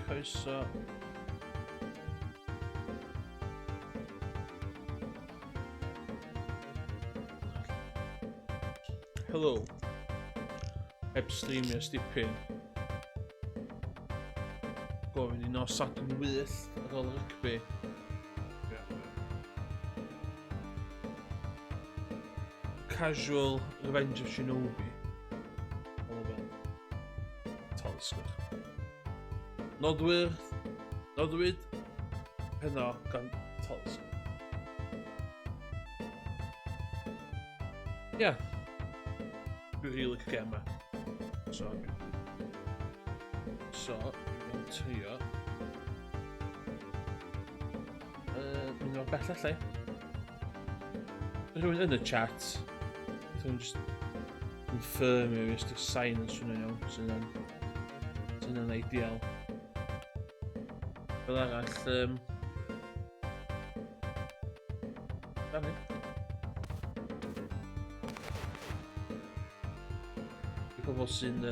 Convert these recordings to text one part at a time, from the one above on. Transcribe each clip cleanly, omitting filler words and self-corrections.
Croeso. Hello. Heb streamio ers dipyn. Gofyn i nos Sadwrn wyllt ar ôl rygbi. Casual Revenge of Shinobi. Talsgwch. Nodwyr, nodwyd heno gan Talsgwch. Ia. Yeah. Dwi'n rili licio gem yma. So, so, dwi'n trio. Mynd o'r bell allai. Rhywun yn y chat. Rhywun just confirmio fi os di'r sain yn swnio'n iawn. Sy'n yn, sy'n yn ideal. Fel arall, Dani. I pobl sy'n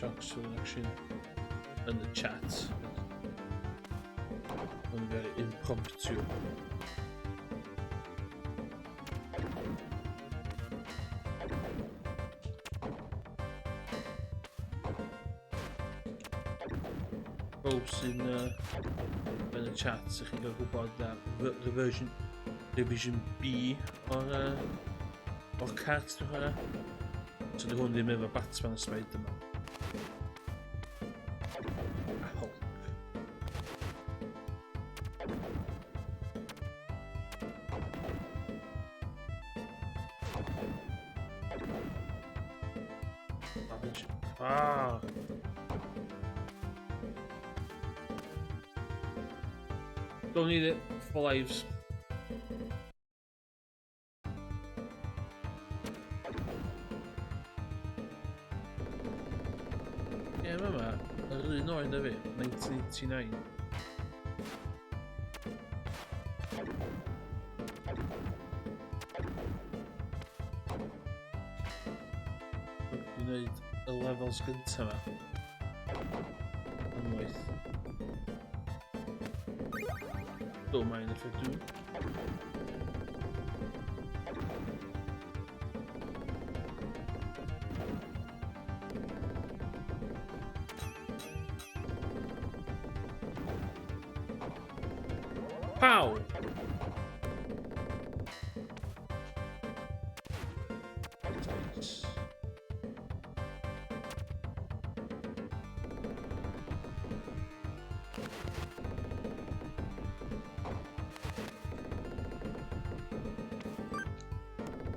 Shocks selection yn the chat. Yn very impromptu. Bob sy'n yn y chat, ych chi'n cael gwybod am the version, revision B o'r o'r cart dwi'n chwarae. So di hwn ddim efo Batman a Spider-Man. A Hulk. Ah! Don't need it for lives. Ie, yeah, yma, yr un oed na fi, 1989. Dwi'n gwneud y levels gyntaf yma. Unwaith. Don't mind if I do. Pow! Nice.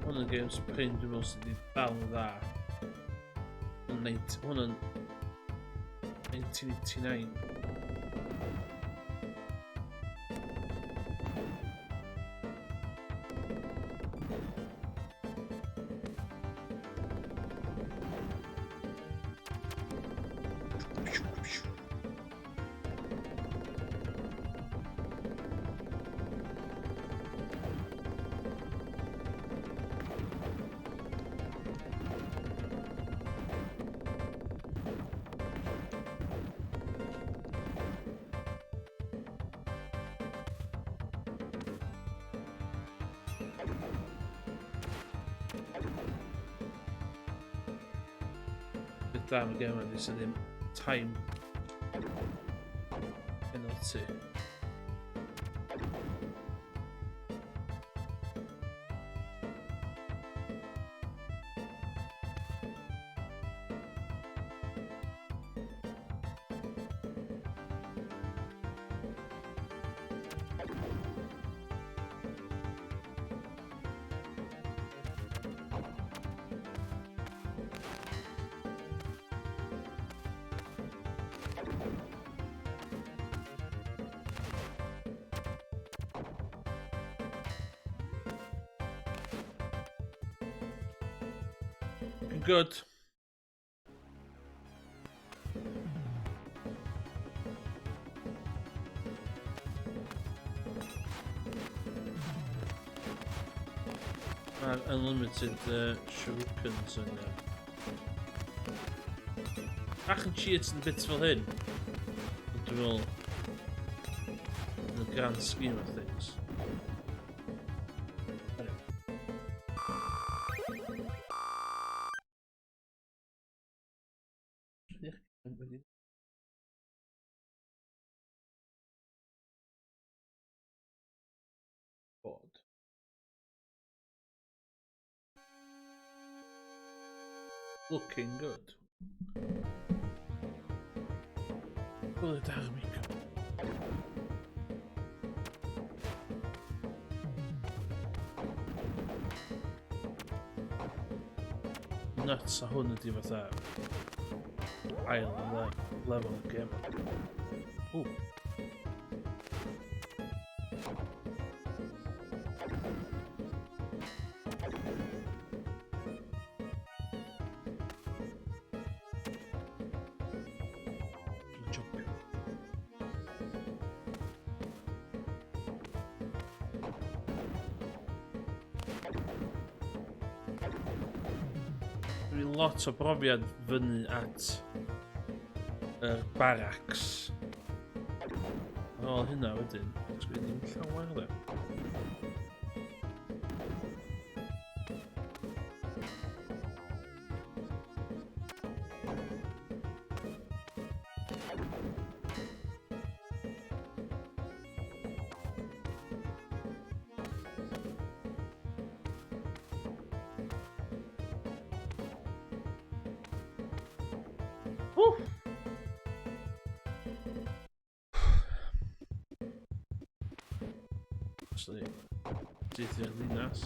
Hwn yn games prin dwi'n meddwl sydd wedi dal yn dda. Hwn yn 1989. Beth da am y gem yma, sydd ddim time penalty. good. Mae'r unlimited shurikens yn... Bach yn cheat yn bit fel hyn. Ond dwi'n meddwl... In the grand scheme of things. Bod. Looking good. Bwyd ar mic. Nuts, a hwn ydi fatha ail level game. Ooh. Dwi lot o brofiad fyny at yr barracks. Ar ôl hynna wedyn, dwi'n ddim llawer dde. Woo! Actually, syth i'r ddinas.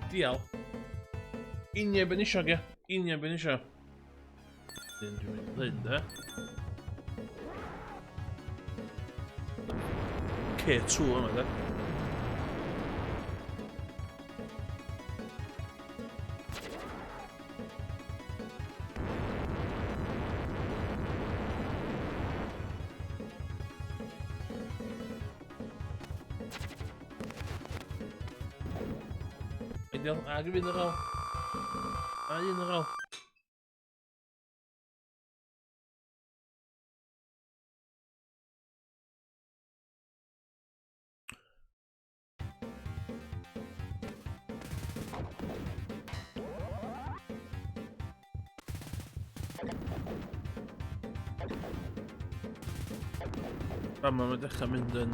Ideal. Union ben isio, ge. Union ben isio. Dyn dwi'n mynd hyn, de. K2 yma, de. Ideal, ag i fynd ar ôl. A un ar ôl. Fama mae'n dechrau mynd yn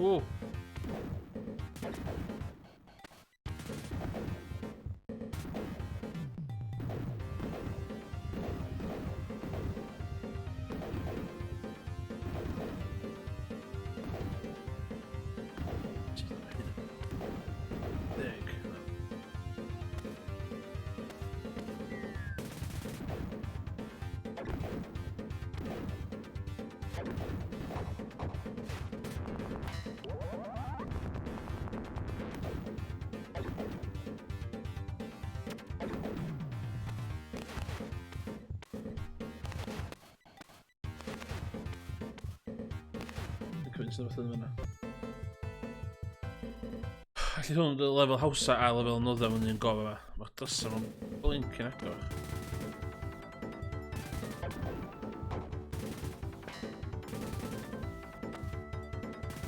O! Deg. checkpoints neu beth yn fyna. Alli hwn yn lefel hawsa a lefel nodda mewn un gof yma. Mae'r drysa mewn blink yn agor.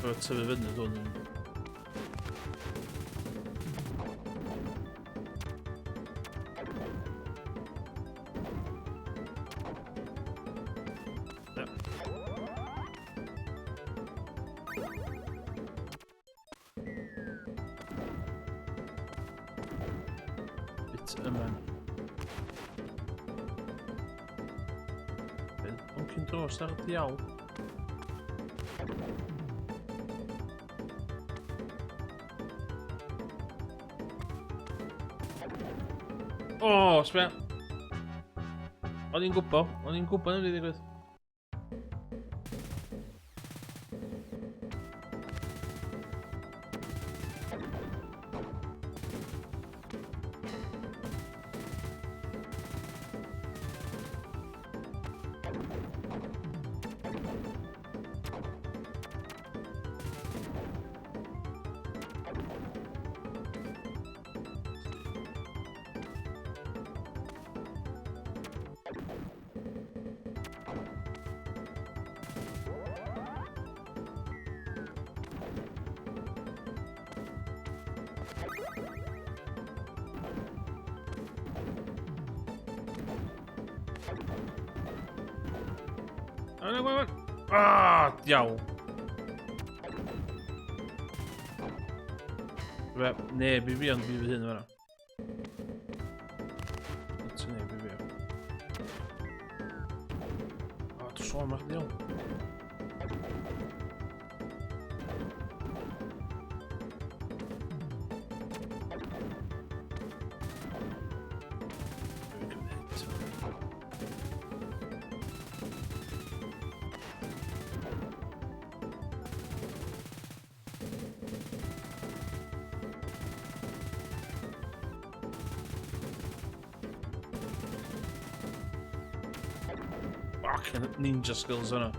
Mae'n tyfu fyny hwn yn. Bit yma. Boncyn dros ar y diawl. O, oh, sbia. O'n i'n gwybod, o'n i'n gwybod yn ddigwydd. Ah, diawl. Fe, neb i fi ond fi fy hun yma. It's neb i fi. O, dwi'n sôn mach diawl. Fucking ninja skills yna.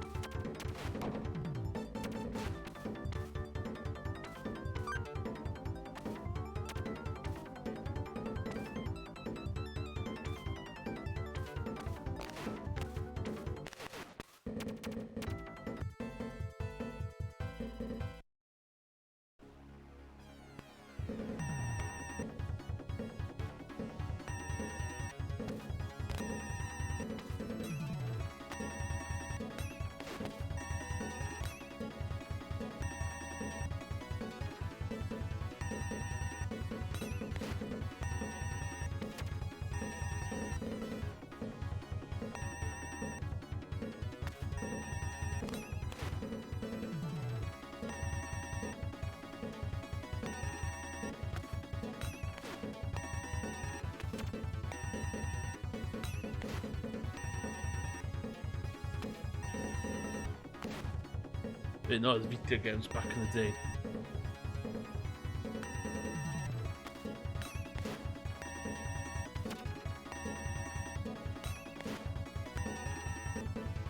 Un oedd video games back in the day.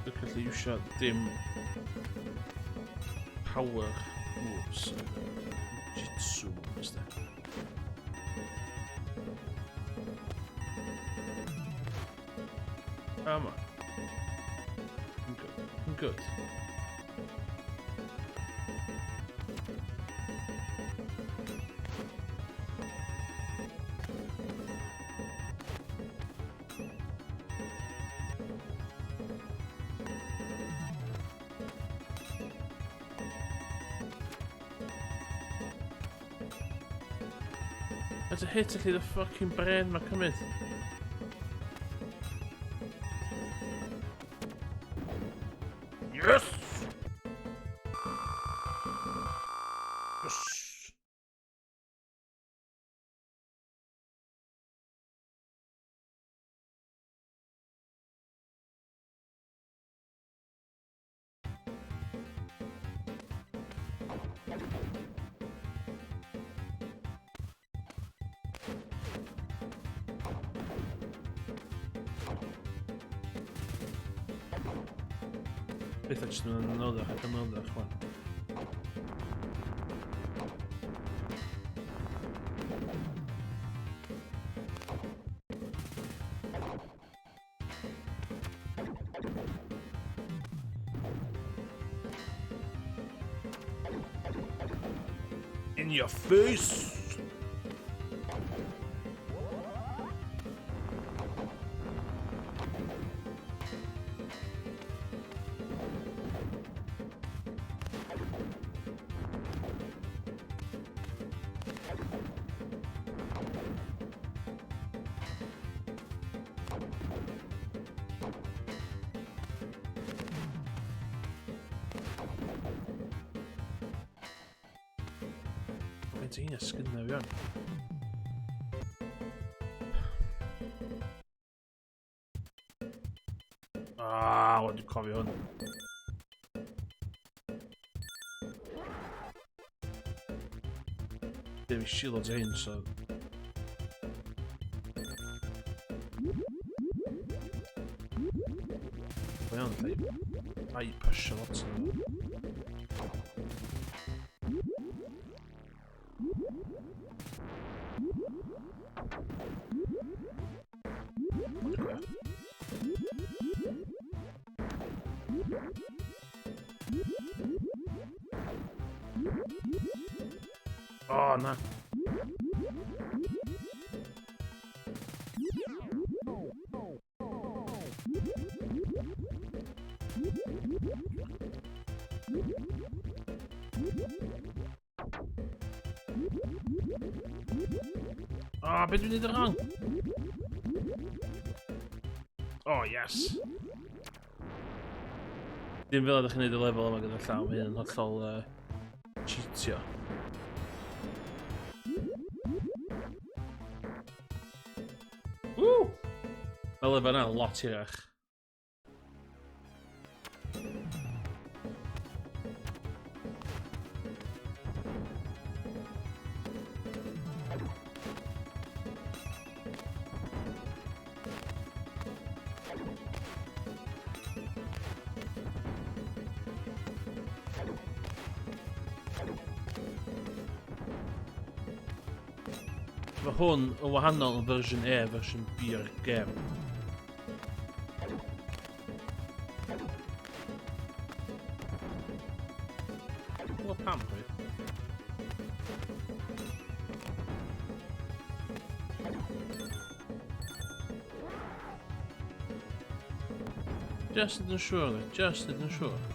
Dwi'n gallu iwsio dim power moves. Jitsu moves, de. Come on. I'm good. I'm good. That's a hit allu the fucking brain mae cymryd. Yes! Yes! Beth jyst yn anoddach ac anoddach, wan. In your face! Faint o hynna sgynna fi o'n? Ah, wedi cofio hwn. Ddim i shields o hyn, so... Mae o'n dweud, bypassio lot yn O, na. O, oh, beth dwi'n neud yn wrong? Oh, yes. Dim fel ydych chi'n neud y lefel yma gyda llaw, mae hyn yn hollol cheatio. Woo! Mae lefel yna lot hirach. Mae hwn yn wahanol yn fersiwn A, fersiwn B o'r gem. Wel, pam, dwi? Just yn siŵr, just yn siŵr.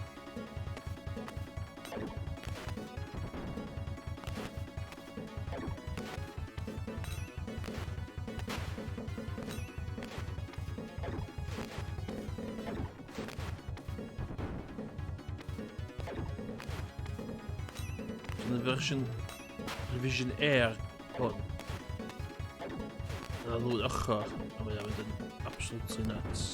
Yn y fersiwn Revision Air hwn. Yna ddwy ochr, a mae'n mynd yn absolutely nuts.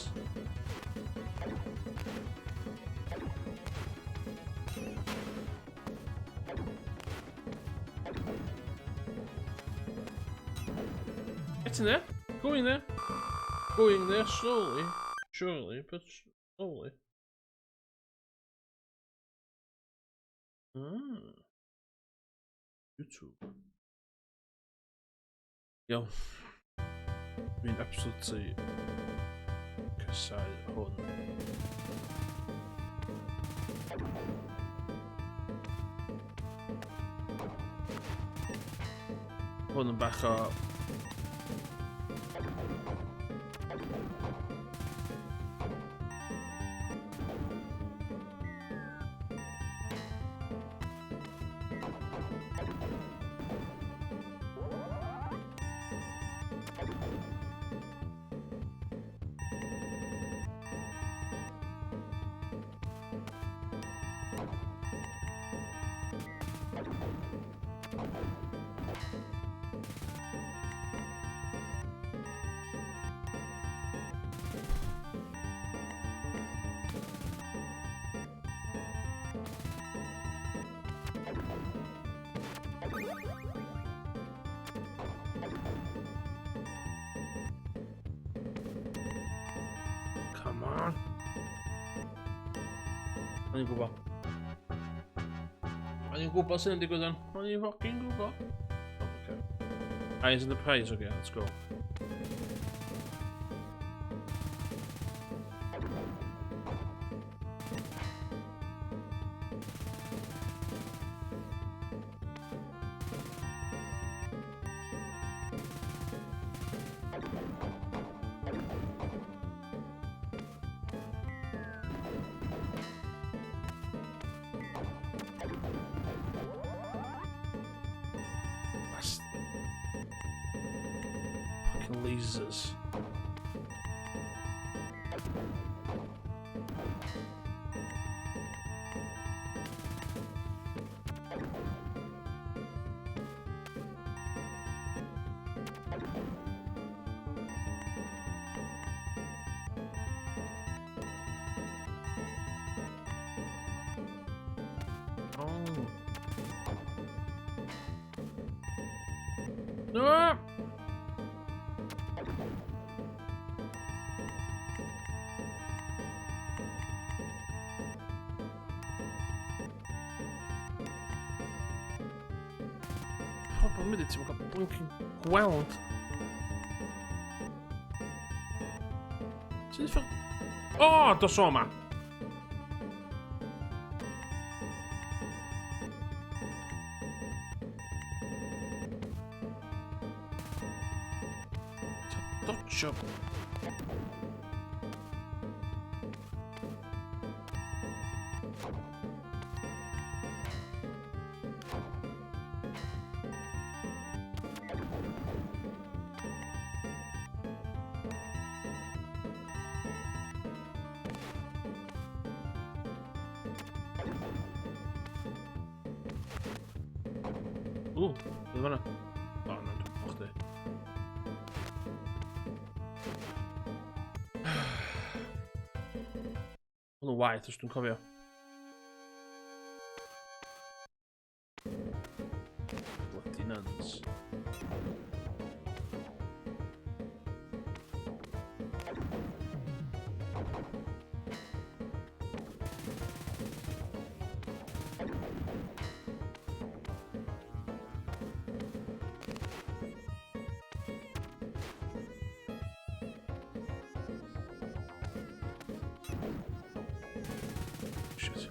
Get in there. Go in there. Go in there slowly. Surely, but slowly. YouTube. Iawn. Dwi'n absolutely casau hwn. Hwn yn bach o Come on. O'n i'n gwybod. O'n i'n gwybod sy'n digwydd yn. O'n i'n fucking gwybod. Oh, okay. Eyes on the prize, okay, let's go. Lasers. Oh. No! Problem ydy, ti'n cael blinking gweld. Sy'n ffordd... O, oh, dos o ma! Dodge Ww, beth fan'na? O, na, dwi'n gwybod chdi. Hwn yn waeth os dwi'n cofio. Bloody nuns. Shit.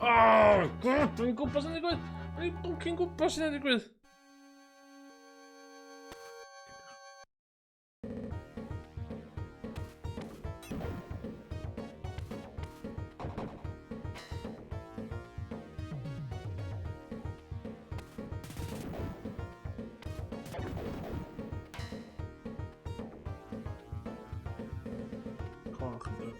Oh, god, dwi'n gwybod sy'n digwydd. Dwi'n bwcyn gwybod sy'n digwydd. Coch yn dod.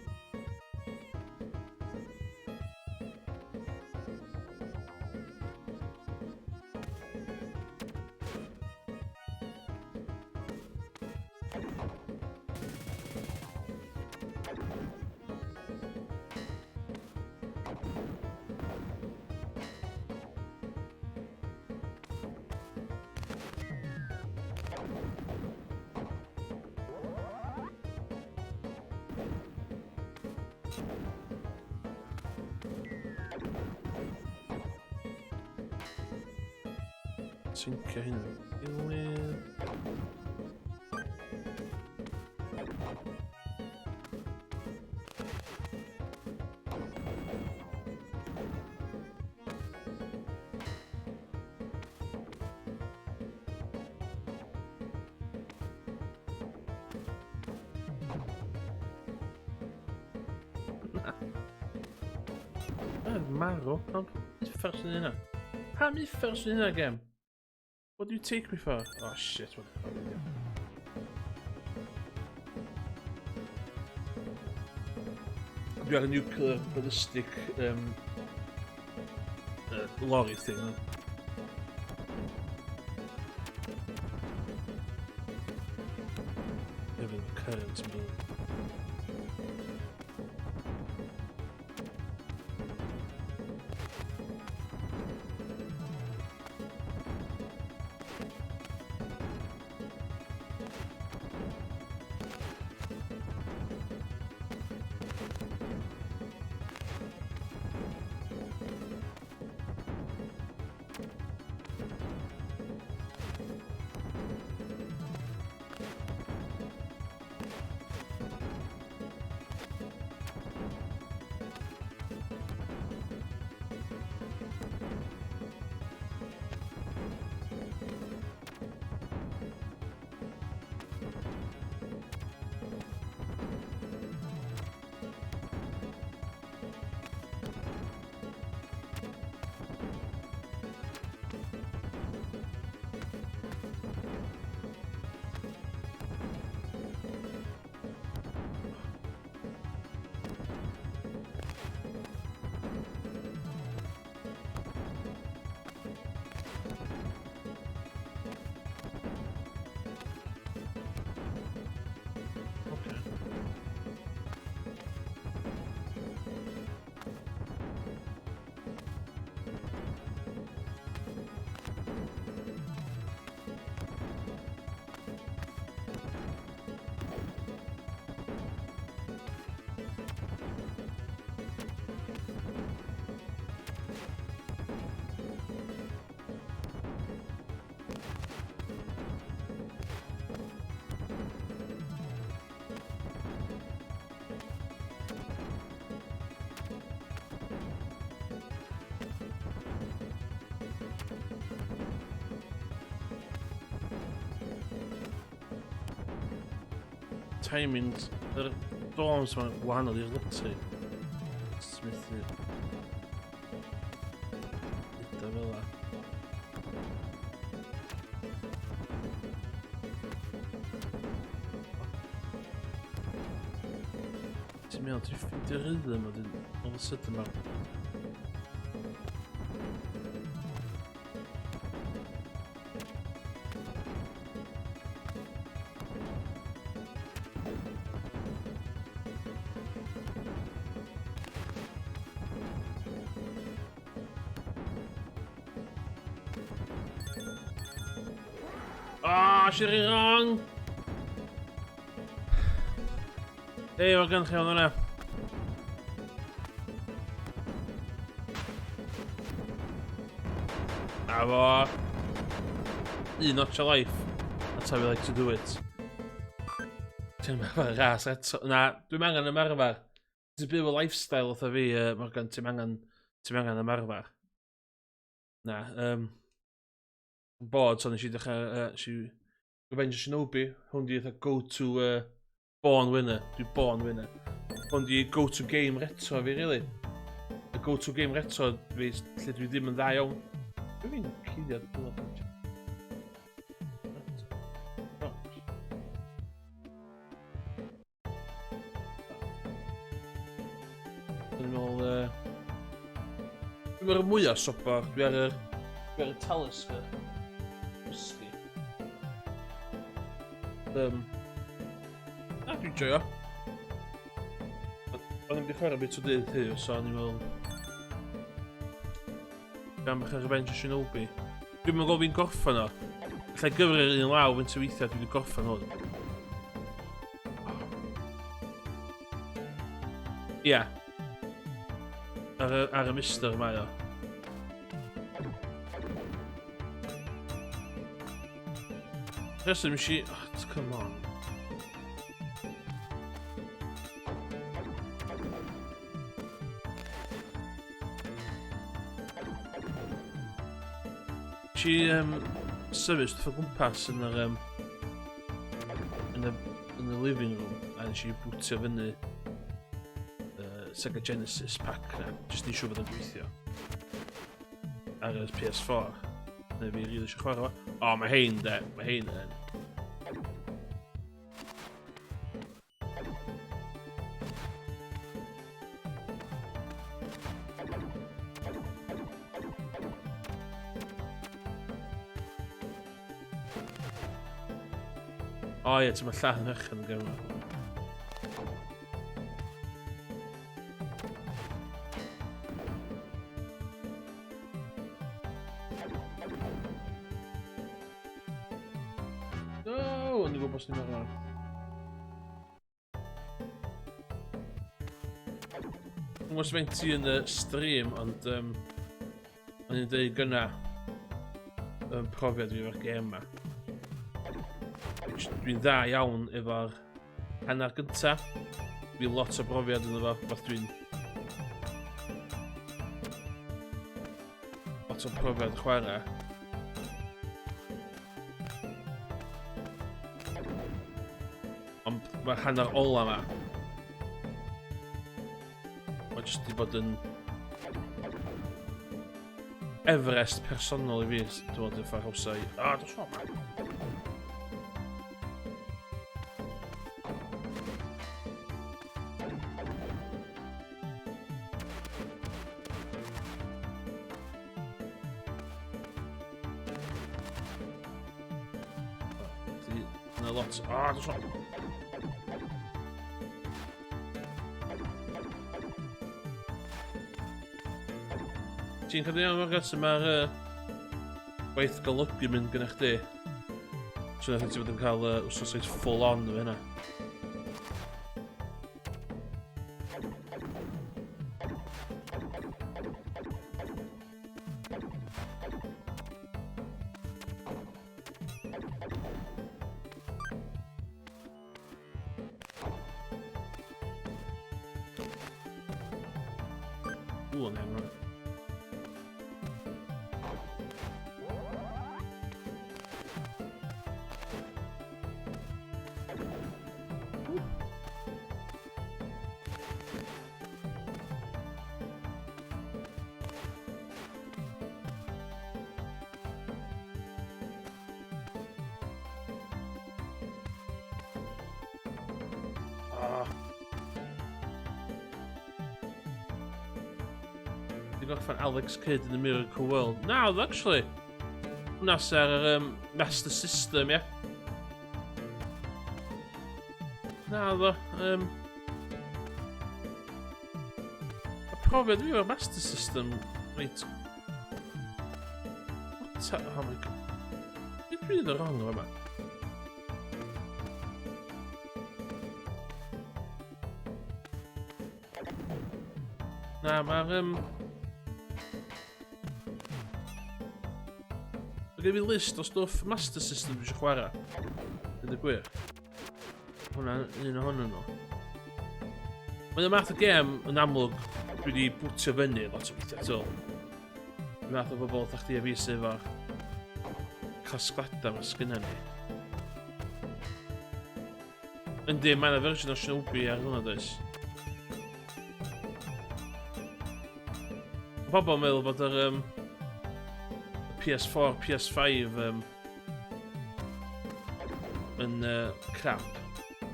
Syncio hyn gilydd. Mae'n marw. Pam uffar sy'n hynna? Pam uffar sy'n hynna, gem? What do you take me for? Oh shit, what the fuck did you? Dwi ar y nuclear ballistic lorry thing. Efo current yn dod. Timings yr dorms ma'n wahanol i'r lottery. Smithu. Gyda fel la. Ti'n meddwl, ti'n ffeindio rhythm a dyn, all of a sudden mae... Ah, oh, i wrong! Ei, mae gen chi hwnna. A fo. Un notch o life. That's how we like to do it. Ti'n meddwl ras eto. Na, dwi'n angen ymarfer. Ti'n byw y lifestyle otha fi, Morgan, ti'n angen, ti'n angen ymarfer. Na, bod, so nes i dechrau, nes i Revenge of Shinobi, hwn di eitha go-to born winner, dwi born winner. Hwn di go-to game retro fi, really. Y go-to game retro fi, lle dwi ddim yn dda iawn. Dwi'n fi'n cuddiad dwi Dwi'n meddwl... Dwi'n meddwl mwyaf sobor. Dwi ar yr... Dwi ar y Talisker. Whisky. Na, dwi'n joio. O'n i'n wedi chwarae bit o dydd hyn, so o'n i'n meddwl... Gan bach ar Revenge of Shinobi. Dwi'n meddwl fi'n gorffan o. Alla i gyfri'r un law fynd weithiau dwi wedi gorffan hwn. Ia. Yeah. Ar y mister mae o. Rheswm i... Oh, come on. Ti symud stwff o gwmpas yn yr yn y yn y living room a nes i bwtio fyny Sega Genesis pack na, jyst i siŵr bod yn gweithio ar y PS4. Neu fi rili eisiau chwarae fo. O, mae hein de, mae hein yn. O ie, ti'n lladd yn ychan yn gyrfa. No, o'n i'n gwybod bos ni'n meddwl. Dwi'n gwybod faint ti yn y stream, ond o'n i'n dweud gynna yn profiad fi efo'r gêm yma. Dwi'n dda iawn efo'r hanner gynta. Fi lot o brofiad yn efo, fath dwi'n... Lot o profiad chwarae. Ond mae'r hanner ola yma. Mae jyst wedi bod yn Everest personol i fi, dwi'n meddwl, y ffordd hawsa i... Ah, dos o, man! Yna lot. Ah, dos o. Ti'n cadw iawn, Margaret, sut mae'r gwaith golygu mynd gyda chdi? So nath ti fod yn cael wsos reit full on efo hynna. Ww, o'n iawn. Wedi gorffen Alex Kidd in the Miracle World. Na, oedd actually. Hwna sy ar yr um, Master System, ie. Yeah. Na, oedd o. Um, y profiad fi o'r Master System, reit... What the... Oh my god. Dwi'n dwi'n y wrong o yma. Na, mae'r... Um... Mae gen i fi list o stwff Master System dwi eisiau chwarae. Dyn y gwir. Hwna'n un ohonyn nhw. Mae'n y math o gêm yn amlwg dwi wedi bwtio fyny lot o weithiau, ti'n Y math o bobl fatha chdi a fi sydd efo'r casgliadau ma sgynna ni. Yndi, mae yna fersiwn o Shinobi ar hwnna, does? Mae pobl yn meddwl bod yr um, PS4, PS5 um, yn uh, crap.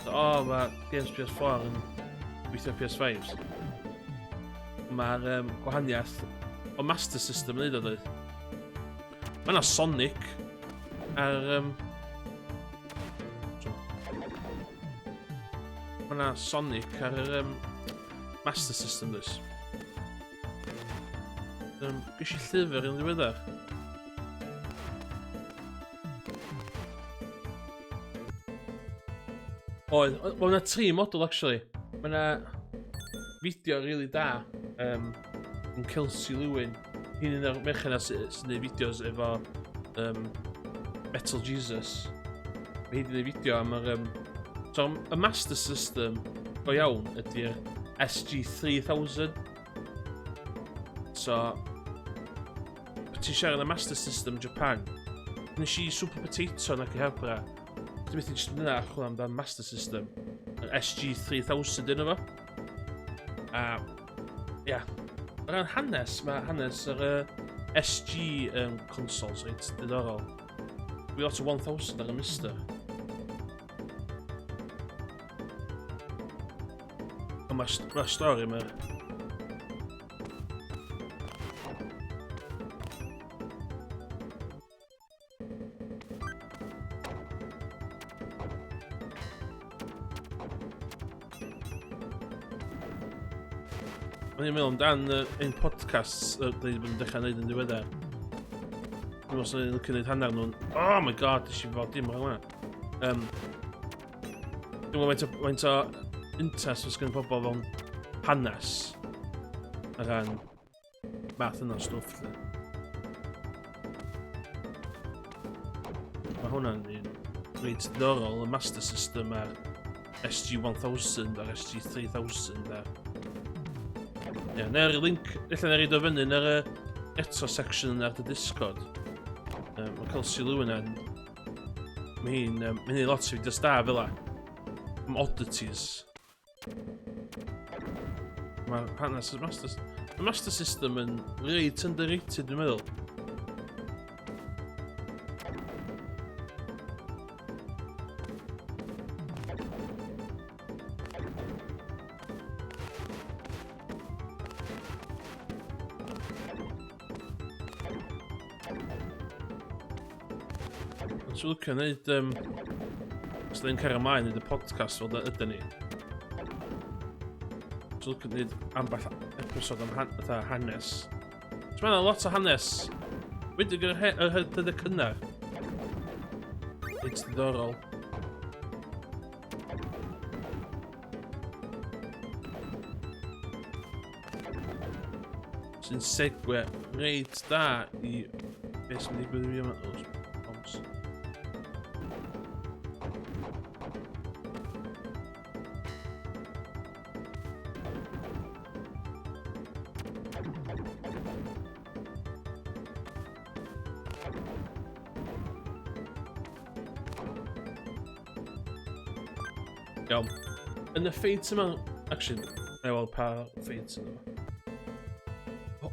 O, oh, mae games PS4 yn gweithio PS5s. Mae'r um, gwahaniaeth o Master System yn neud o, doedd? Mae yna Sonic ar... Um, mae yna Sonic ar yr um, Master System, does? Um, Ges i llyfr yn ddiweddar. Oedd, mae yna tri model actually. Mae yna fideo really da um, yn Kelsey Lewin. Hi'n un o'r merched yna sy'n sy gwneud fideos efo um, Metal Jesus. Mae hi wedi gwneud fideo am yr... Um, so, y Master System go iawn ydy'r SG3000. So, ti'n siarad am Master System Japan. Nes i Super Potato na Akihabara. Dwi'n methu jyst mynd yna a chwilio amdan Master System. Yr SG3000 yna fo. A, ia. O ran hanes, mae hanes yr uh, SG um, consoles reit diddorol. Dwi lot o 1000 ar y Mister. Ond mae'r ma stori yma... O'n i'n meddwl amdan uh, ein podcasts uh, dwi wedi bod yn dechrau gwneud yn ddiweddar. Dwi'n meddwl sy'n licio gwneud hanner nhw'n... Oh my god, nes i fod dim o'r hwnna. Um, Dwi'n gwybod faint o, faint o interest oes gen pobl fewn hanes ar ran math yna o stwff. Lle. Mae hwnna'n un reit diddorol, y Master System a'r SG-1000 a'r SG-3000 a'r... Ie, yeah, neu'r link, ella neu reid o fyny yn yr eto section ar dy Discord. Um, mae cael sylw yna'n Mae hi'n um, mae hi'n lot o fideos da fel la. Am oddities. Mae hanes y Master, y Master System yn reit underrated, dwi'n meddwl. Ond dwi'n licio wneud... Um, os da ni'n cario ymlaen wneud y podcast fel da ydyn ni. Dwi'n licio wneud ambell episod am han, fatha hanes. So mae yna lot o hanes. Wedi gyda'r he, yr dyddiau cynnar. Reit diddorol. Sy'n segue reit da i beth sy'n digwydd i fi yma. Oh, bombs. Iawn. Yn y ffeit yma... Actually, na i weld pa ffeit yna.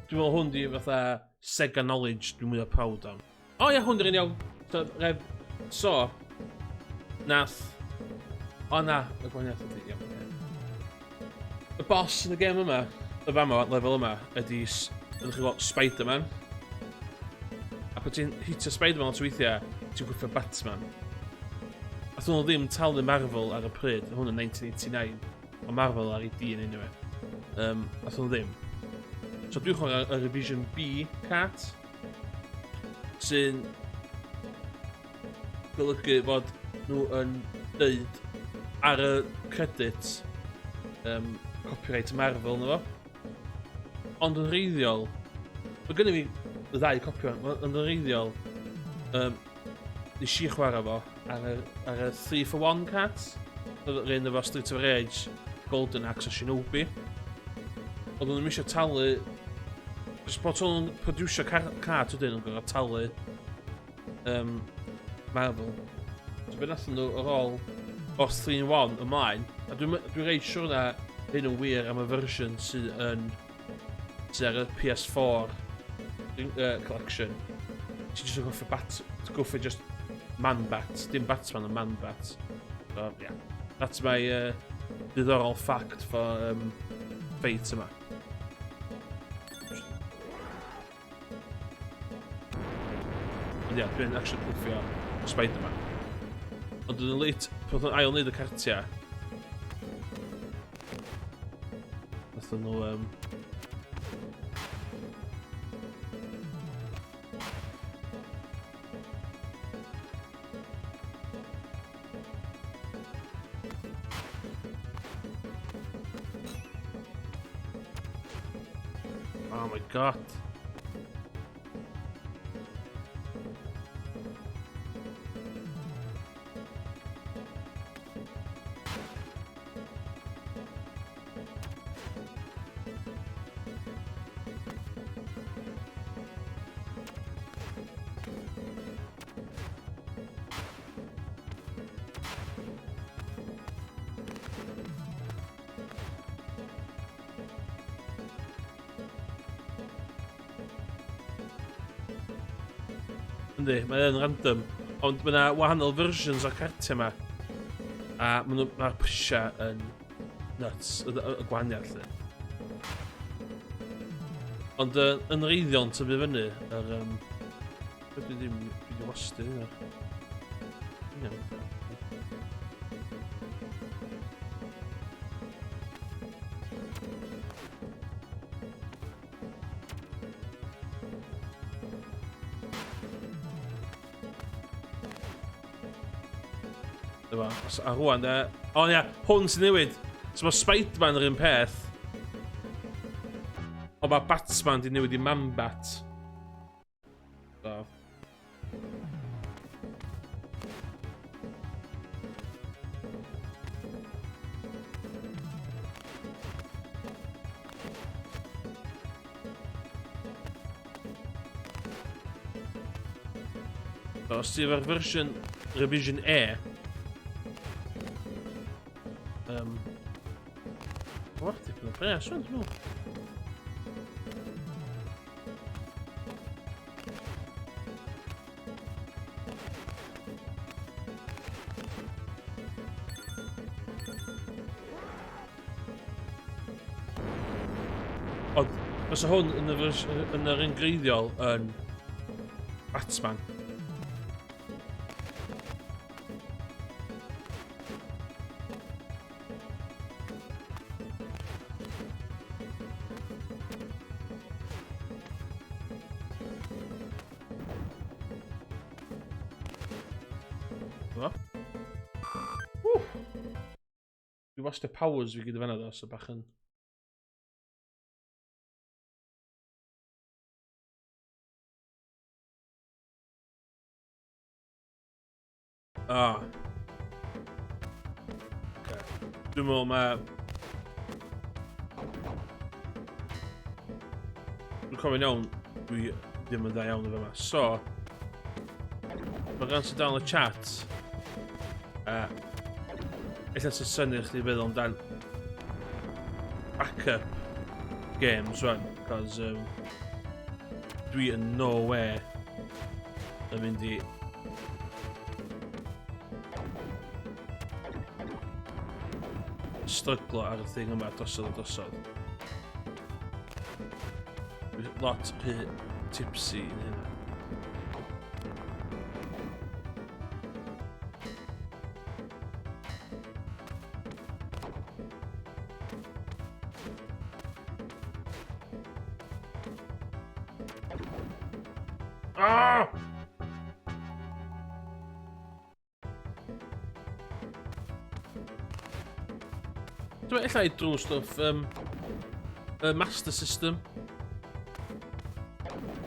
Dwi'n meddwl hwn di fatha Sega Knowledge dwi'n mwyaf proud am. O oh, ia, hwn di'r un iawn. So, ref... So, nath... O na, y gwahaniaeth ydi, iawn. Y boss yn y gêm yma, y fama, lefel yma, ydy Byddwch chi'n gweld Spider-Man. A pan ti'n hitio Spider-Man lot o weithiau, ti'n gwyffio Batman. A nhw ddim talu Marvel ar y pryd, hwn yn 1989. Ond Marvel ar ei dyn anyway. A nhw ddim. So dwi'n chwarae y Revision B cart, sy'n golygu fod nhw yn deud ar y credit copyright Marvel na fo. Ond yn reiddiol, mae gennym fi y ddau copi o'n, ond yn reiddiol, nes i chwarae fo ar y 3 for 1 cart. Yr un efo Street of Rage, Golden Axe a Shinobi. Ond nhw'n eisiau talu... Cos bod nhw'n producio cart wedyn yn gorfod talu Marvel. So be nathon nhw ar ôl o'r 3 in 1 ymlaen, a dwi'n dwi reit siwr na hyn yn wir am y fersiwn sydd yn sydd ar y PS4 collection. Ti'n just yn goffa bat, ti'n goffa just Man-Bat, dim Batman ond Man-Bat. So, yeah. That's my diddorol fact for Fate yma. Ond ia, dwi'n actually cwffio Spider-Man. Ond yn y late, pan oedd ail wneud y cartiau, nathon nhw... Oh my god. Yndi, mae yn random. Ond mae yna wahanol versions o'r cartiau yma. A mae'r prisiau yn nuts, y gwahaniaeth lle. Ond yn reiddiol yn tyfu fyny, yr... Dwi ddim, dwi wedi wastio hynna. Iawn. Dyma, a rwan de... O ia, hwn sy'n newid. So mae Spider-Man yr un peth. Ond mae Batman di newid i Man-Bat. So. Os ti efo'r fersiwn revision E, What? Dipyn o pres, dwi'n meddwl. Ond, fysa hwn yn y yn yr engreiddiol yn Batman. Dyma. Ww! Dwi wastad powers fi gyda fanna ddo, so bach yn... Ah. Okay. Dwi'n meddwl mae... Dwi'n cofio'n iawn, dwi ddim yn dda iawn efo yma. So, mae gan sy'n dal y chat. Ella sy'n syni chdi feddwl amdan backup games rwan, cos dwi yn nowhere yn mynd i stryglo ar y thing yma drosodd a drosodd. lot rhy tipsy i hynna. Ah! Dwi'n ella i drwy stwff y Master System.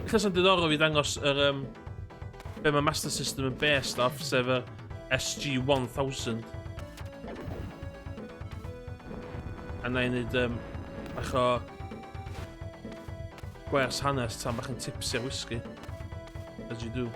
Ella sy'n diddorol fi ddangos yr be mae Master System yn based off, sef y SG-1000. A na i wneud bach o gwers hanes tan bach yn tipsy ar whisky. As you do.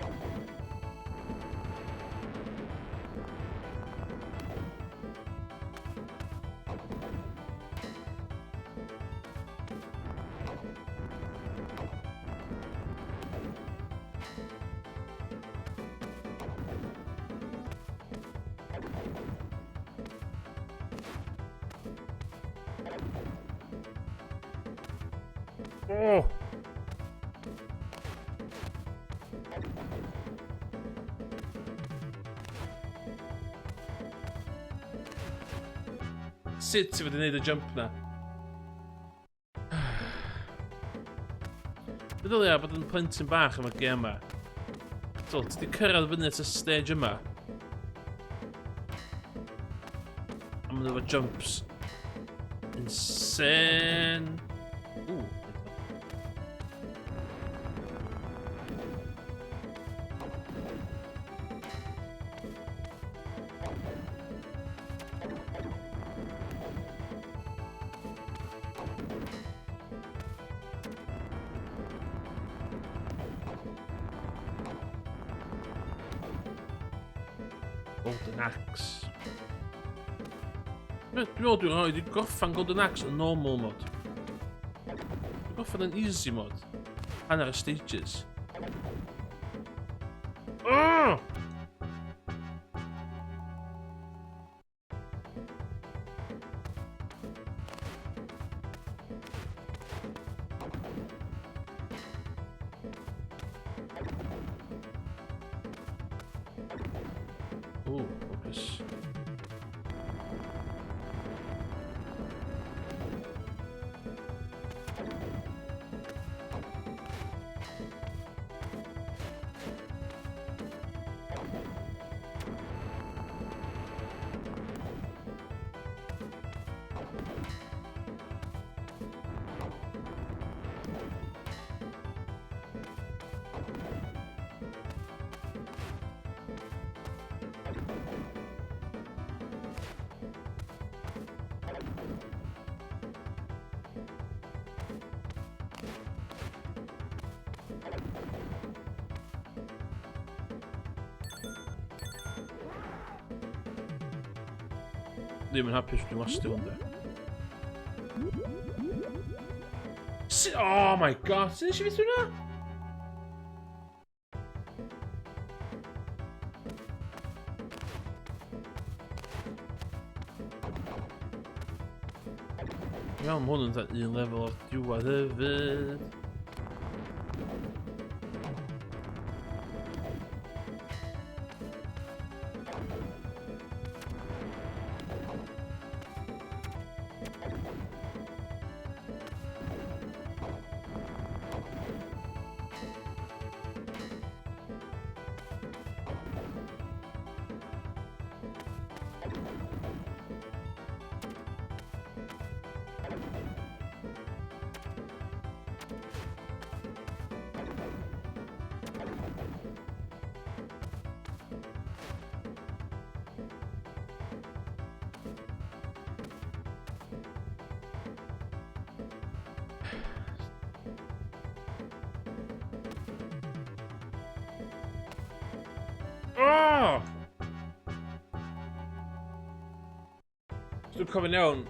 Oh! Sut ti wedi gwneud y jump na? Meddylia bod yn plentyn bach am y gêm yma. So, ti wedi cyrraedd fyny at y stage yma. A maen nhw efo jumps. Insane. Ooh. Golden Axe. Dwi'n meddwl dwi'n rhoi wedi gorffan Golden Axe yn normal mod. Dwi'n gorffan yn easy mod. Hanner y stages. Oh! Ooh, focus. Ddim yn hapus dwi'n wastio hwn de. Oh my god, sut nes i fynd hwnna? Iawn, mae hwn yn dda un lefel o'r diwedd hefyd. Oh! Dwi'n cofio'n iawn,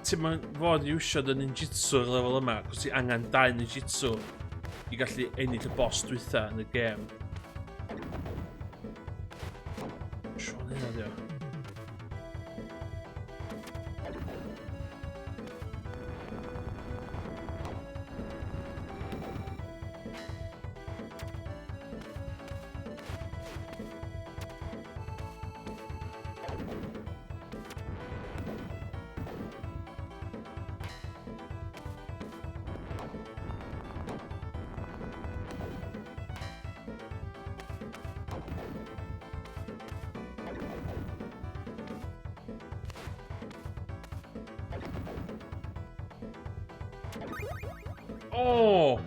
ti'n mynd fod i iwsio dy ninjutsu ar lefel yma, cos ti angen dau ninjutsu i gallu ennill y boss dwytha yn y gêm. Siôn hynna dio. Oh!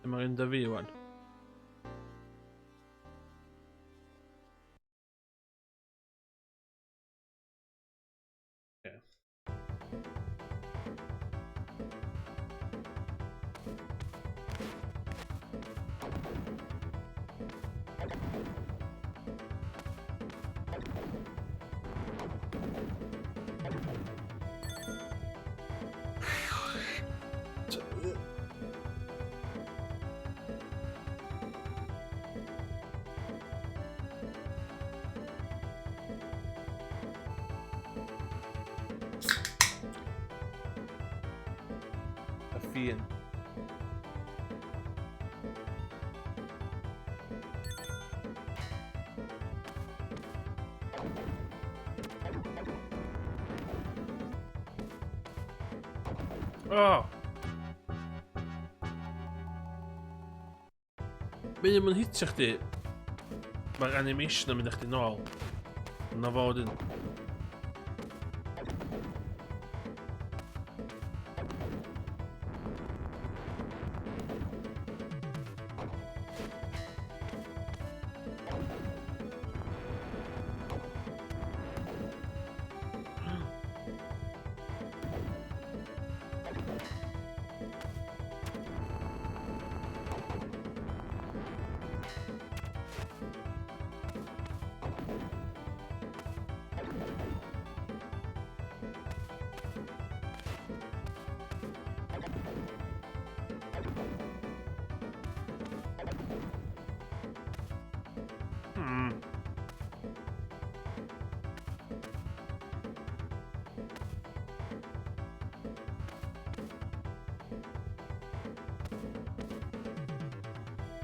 Dyma'r un da fi wan. Y ffin. Oh! Mae ddim yn hitio chdi. Mae'r animation yn mynd â chdi nôl. Na fo wedyn.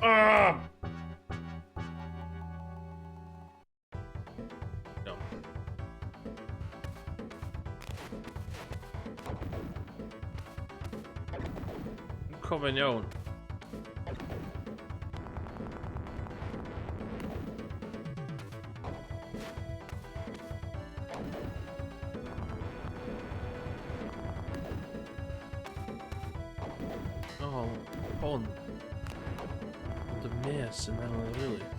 Ah! Iawn. Cofio'n iawn. Oh, hwn. Ond y mes yn anodd, really.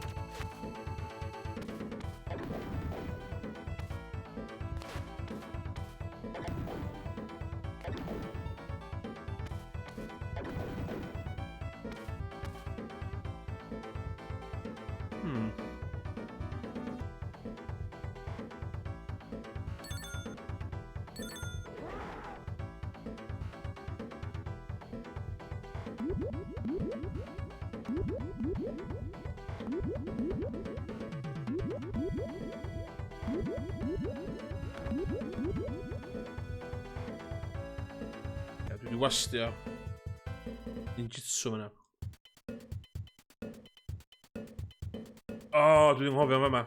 Ia, dwi wedi wastio ninjutsu yna. O, oh, dwi ddim hofio am yma.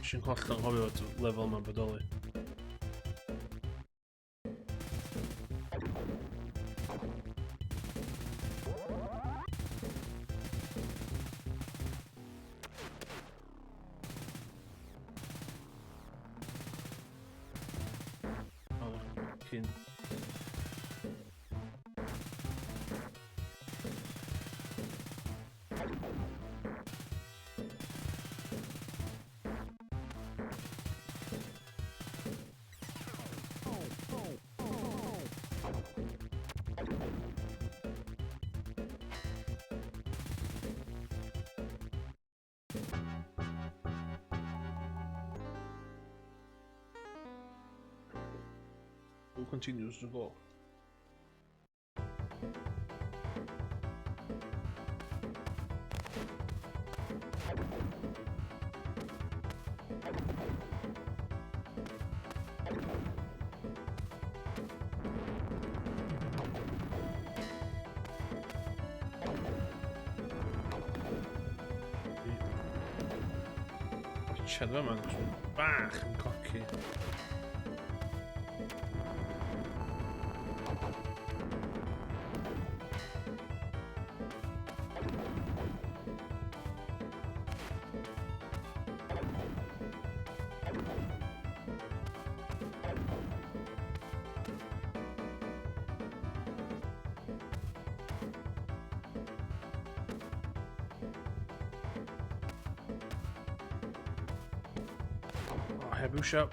Sy'n hollol anghofio fod lefel yma'n bodoli. blincin. Who continues to go? Siarad yma, bach yn coci. Oh, heb iwsio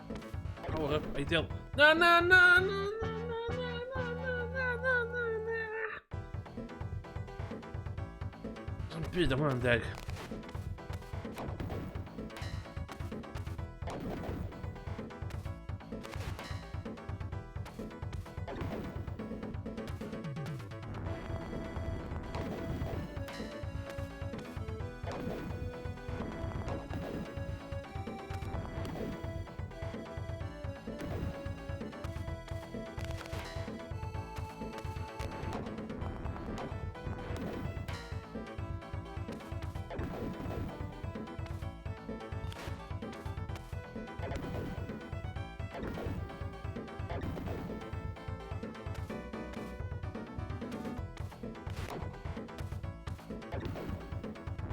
power up, ideal. Na, na, na, na, na, na, na, na, na, na, na, na. Doesn't byd am hwnna'n deg.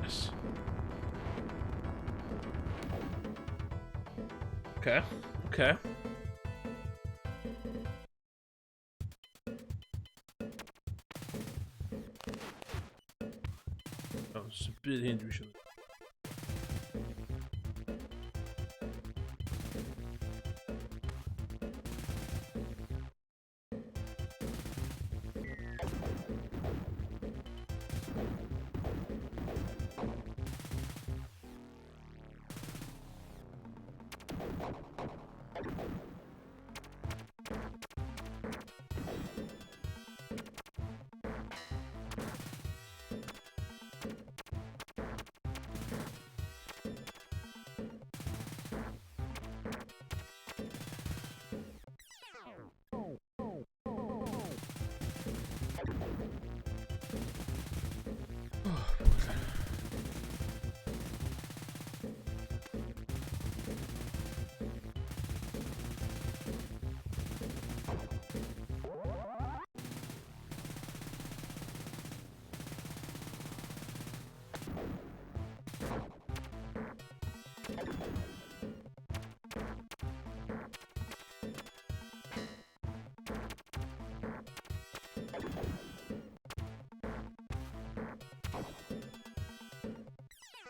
Yes. Okay. Oh, sy'n byd hyn dwi eisiau.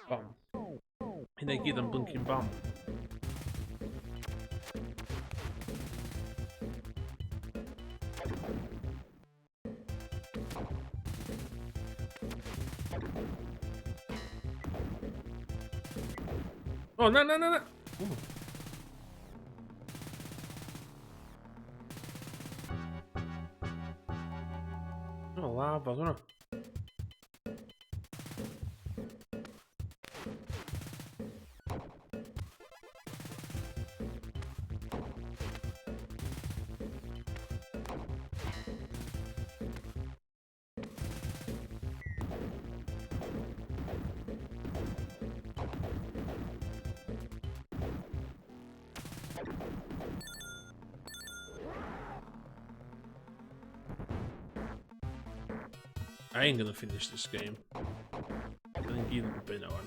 Bam. Hynna i gyd am blinking bam. O, na, na, na, na! Ww. O, lava, hwnna. I ain't gonna finish this game. I think gyd yn gwybod hynna wan.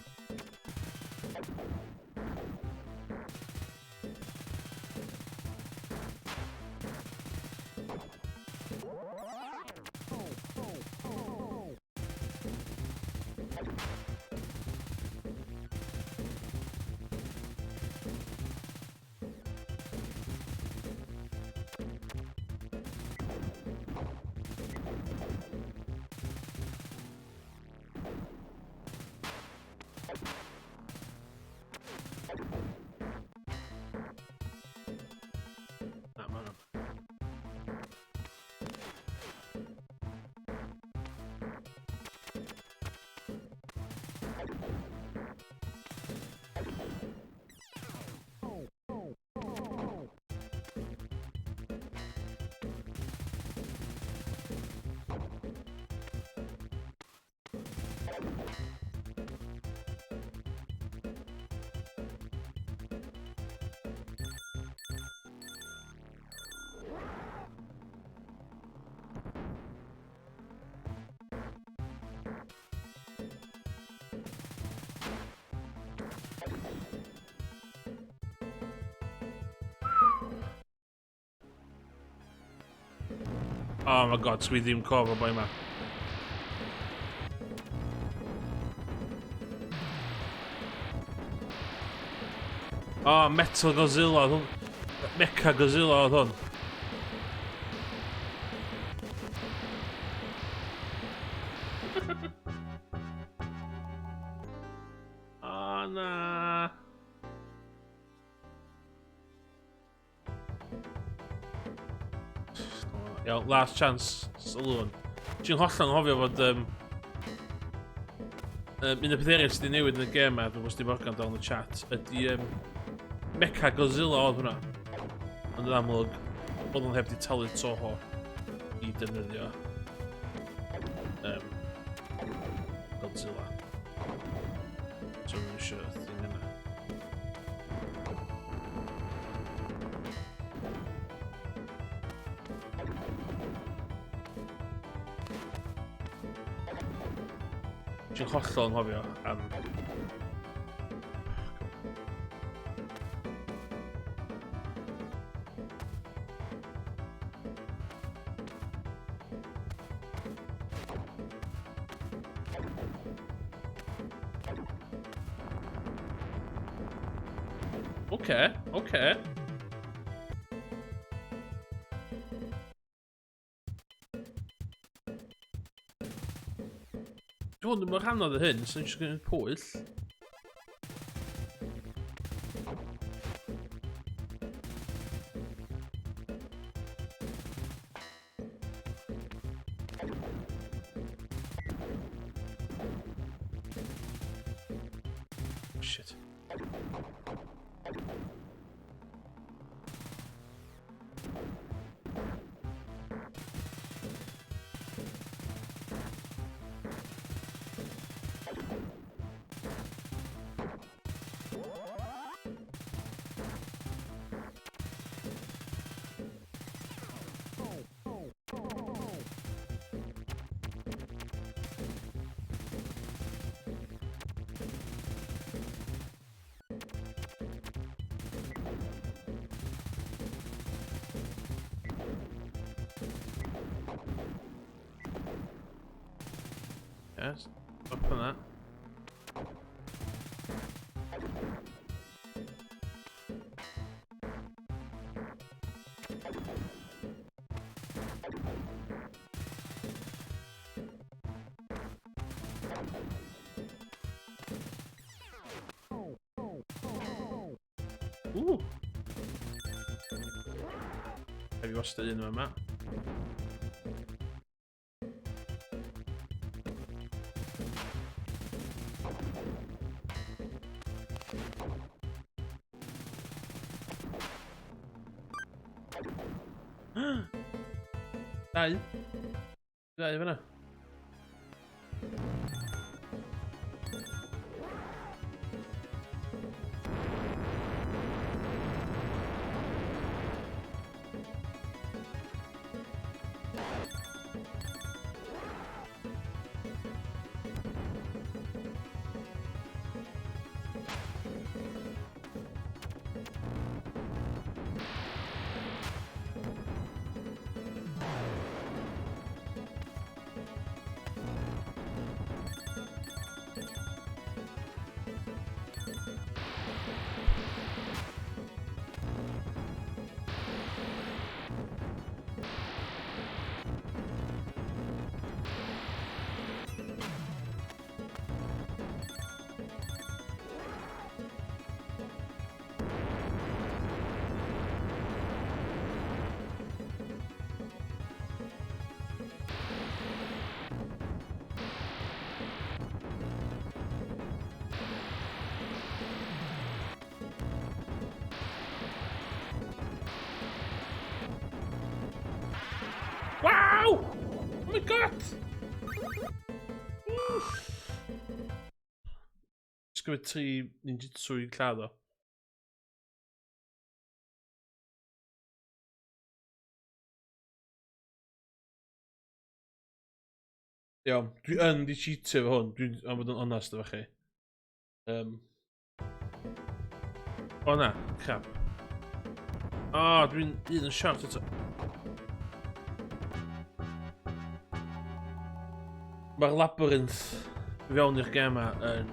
Na, ma' hwnna. Oh my God, swi ddim cofio boi ma. Oh, Metal Godzilla oedd hwn. Mecha Godzilla oedd hwn. O, na. Iawn, last chance, saloon. Ti'n hollol anghofio fod... Un o'r peth eraill sydd wedi newid yn y gêm ma, dwi'n gwybod Morgan dal yn y chat, ydy Mecha Godzilla oedd hwnna. Ond yn amlwg, bod nhw'n heb di talu Toho i defnyddio Godzilla. So nhw'n eisiau thing yna. Ti'n hollol anghofio am. Oce. Dwi'n ddim yn rhan o'r hyn, sy'n eisiau gwneud pwyll. Shit. Yes, up on that. Ooh. Have you wastad un yma? Dau. Dau fyna. my god! Wff. Jyst gymryd tri ninjutsu i lladd o. Iawn, dwi yn di cheatio efo hwn, dwi'n am fod yn onest efo chi. Um, o na, crap. O, oh, dwi'n un yn siart eto. Mae'r labyrinth fewn i'r gem yma yn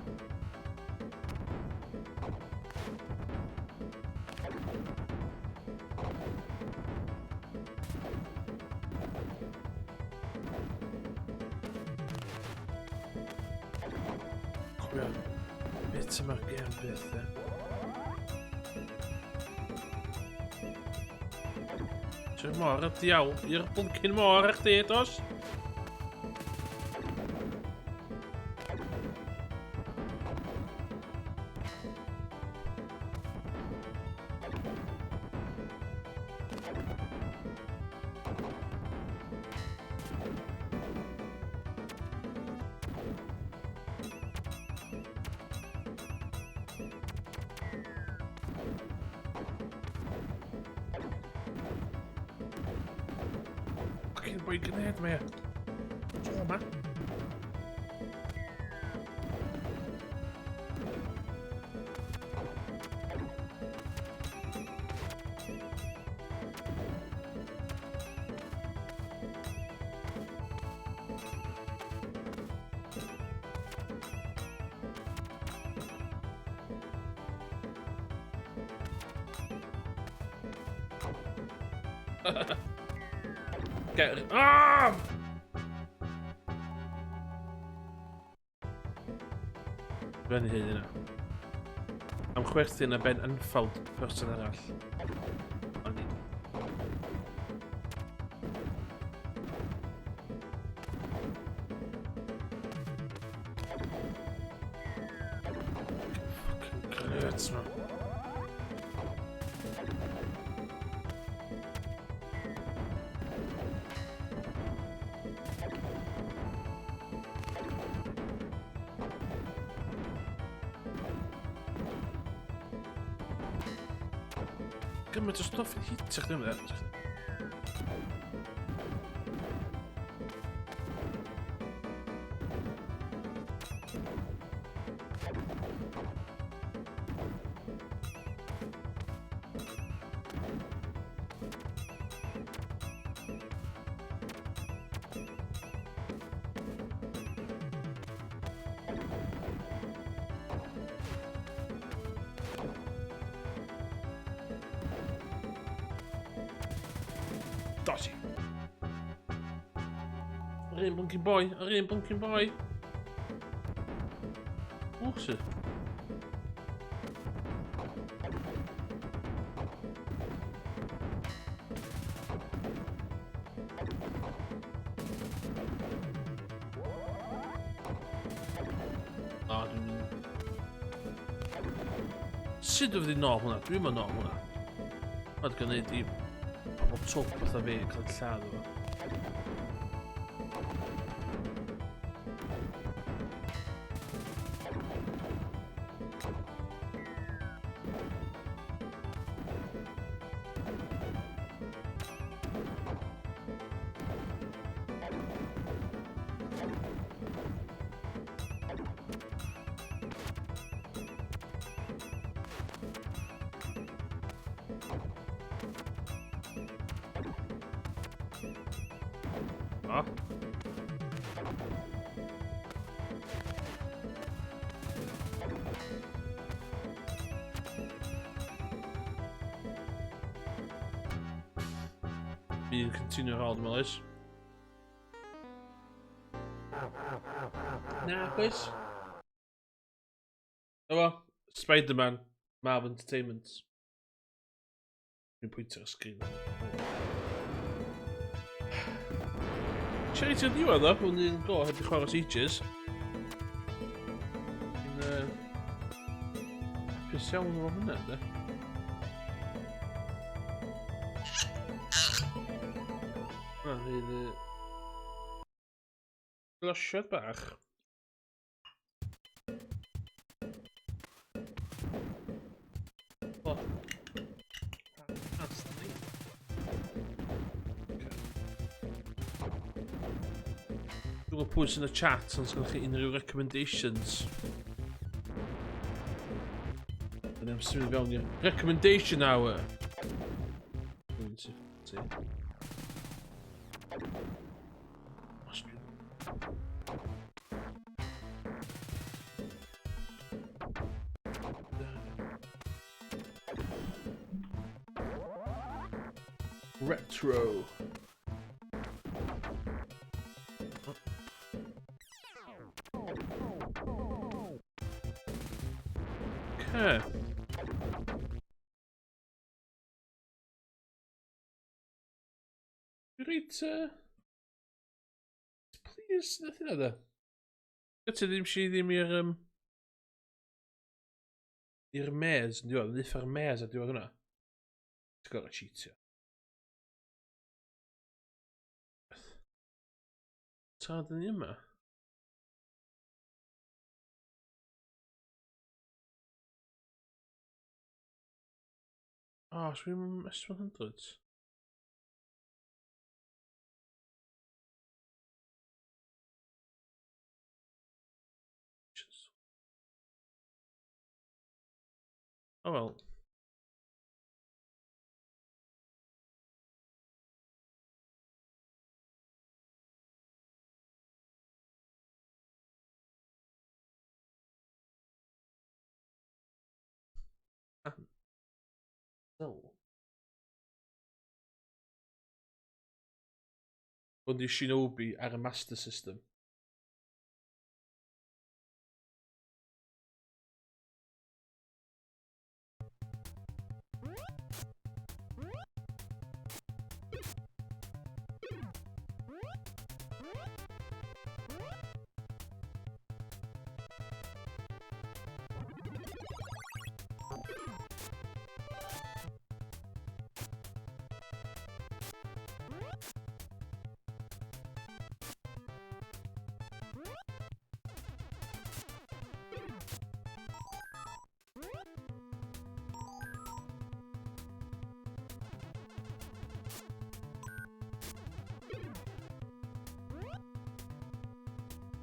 Cofio, bit yma'r gêm byth, e. Ti'n mor y diawl, i'r bwncyn mor ar chdi, dos? Fucking boi grenade mae e. Tro ma. Get it. Ah! Ben hyn yna. Am chwerthin a ben anffawd person arall. O'n i. Fucking great, man. Gymaint o stwff yn hitio chdi am Dodgy. Yr un blinking boy, yr un blinking boy. Ww, O, dwi'n mynd... Sut dwi'n mynd nôl hwnna? Dwi'n mynd nôl hwnna. Mae'n gwneud i pobl twp fatha fi cael lladd efo. Ah. Fi'n continue ar ôl, dwi'n meddwl, oes? Na, chwys. Efo, Spider-Man, Marvel Entertainment. Dwi'n pwyntio ar sgrin. Siarad i'r diwedd o, hwn un go, heb i chwarae ages. Dwi'n hapus iawn efo hwnna, de. Hwnna'n rhaid... Glosiad bach. O. That's ni. Dwi'n gwybod pwy sy'n y chat, ond sgynnoch chi unrhyw recommendations. Dyna am symud fewn i'r recommendation hour! Dwi'n ti. Retro. Okay. Reit, please, nath hynna da. Gyda ddim si ddim i'r... Um, i'r maze yn diwedd, yn ar maze a diwedd hwnna. Ti'n gorau cheatio. Ta, dyn ni yma? O, oh, so fi'n S100. Oh well. No. Hwn di Shinobi ar y Master System.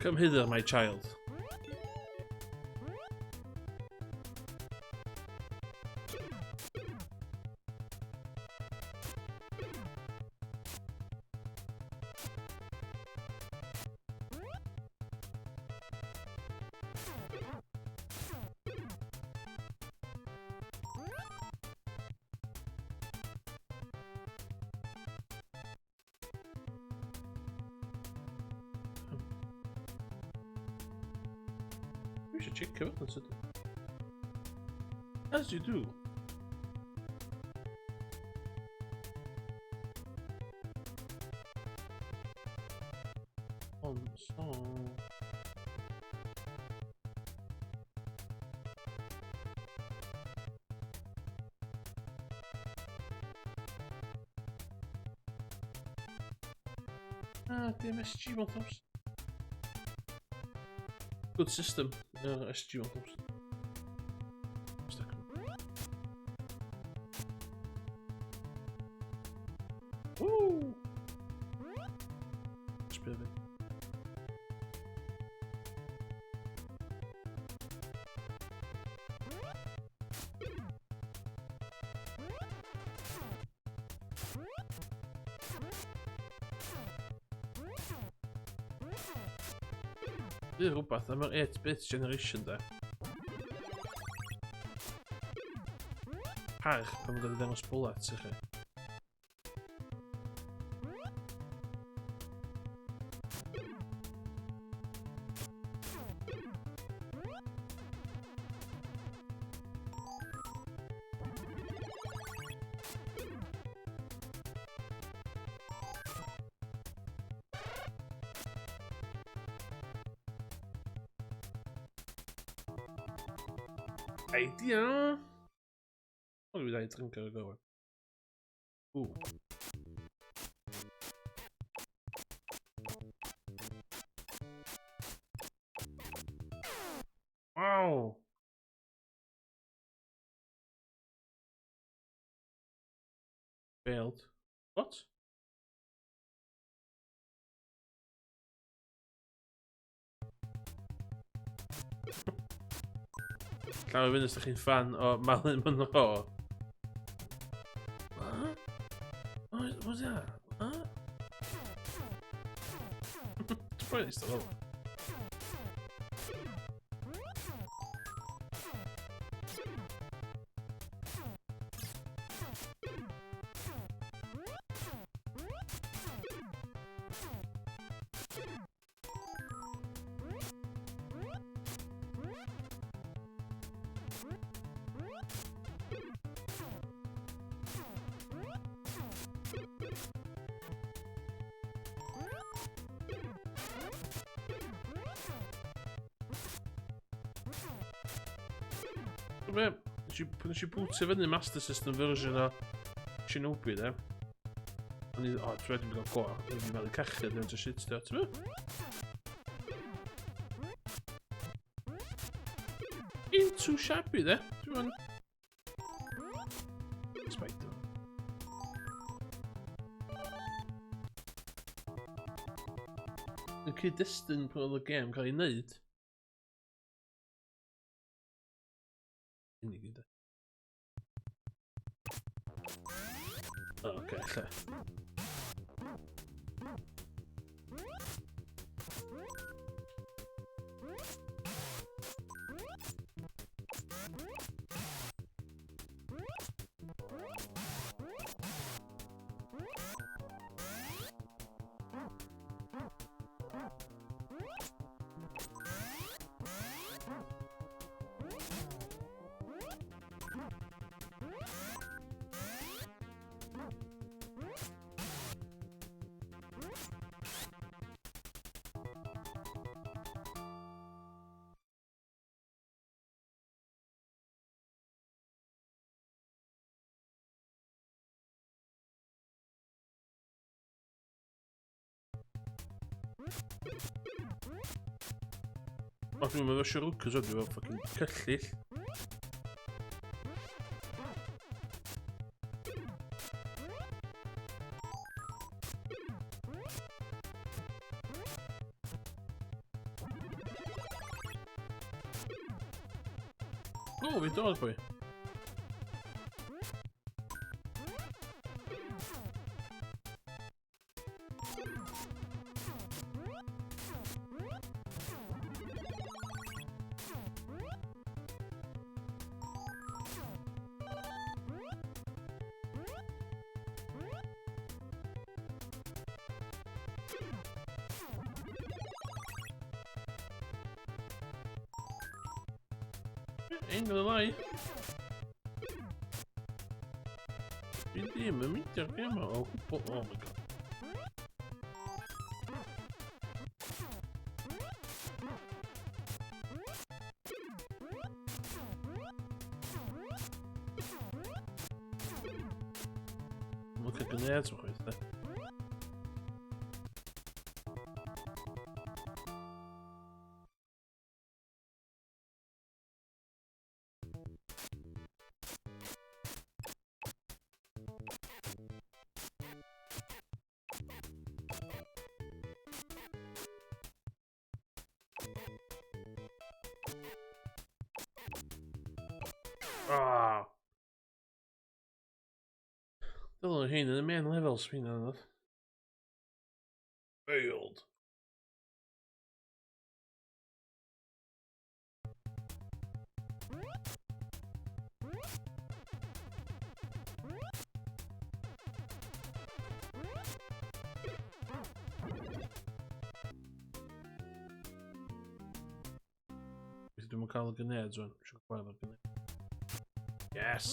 Come hither, my child. Dwi eisiau checio fo, yn sydyn. As you do. On song. Ah, dim SG 1000. Good system, SG 1000. Woo! Sbio fi. Bydd rhywbeth am yr 8-bit generation de. Parch pan mae'n dod i ddangos bullets i chi. Idea! O, dwi wedi drink ar y go. Ooh. Failed. What? Llaw i fynd os ydych chi'n fan o Marilyn Monroe. What? What was that? What? It's probably still up. Be? Nes i bwtio fyny Master System version o Shinobi, de. O'n i, o, dwi'n wedi cael go, dwi'n wedi malu cachu, dwi'n wedi shit, ti'n meddwl? Ain't too shabby, de. Dwi'n Spider. Y cyd-destun pan oedd y gêm cael ei wneud. Unig i de. O, oce, lle. O, dwi'n meddwl Shurikens o, dwi'n meddwl fucking cyllill. O, fi'n dod, boi. Ain't gonna lie. Dwi ddim yn mynd i'r gêm o gwbl. Oh my god. Look at grenades o chwaith, de. Ah. Dylwn hyn yn y main levels fi'n anodd. Failed. Dwi'n cael y grenades rwan. Dwi'n cael y grenades. Yes!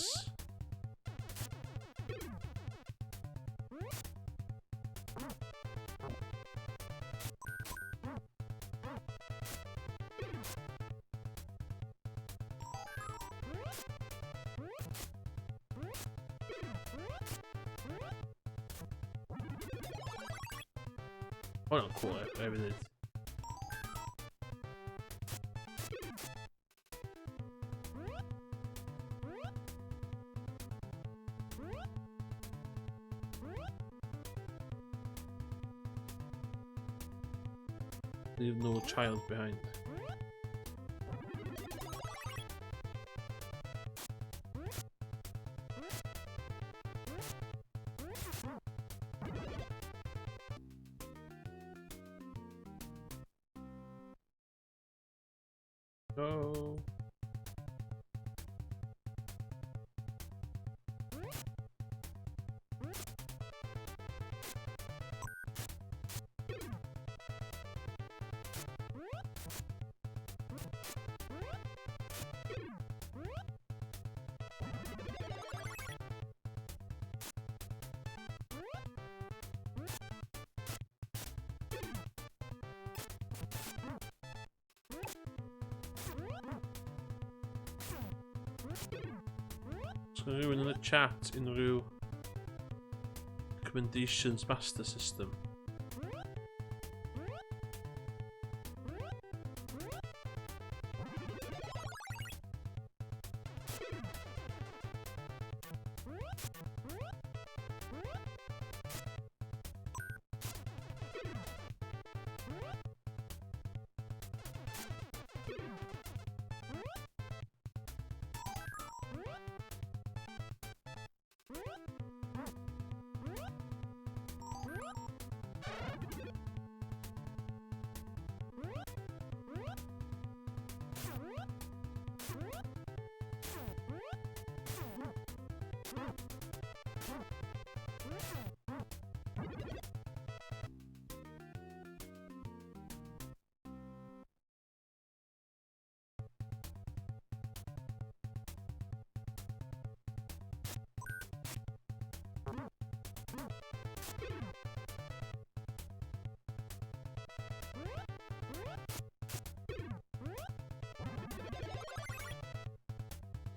Hwnna'n cool, rhaid fi ddweud. Leave no child behind. Go. Os yna rhywun yn y chat unrhyw recommendations Master System?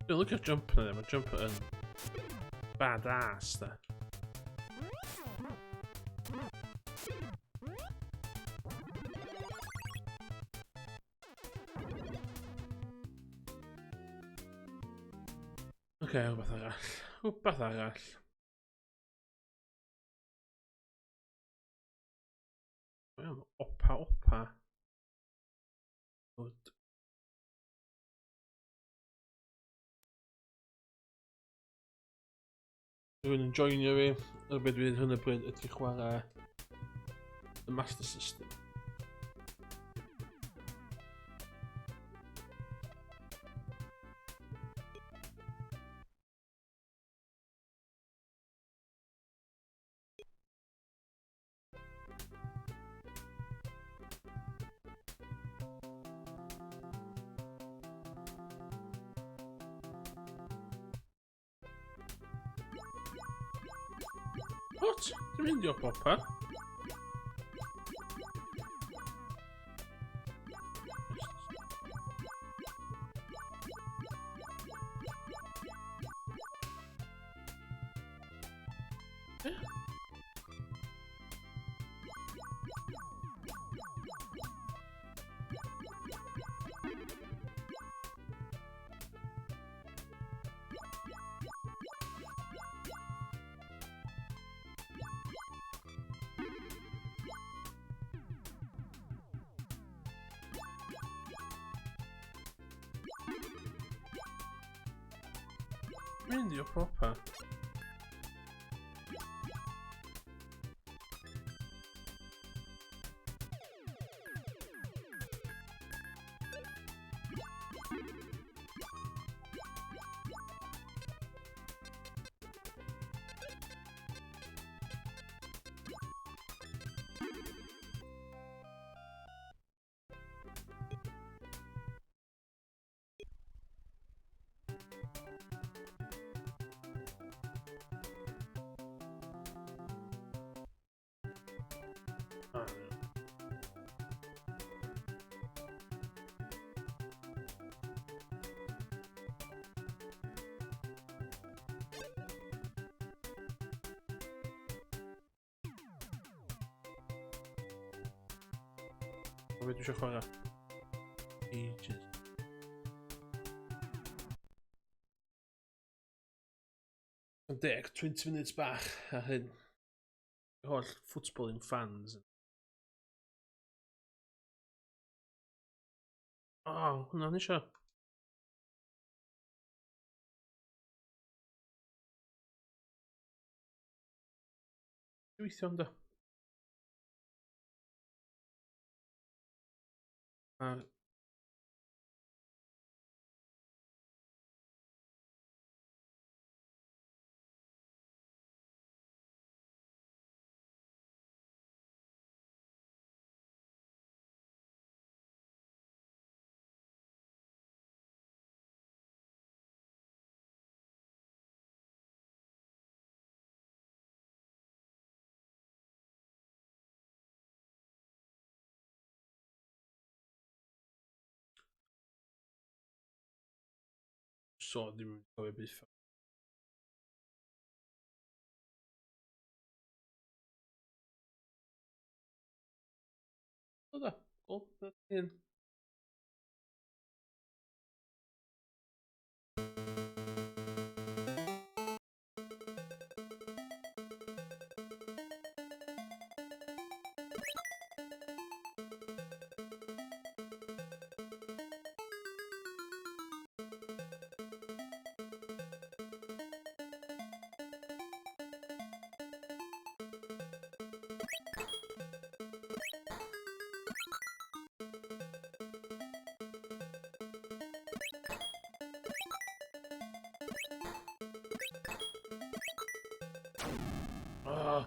Dwi'n licio'r jump na, mae jump yn badass da. Oce, okay, rhywbeth arall. Rhywbeth arall. Opa, opa. Good. Rwy'n yn joinio fi, ar beth dwi'n hyn o bryd ydy chwarae y Master System. What? Dwi'n mynd i o popper. Mynd i o proper. O, be dwi eisiau chwarae? Ages. Yn deg, 20 minutes bach ar hyn. Holl footballing fans. O, oh, hwnna'n eisiau. Gweithio ynddo. A So, ddim yn cofio byth. O da, cool, un. Ah.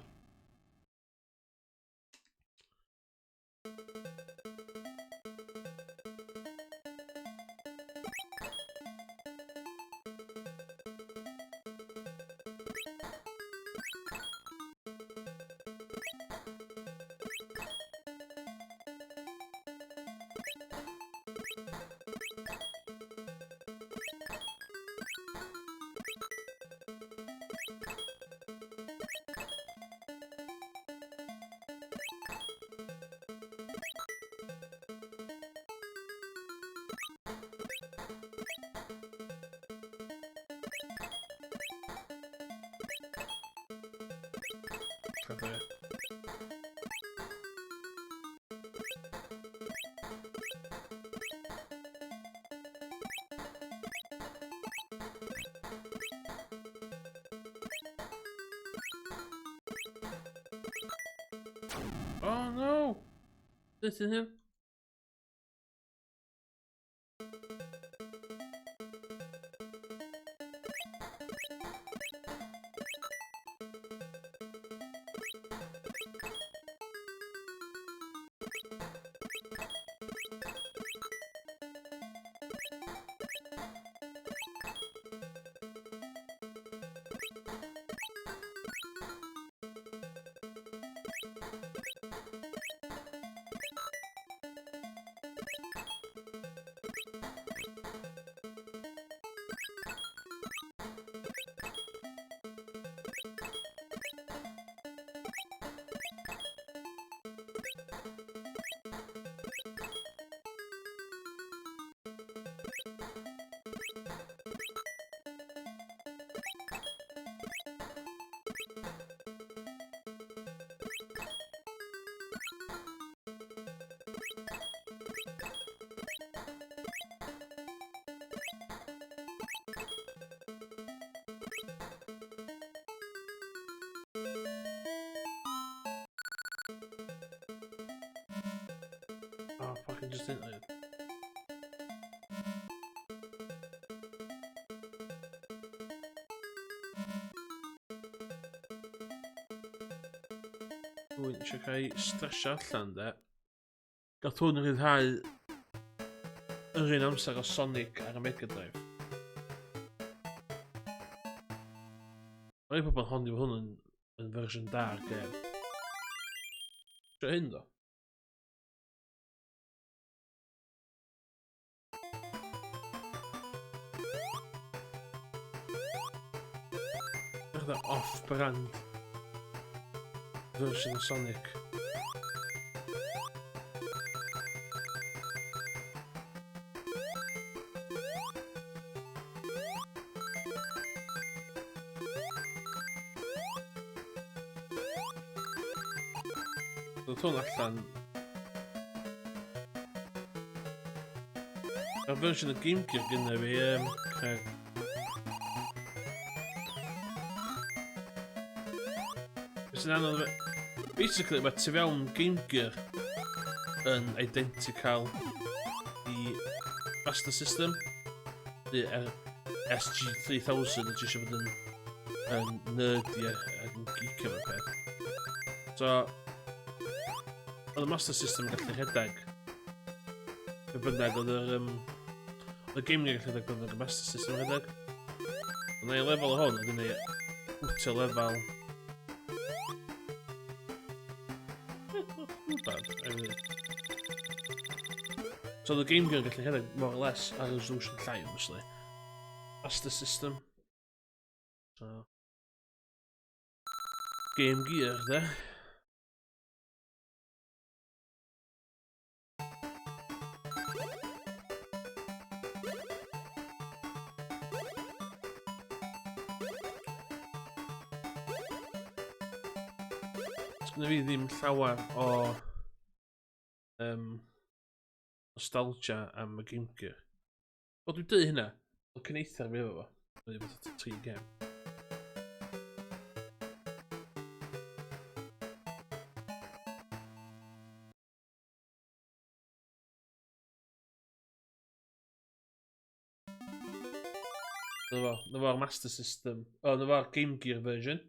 Clever. Oh no! This is him. Oh, fucking just didn't it. Dwi'n eisiau cael stresio allan de. Gath hwn rhyddhau yr un amser o Sonic ar y Mega Drive. Mae pobl yn honni bod hwn yn, yn fersiwn da ar gêm. Isio hyn ddo. Fatha off-brand version o Sonic. Dod hwn allan. Mae'r fersiwn y Game Gear gyda fi, Craig. Beth sy'n anodd... Basically, mae tu fewn Game Gear yn identical i Master System. The SG-3000, ydy eisiau bod yn, yn nerdy ac yn geek am y peth. So, oedd y Master System yn gallu rhedeg. Be bynnag oedd yr... oedd y Game Gear gallu rhedeg bynnag y Master System yn rhedeg. Ond ei lefel o hwn, oedd yn ei bwtio lefel. Not bad, I really. So oedd y Game Gear yn gallu rhedeg more or less ar resolution llai, obviously. Master System. So... Game Gear, de. Sgynna fi ddim llawer o nostalgia am y Game Gear. Wel, dwi'n dweud hynna. Oedd cyneithar fi efo fo. Oedd efo 3 gem. Na fo, na fo'r Master System. O, na fo'r Game Gear version.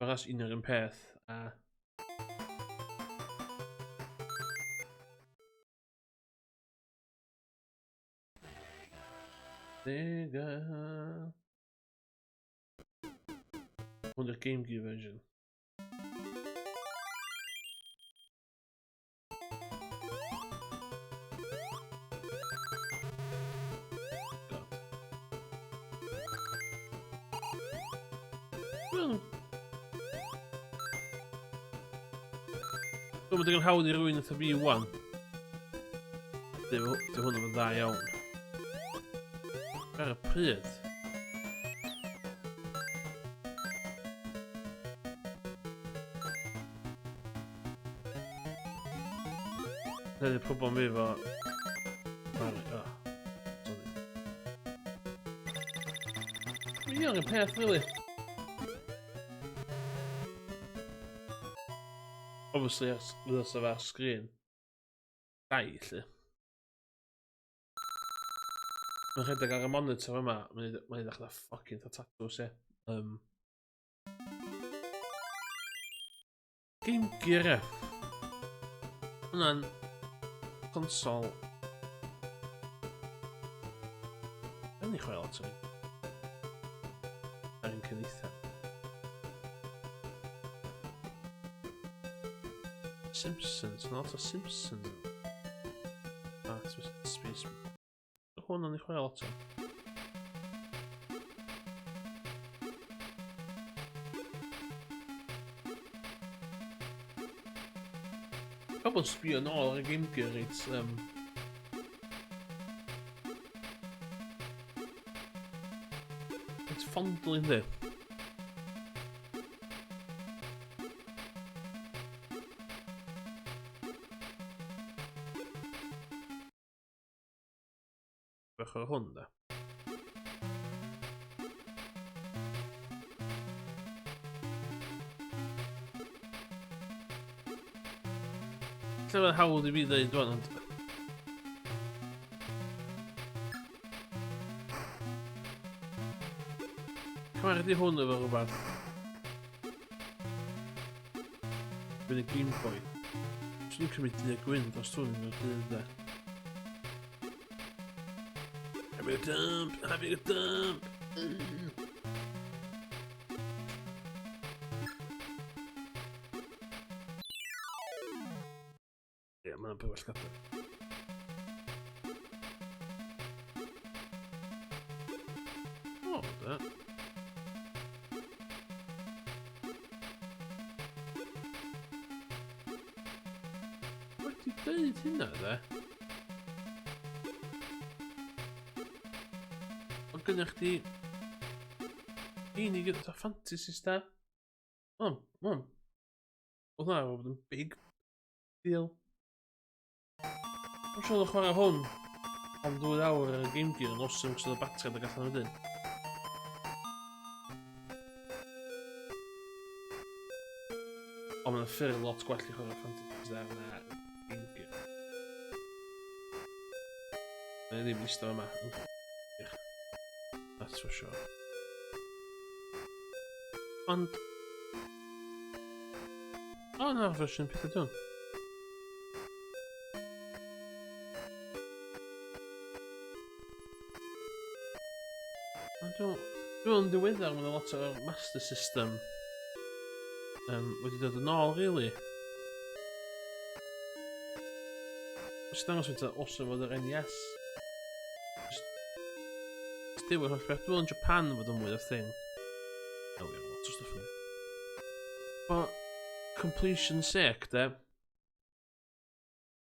Mae'r as un o'r un peth, a... Sega. Hwn yw'r Game Gear version. God. Well, Dwi'n mynd digon hawdd i rywun eitha fi wan. Di hwn yn dda iawn. Ar y pryd. Dyna'r problem fi efo... Oh, sorry. Mae'n iawn y peth, really. Obviously, os fydd ar sgrin. Dau, lle. Mae'n rhedeg ar y monitor yma, mae'n mae'n edrych na fucking tatws, ie. Game Gear, ie. Hwna'n consol. Yn ei chwarae lot o'n Ar un cyfeitha. Simpsons, not a Simpsons. Ah, Space. Hwn o'n i chwarae lot o. Pobl yn sbio nôl ar y Game Gear reit... Reit fondly, ynddi? Bach o hwn, da. Lle mae'n hawdd i fi ddeud rwan, ond... Cymharu di hwn efo rhywbeth. Fydd y Game Boy. Swn i'n cymryd du a gwyn dros hwn yn y dydd de. Having a dump, having a dump. Ie, yeah, mae'n bywell gadael. O, da. Wedi dweud hynna, dde? Ond gynnwch chdi... Un i gyda Fantasy Star. O, o. Oedd hwnna bod yn big deal. Dwi'n siŵr chwarae hwn. Am ddwy awr ar y Game Gear yn awesome cos oedd y batri yn dod allan wedyn. Ond mae'n ffyrdd lot gwell i chwarae Phantasy Star na Game Gear. Mae'n ddim eistedd yma. That's for sure. Ond... O, oh, na, fersiwn pethau dwi'n. Ond dwi'n meddwl yn ddiweddar mae 'na lot o'r Master System wedi dod yn ôl, really. Os dangos faint o awesome oedd yr NES. Just... Just dim o'r holl beth. Dwi'n meddwl yn Japan fod o'n mwy o thing. Oh, yeah, lot o stuff yn. For completion sake, de,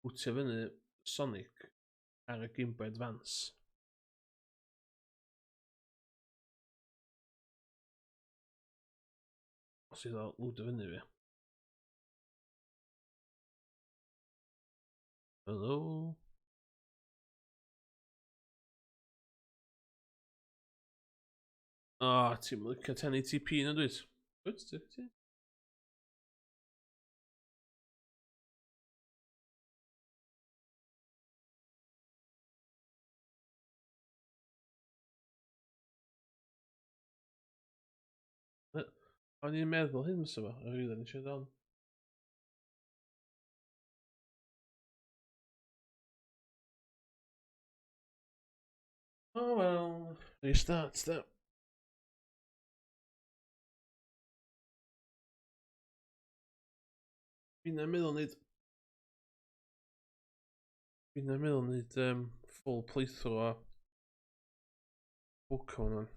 bwtio fyny Sonic ar y Game Boy Advance. Os iddo lwdio fyny fi. Hello? O, oh, ti'n licio 1080p na dwyt? Dwyt, ti? O'n i'n meddwl hyn fysa fo, a rili nes i ddon. Oh well, restart da. Fi'n meddwl wneud... Fi'n meddwl wneud full playthrough o Pokemon o'n.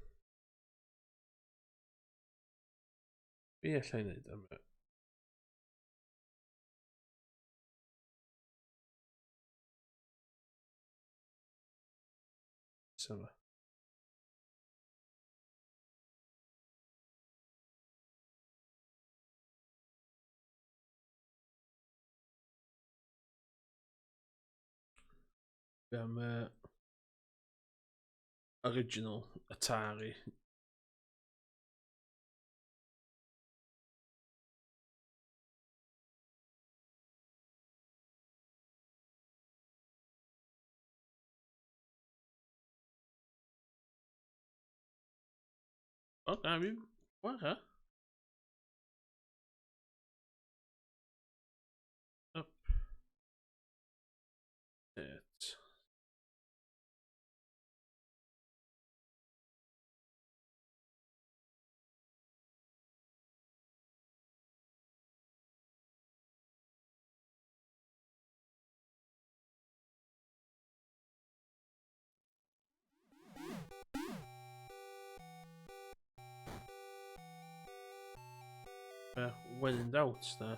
Be allai wneud am y... Yma. Be am original Atari? O, na, fi... Chwarae. Up. It. When in doubt, da.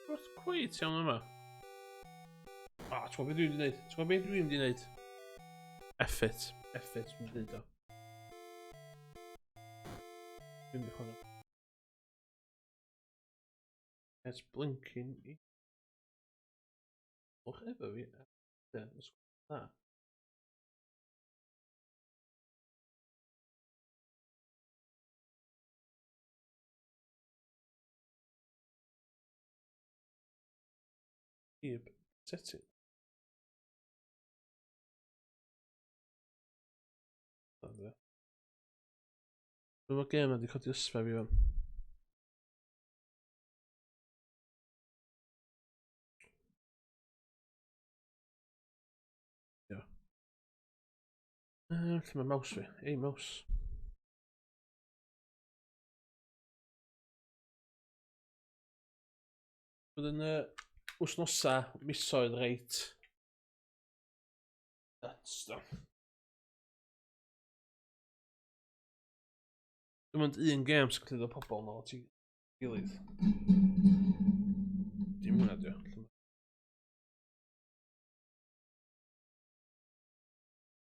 Wrth cweit iawn yma. Ah, ti'n gwybod beth dwi'n mynd i wneud? Ti'n gwybod beth dwi'n mynd i wneud? F it. F it, dwi'n mynd i wneud o. Dwi'n mynd i chwarae. It's blinking. Och efo fi. Na. Keep setting. Dwi'n gêm wedi codi ysfa fi fan. Ia. Lle mae mouse fi? Ei, mouse. Bydd yn wythnosa, misoedd reit. Nuts, do. Dim ond un gêm sy'n gallu dod pobl nôl at ei gilydd. Dim hwnna, dio.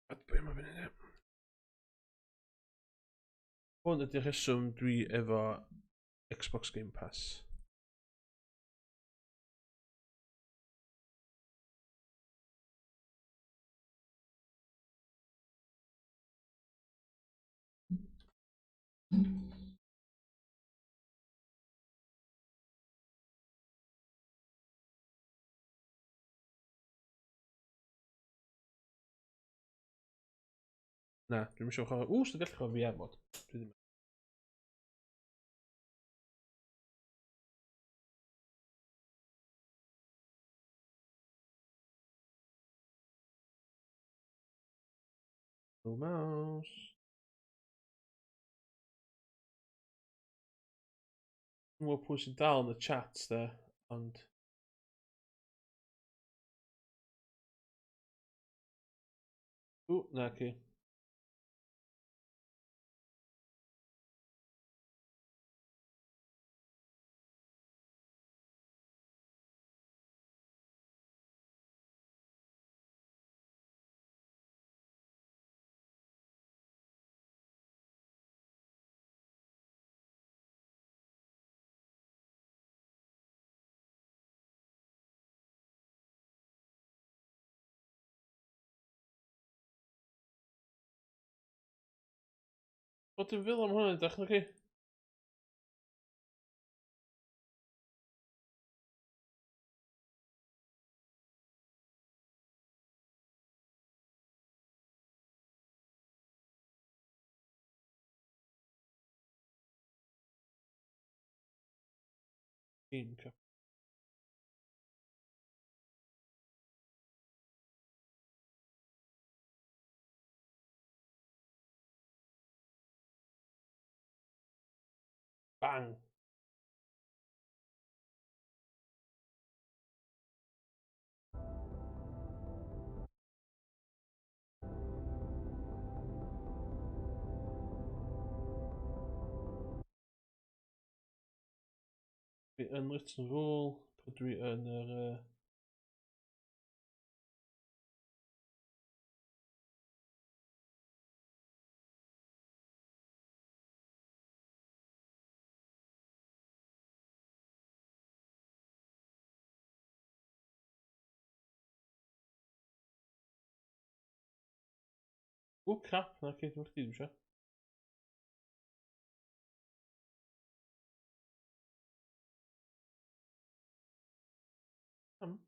A be mae fyny, ie. Hwn ydy'r rheswm dwi efo... Xbox Game Pass. Na, dwi'm eisiau chwarae... Ww, sy'n gallu chwarae VR mod. Dwi ddim. No mouse. Dwi'n gwybod pwy sy'n dal yn y chat de, ond... Ww, na ci. Wel, dim fel am hwnna'n edrych, na chi? Game Cup. Bang! Dwi yn Little Rule, pryd dwi yn yr... O, crap, na, cyd, dwi'n chdi, dwi'n siarad. Pam?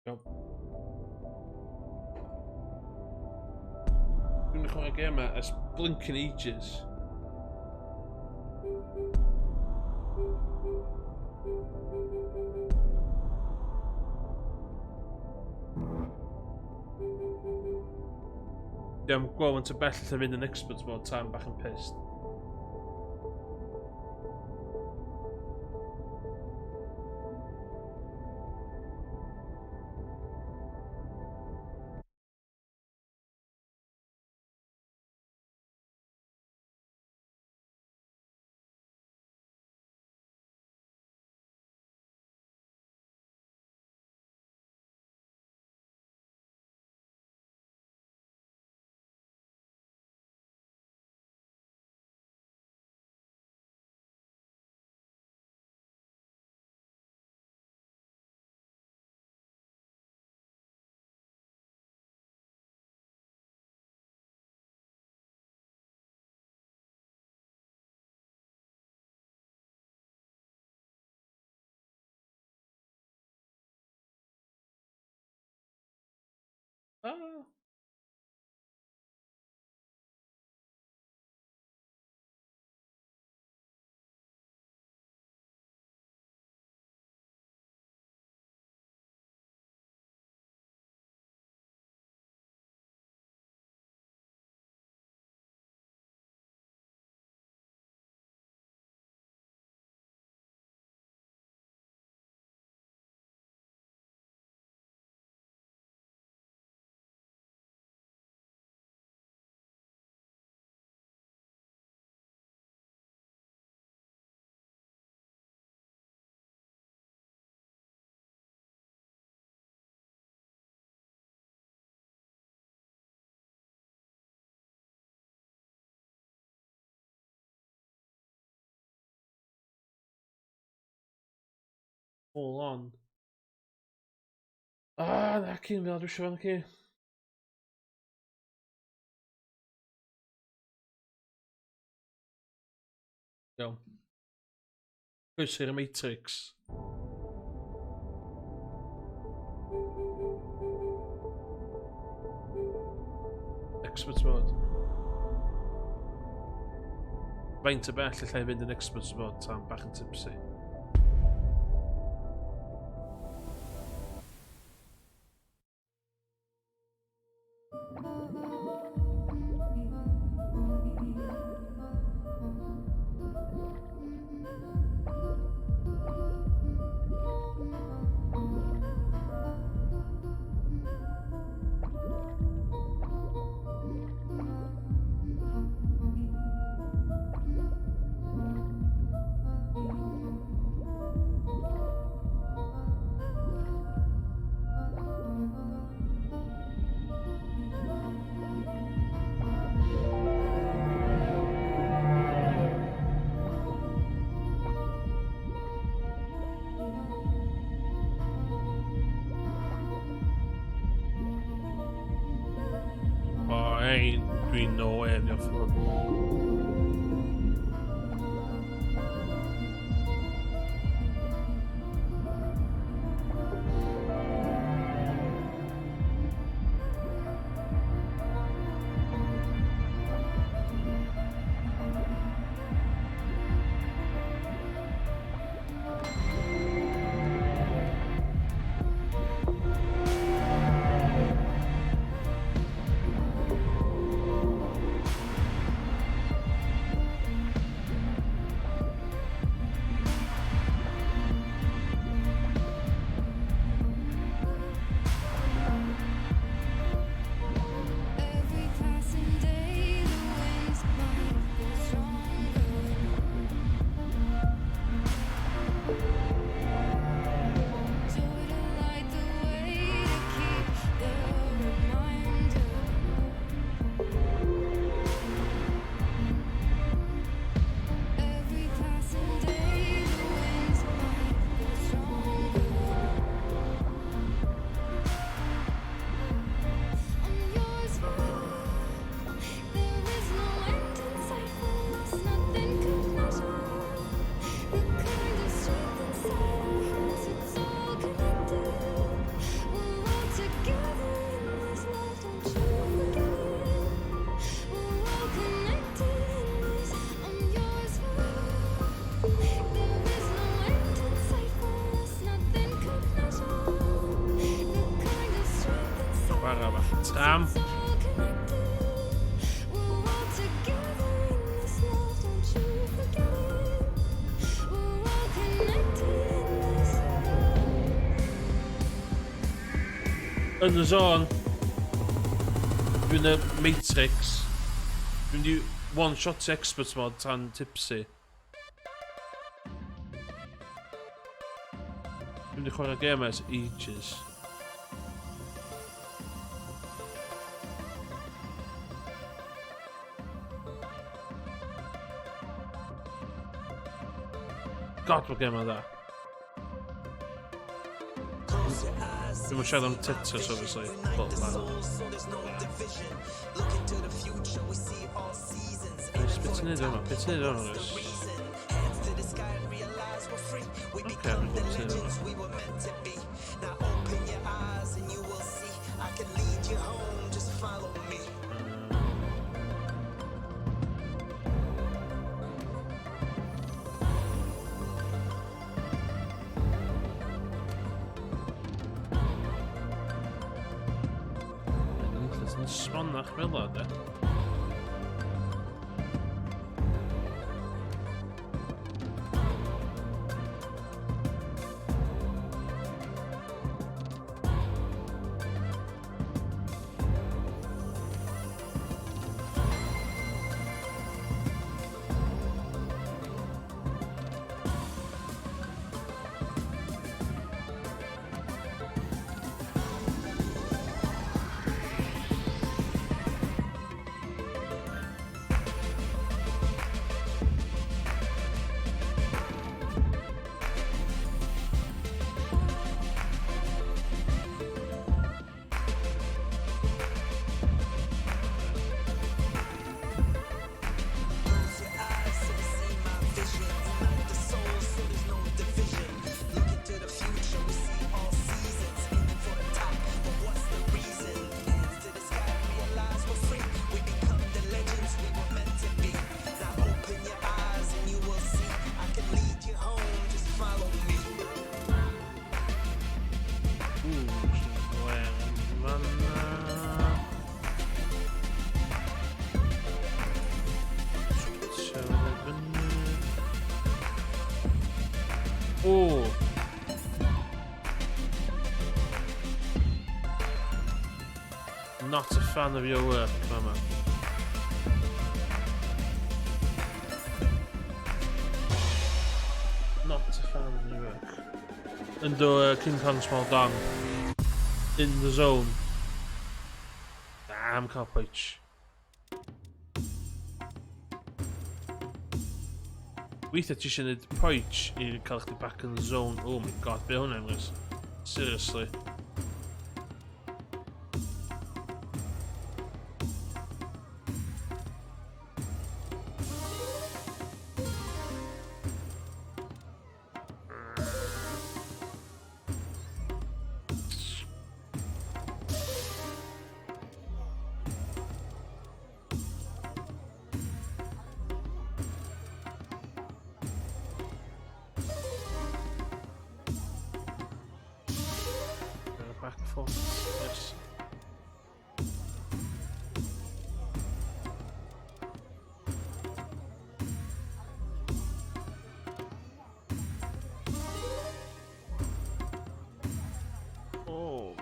Iawn. Dwi'n chwarae gemau ers blinking ages. Dwi'n gweld yn bell allan fynd yn expert mode tan bach yn pissed. Ah. Full on. Ah, na cyn fel dwi eisiau fan ci. Iawn. Croeso i'r Matrix. Expert mode. Faint o bell allai fynd yn expert mode tan bach yn tipsy. O, ei, dwi'n no way yn off. Tram. Yn y zone. Dwi'n y Matrix. Dwi'n di one-shot expert mod tan tipsy. Dwi'n di chwarae gêm ers ages. God, mae gêm dda. Dwi'n mynd siarad am Tetris, obviously, but man. Rhys, beth ti'n neud yma? Beth ti'n neud yma, Rhys? Oce, dwi'n gwybod beth ti'n neud yma. smonach fel o, de. Ooh. Not a fan of your work, Mama. Not a fan of your work. Ynddo King Kong Small Dong. In the zone. Damn, cael poach. Weithiau ti eisiau gwneud poach i cael chdi back in the zone. Oh my god, be hwnna, Emrys? Seriously. Back foot, yes. Oh.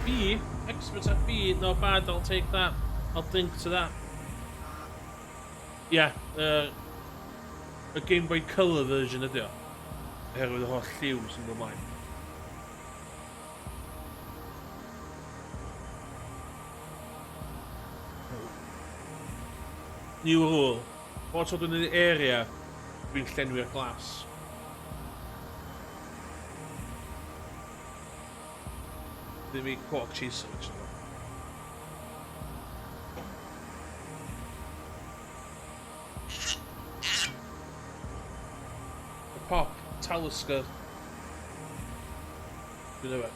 B, expert at B, not bad, I'll take that. I'll drink to that. Yeah, y Game Boy Color version ydy o. Oherwydd y holl lliw sy'n dod mlaen. New rule. Bob tro dwi'n yn area, dwi'n llenwi'r glas. Ddim i pork cheese sandwich. Talisker. Dwi'n yfed.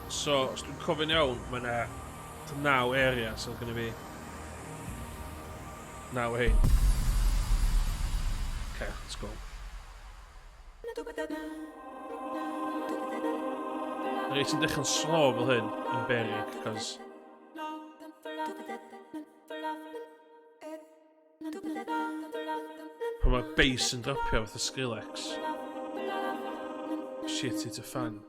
So, os dwi'n cofio'n iawn, mae yna naw area, so gynnu fi naw hein. Okay, let's go. Reit yn dechrau'n slow fel hyn, yn berig, cos... Pan mae'r bass yn dropio fath o Skrillex. Shit it's a fan.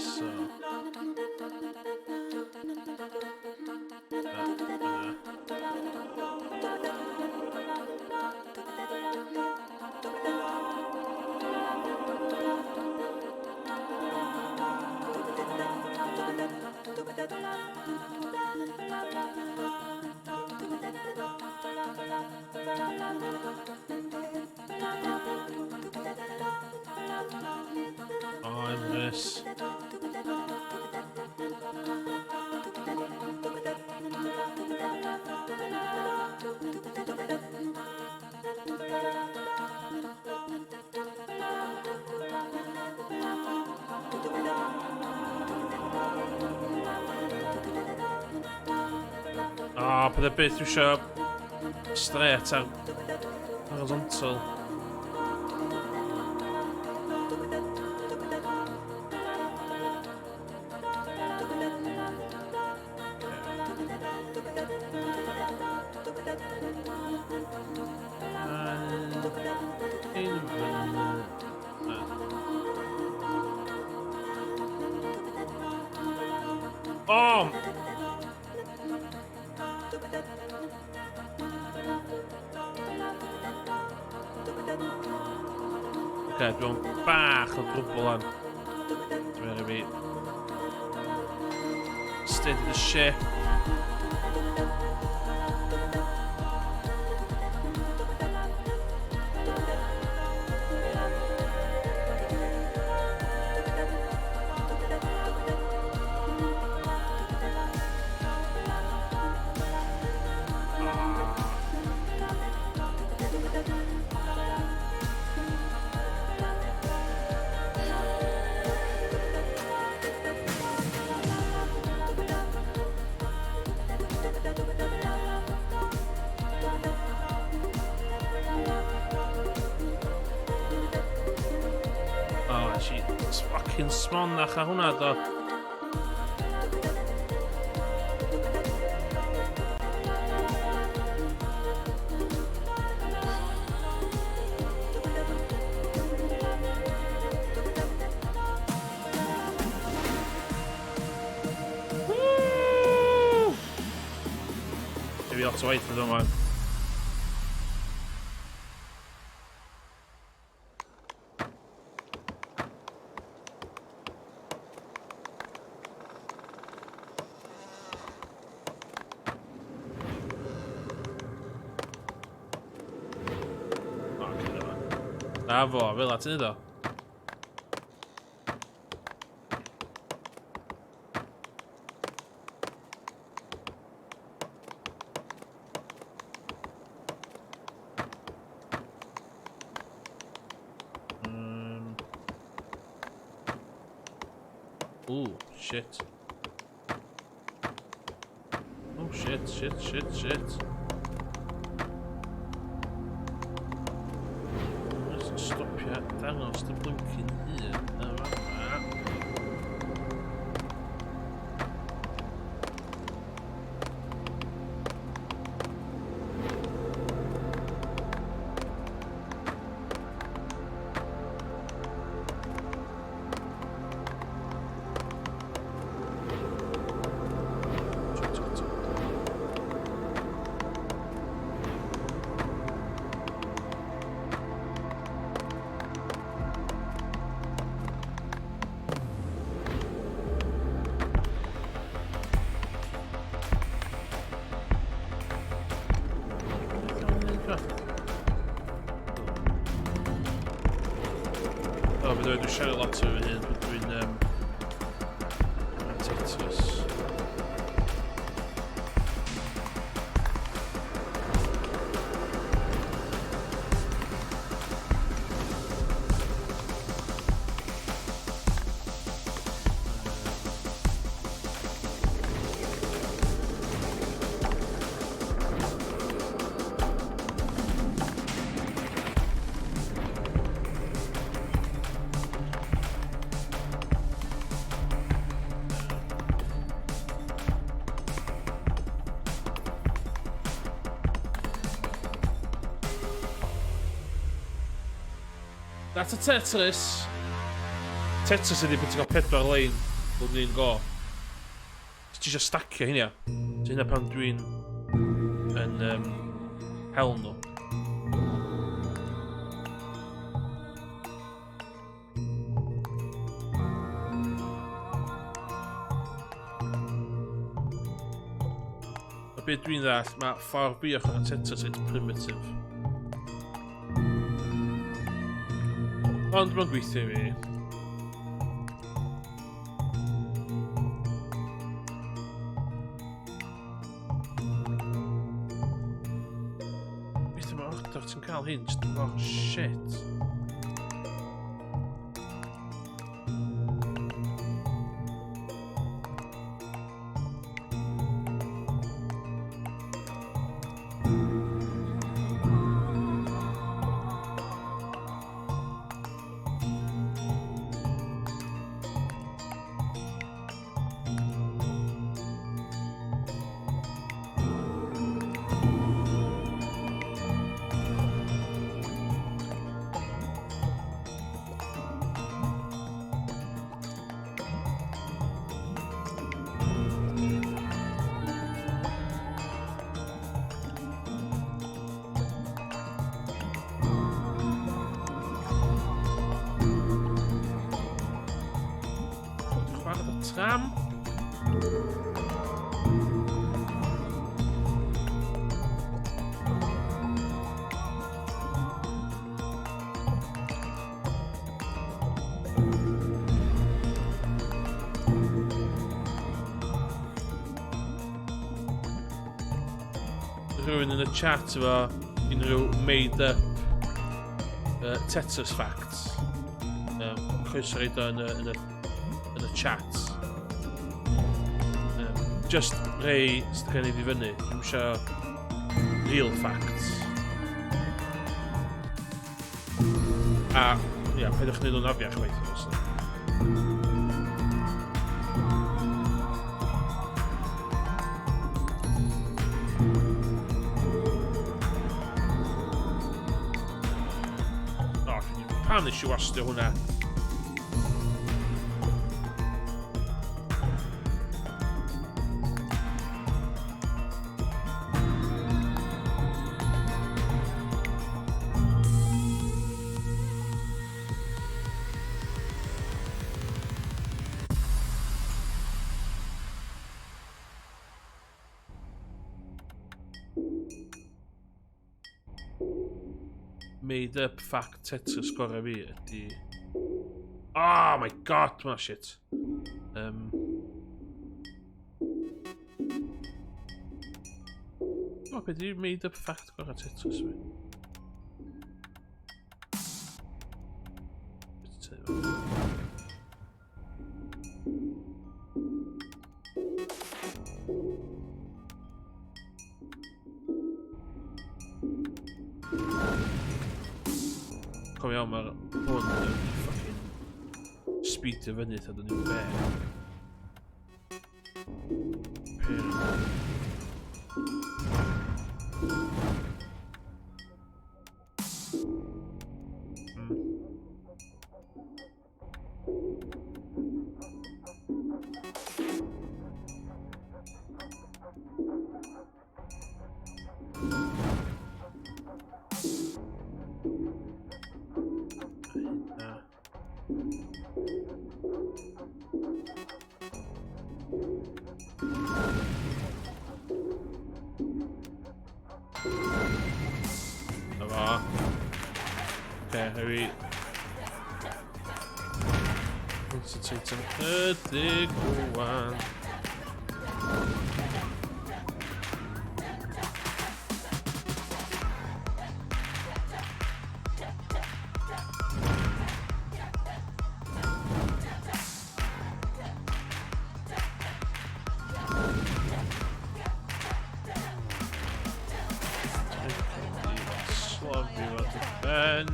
So. Oh, Emrys. O, oh, pethau byth dwi eisiau straight ar horizontal. Oh! Oce, dwi'n bach o drwbl an. Dwi'n meddwl fi... Steady the ship. Oh, she fucking smonach ar hwnna, do. Fi lot o waith yn ymlaen. Na fo, fel at neud o. Ooh, shit. Oh shit, shit, shit, shit. Let's stopio dangos dy blincyn hun yn fan'na. by the way, dwi'n siarad lot o fy hun, but dwi'n Tetris. That's a Tetris. Tetris ydi pan ti'n cael pedwar lein mewn un go. Ti eisiau stacio hynny? So hynna pan dwi'n yn hel nhw. A beth dwi'n ddall, mae ffordd fi o chwarae Tetris reit primitive. Ond mae'n gweithio i fi. Beth yma order ti'n cael hyn? Just mor shit. Chwarae fo tram. Rhywun yn y chat efo unrhyw made up Tetris facts. Croeso reid o yn y chat. Just rei sydd gen i fi fyny. Dwi'n eisiau real facts. A, ia, peidiwch wneud nhw'n afiach chwaith, obviously. O, pam nes i wastio hwnna? Made up fact Tetris gorau fi ydy... Oh my god, mae'n shit. O, beth yw made up fact gorau Tetris fi? Cofio, mae'r hwn yn fucking speedio fyny ta dyn ni'n be. Na fo. Oce, rhaid fi... Concentrate am chydig rwan. Slofi fo dy ben.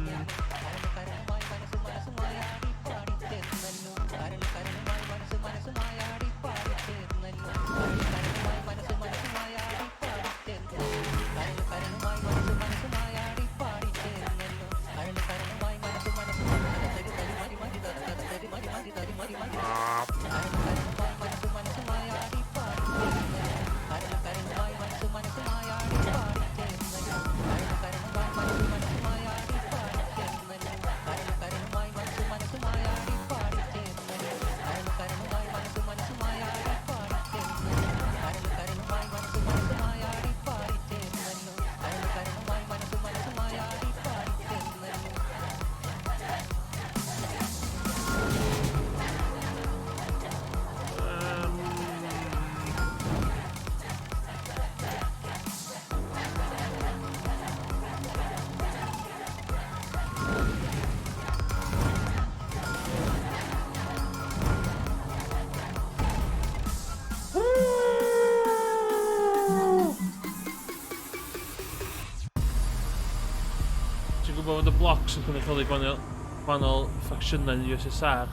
Ti'n gwybod fod y blocs yn cynrychioli gwahanol, gwahanol ffacsiynau yn y USSR?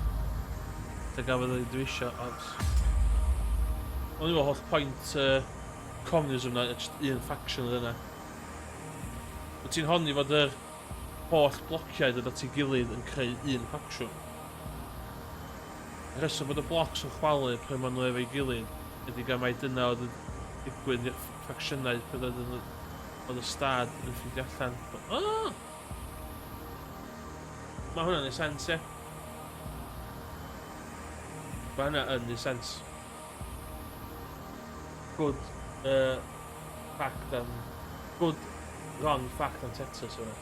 Lle gafodd ei dyfeisio, ops. O'n i'n holl pwynt communism na, just un faction oedd yna. Wyt ti'n honni fod yr holl blociau dod at ei gilydd yn creu un ffacsiwn? Y rheswm bod y blocs yn chwalu pryd maen nhw efo'i gilydd ydy gan mai dyna oedd yn digwydd i'r ffacsiynau pryd oedd, yn, oedd y stad yn ffeindio allan. Oh! Mae hwnna'n ei sens, ie. Mae hwnna yn ei sens. Good fact am... Good wrong fact am Tetris hwnna.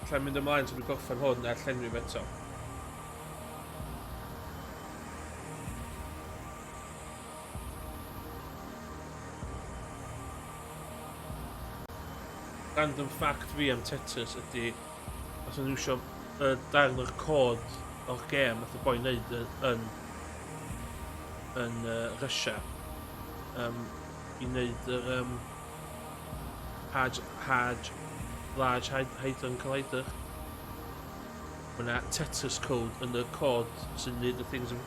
Alla mynd ymlaen so dwi'n gorffen hwn a'r llenwi fe eto. Random fact fi am Tetris ydy, os nhw'n iwsio y darn o'r cod o'r gêm nath y boi wneud yn, yn, yn Russia i wneud yr Haj, Haj, Large Hadron Collider. Mae yna Tetris code yn y cod sy'n neud y things yn...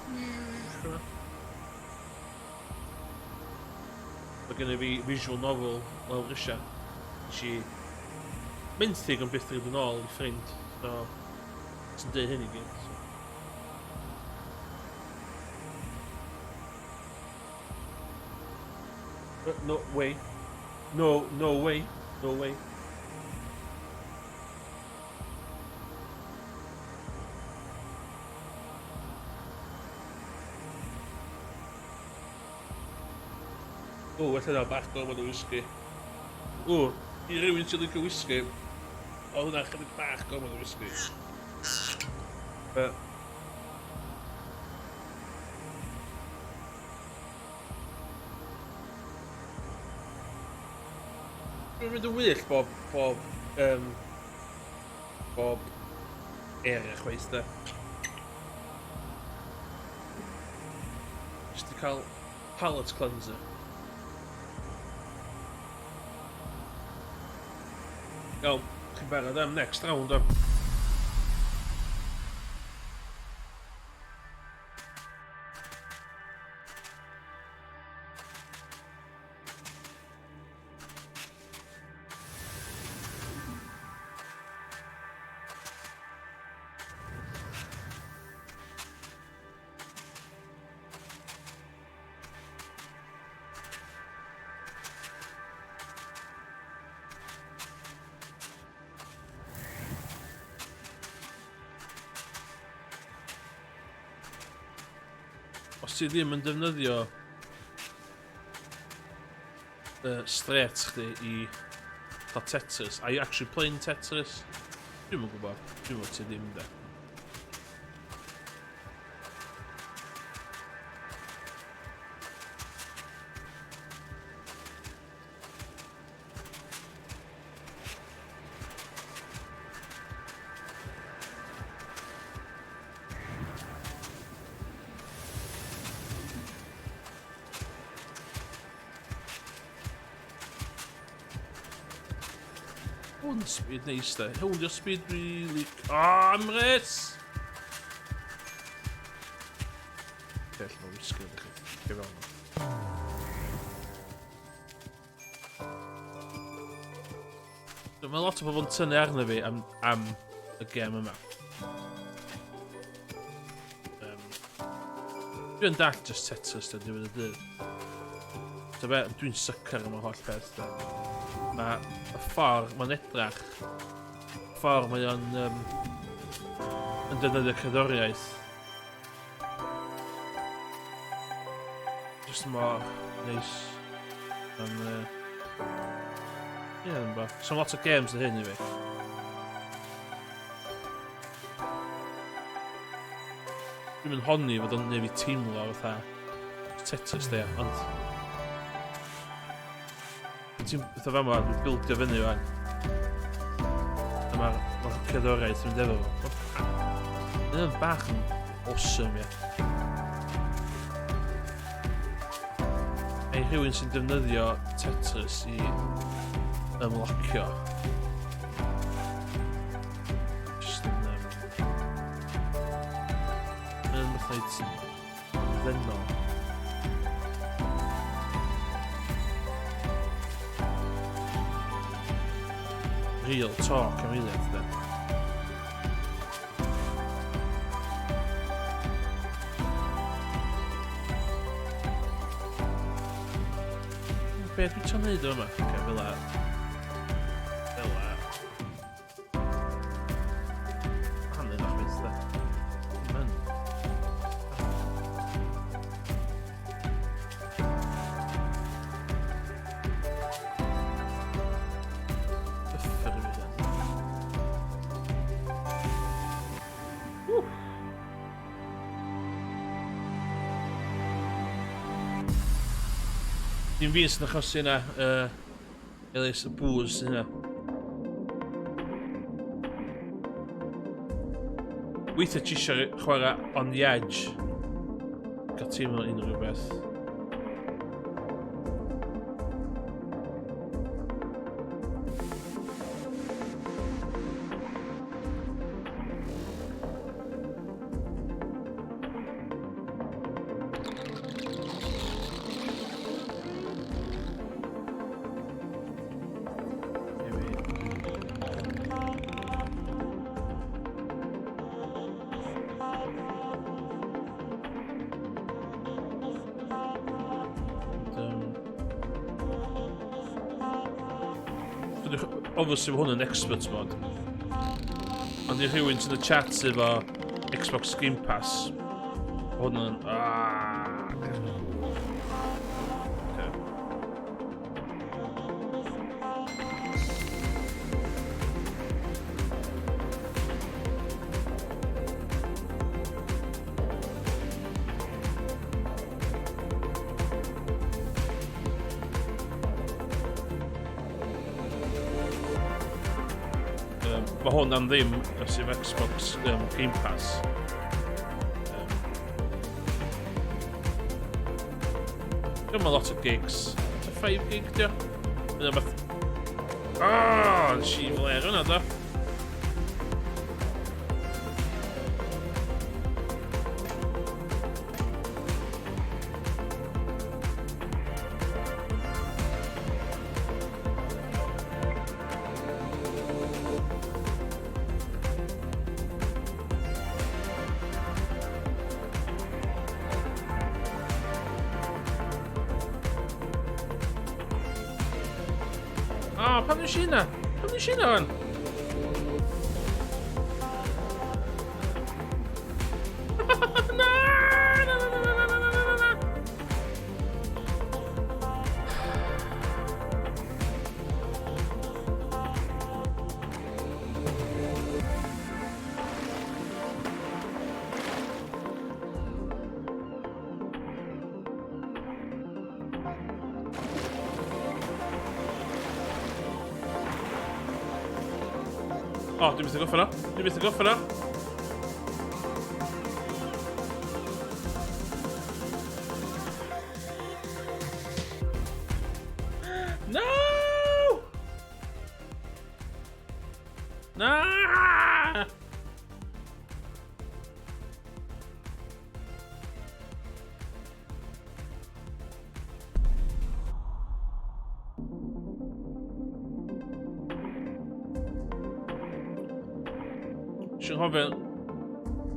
Mae gennym fi visual novel lawr grisiau. Nes i benthyg ond byth rhaid yn ôl i ffrind. So, sy'n dweud hyn i gyd. So. No way. No, no way. No way. O, well yna bach gormod o whisky. O, i rywun sy'n licio whisky, o hwnna chydig bach gormod o whisky. Dwi'n mynd yn wyllt bob, bob, um, bob area chwaith, de. Jyst i cael palate cleanser. Iawn, chi'n barod am next round am. Os ti ddim yn defnyddio straight chdi i fatha Tetris. Are you actually playing Tetris? Dwi'm yn gwybod. Dwi'n meddwl ti ddim de. Hwn speed neis de. Hwn di'r speed really... Oh, Amrys! Bell mae'n wisgo ydych chi. Ge fel yna. Mae lot o bobl yn tynnu arno fi am, am y gem yma. Um, dwi'n dall just Tetris dyn diwedd y dydd. So be, dwi'n sycr am y holl peth. Da. Mae y ffordd mae'n edrach, y ffordd mae o'n um, yn defnyddio cerddoriaeth. Just mor neis. Mae'n... Ie, yeah, yn So lot o games yn hyn i fi. Dwi'n mynd honni fod o'n neud fi teimlo fatha Tetris de, ond... Ti'n fatha fama, dwi'n bildio fyny fan. A mae'r ma cerddoriaeth yn mynd efo fo. Mae'n bach yn awesome, ie. Ei rhywun sy'n defnyddio Tetris i ymlacio. Just yn... Um, yn fatha ddynol. Real talk am eiliad, de. Be dwi'n trio neud o yma? Oce, fel a... Fel a... Hanner o'ch beth, da. Mae'n... Buffer i fi hyn. Ww! Dim fi sy'n achosi yna, uh, Elis, y bŵs yna. Weithiau ti eisiau chwarae on the edge. Gael teimlo unrhyw beth. Obviously mae hwn yn expert mod. Ond i rhywun sy'n y chat sydd efo Xbox Game Pass, hwn yn... Ah, okay. Um, mae hwn am ddim os yw Xbox um, Game Pass. Um, Dwi'n lot o gigs. 5 gig, dio? Mae'n beth... Ah, nes i fler yna, do. Ah, pam nes i hynna? Pam nes i hynna fan? Na! Na, na, na, na, na, na, na, na! O, dwi'n methu gorffen o. Dwi'n methu gorffen o. No! Na! Sy'n nghofio...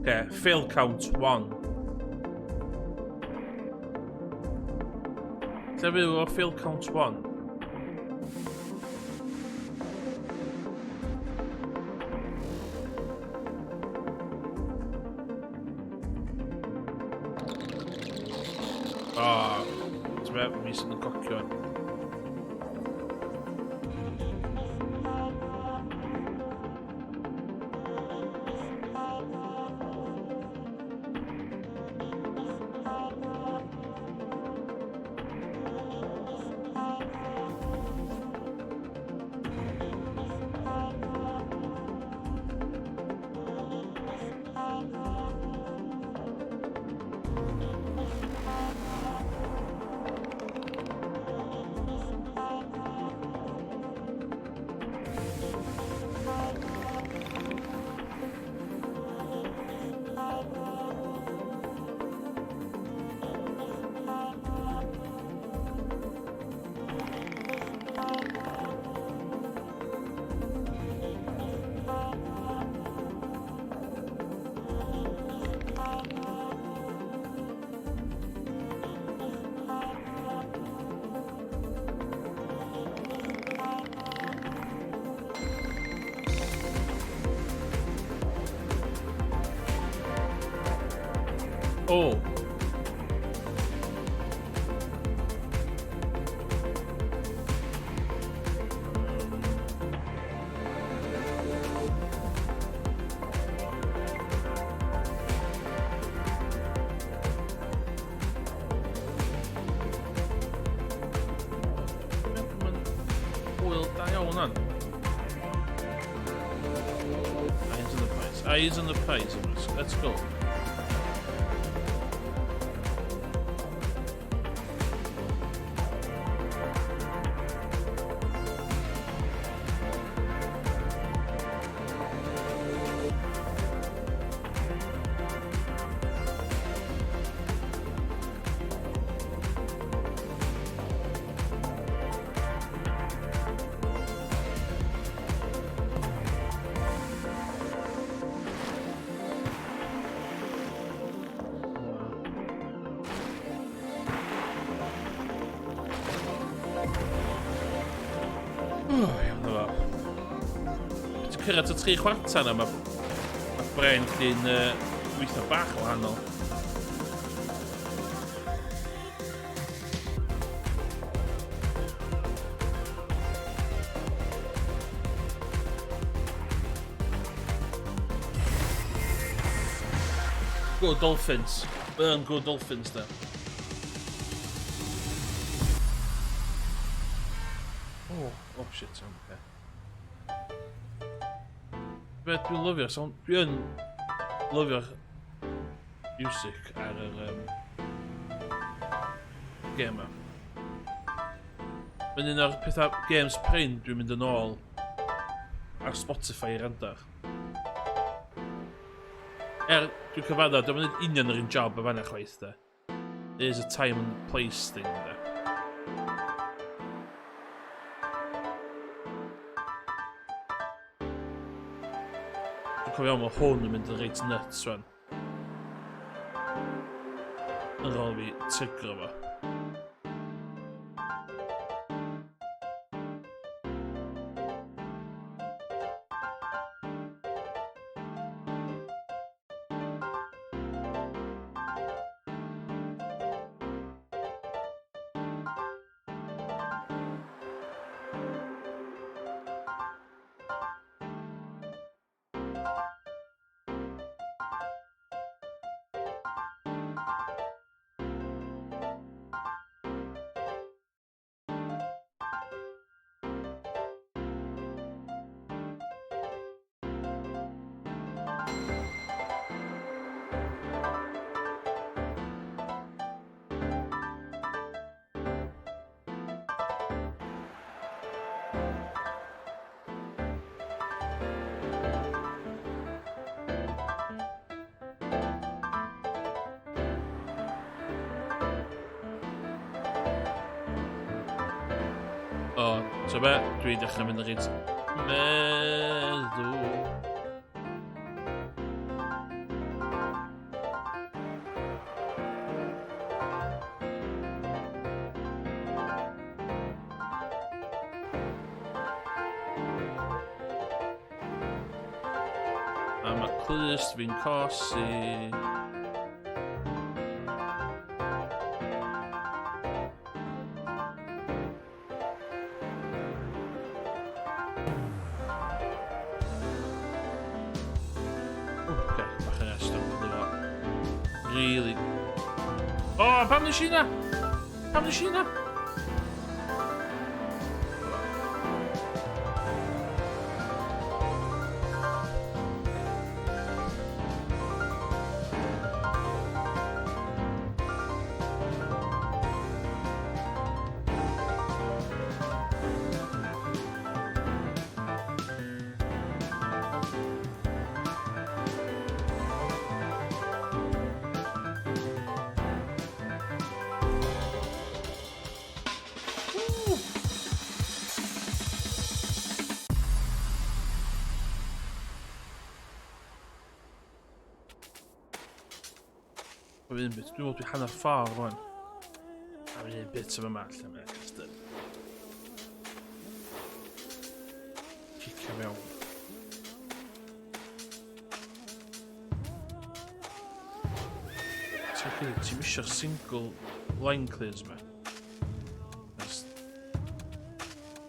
Okay, fail count 1. Lle fydd o fail count 1? Ah, ti'n meddwl, mi sy'n yn cocio. Oh. Mae'n hwyl da iawn hwn. Eyes on the prize. Eyes on the prize. Let's go. Oh, iawn o fo. Ti'n cyrraedd y 3/4 na, mae brain chdi'n gweithio bach o wahanol. Go Dolphins. Burn Go Dolphins, da. Oh, oh shit, iawn, oce. Be dwi'n lyfio, sound, dwi'n lyfio'r music ar yr game yma. Mae'n un o'r pethau games prin dwi'n mynd yn ôl ar Spotify i rando ar. Er, dwi'n cyfadda, dwi'n mynd union yr un job o fanna chwaith, de. There's a time and place thing, de. Dwi'n cofio mae hwn yn mynd yn reit nuts, rwan. Ar ôl fi trigro fo. O, so be? Dwi'n dechrau mynd yn reit meddwl. A mae clust fi'n cosi. Oce, bach yn rest am efo. Really. O, oh, pam nes i na? Pam nes i na? Mae'n un bit, dwi'n meddwl dwi hanner ffordd rwan. A mae'n un bit yma yma, lle mae'n just yn... Cicio mewn. Ti'n credu, ti'n isio'r single line clears yma? That's...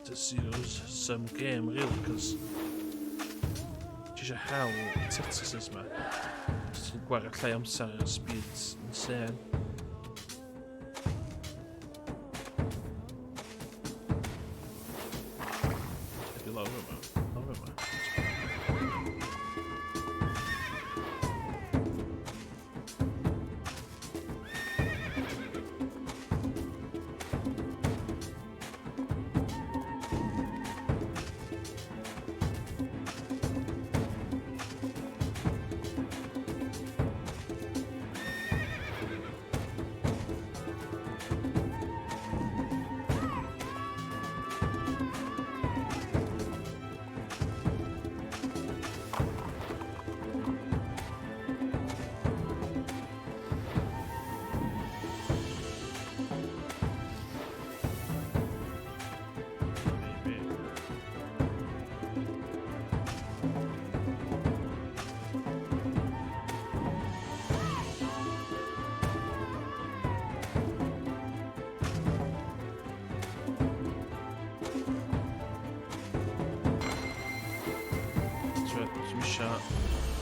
It's a zero sum game, really, cos... Ti eisiau hel y tituses yma. Ti'n gwario llai amser ar speeds insane. Ydy lawr yma. Lawr yma.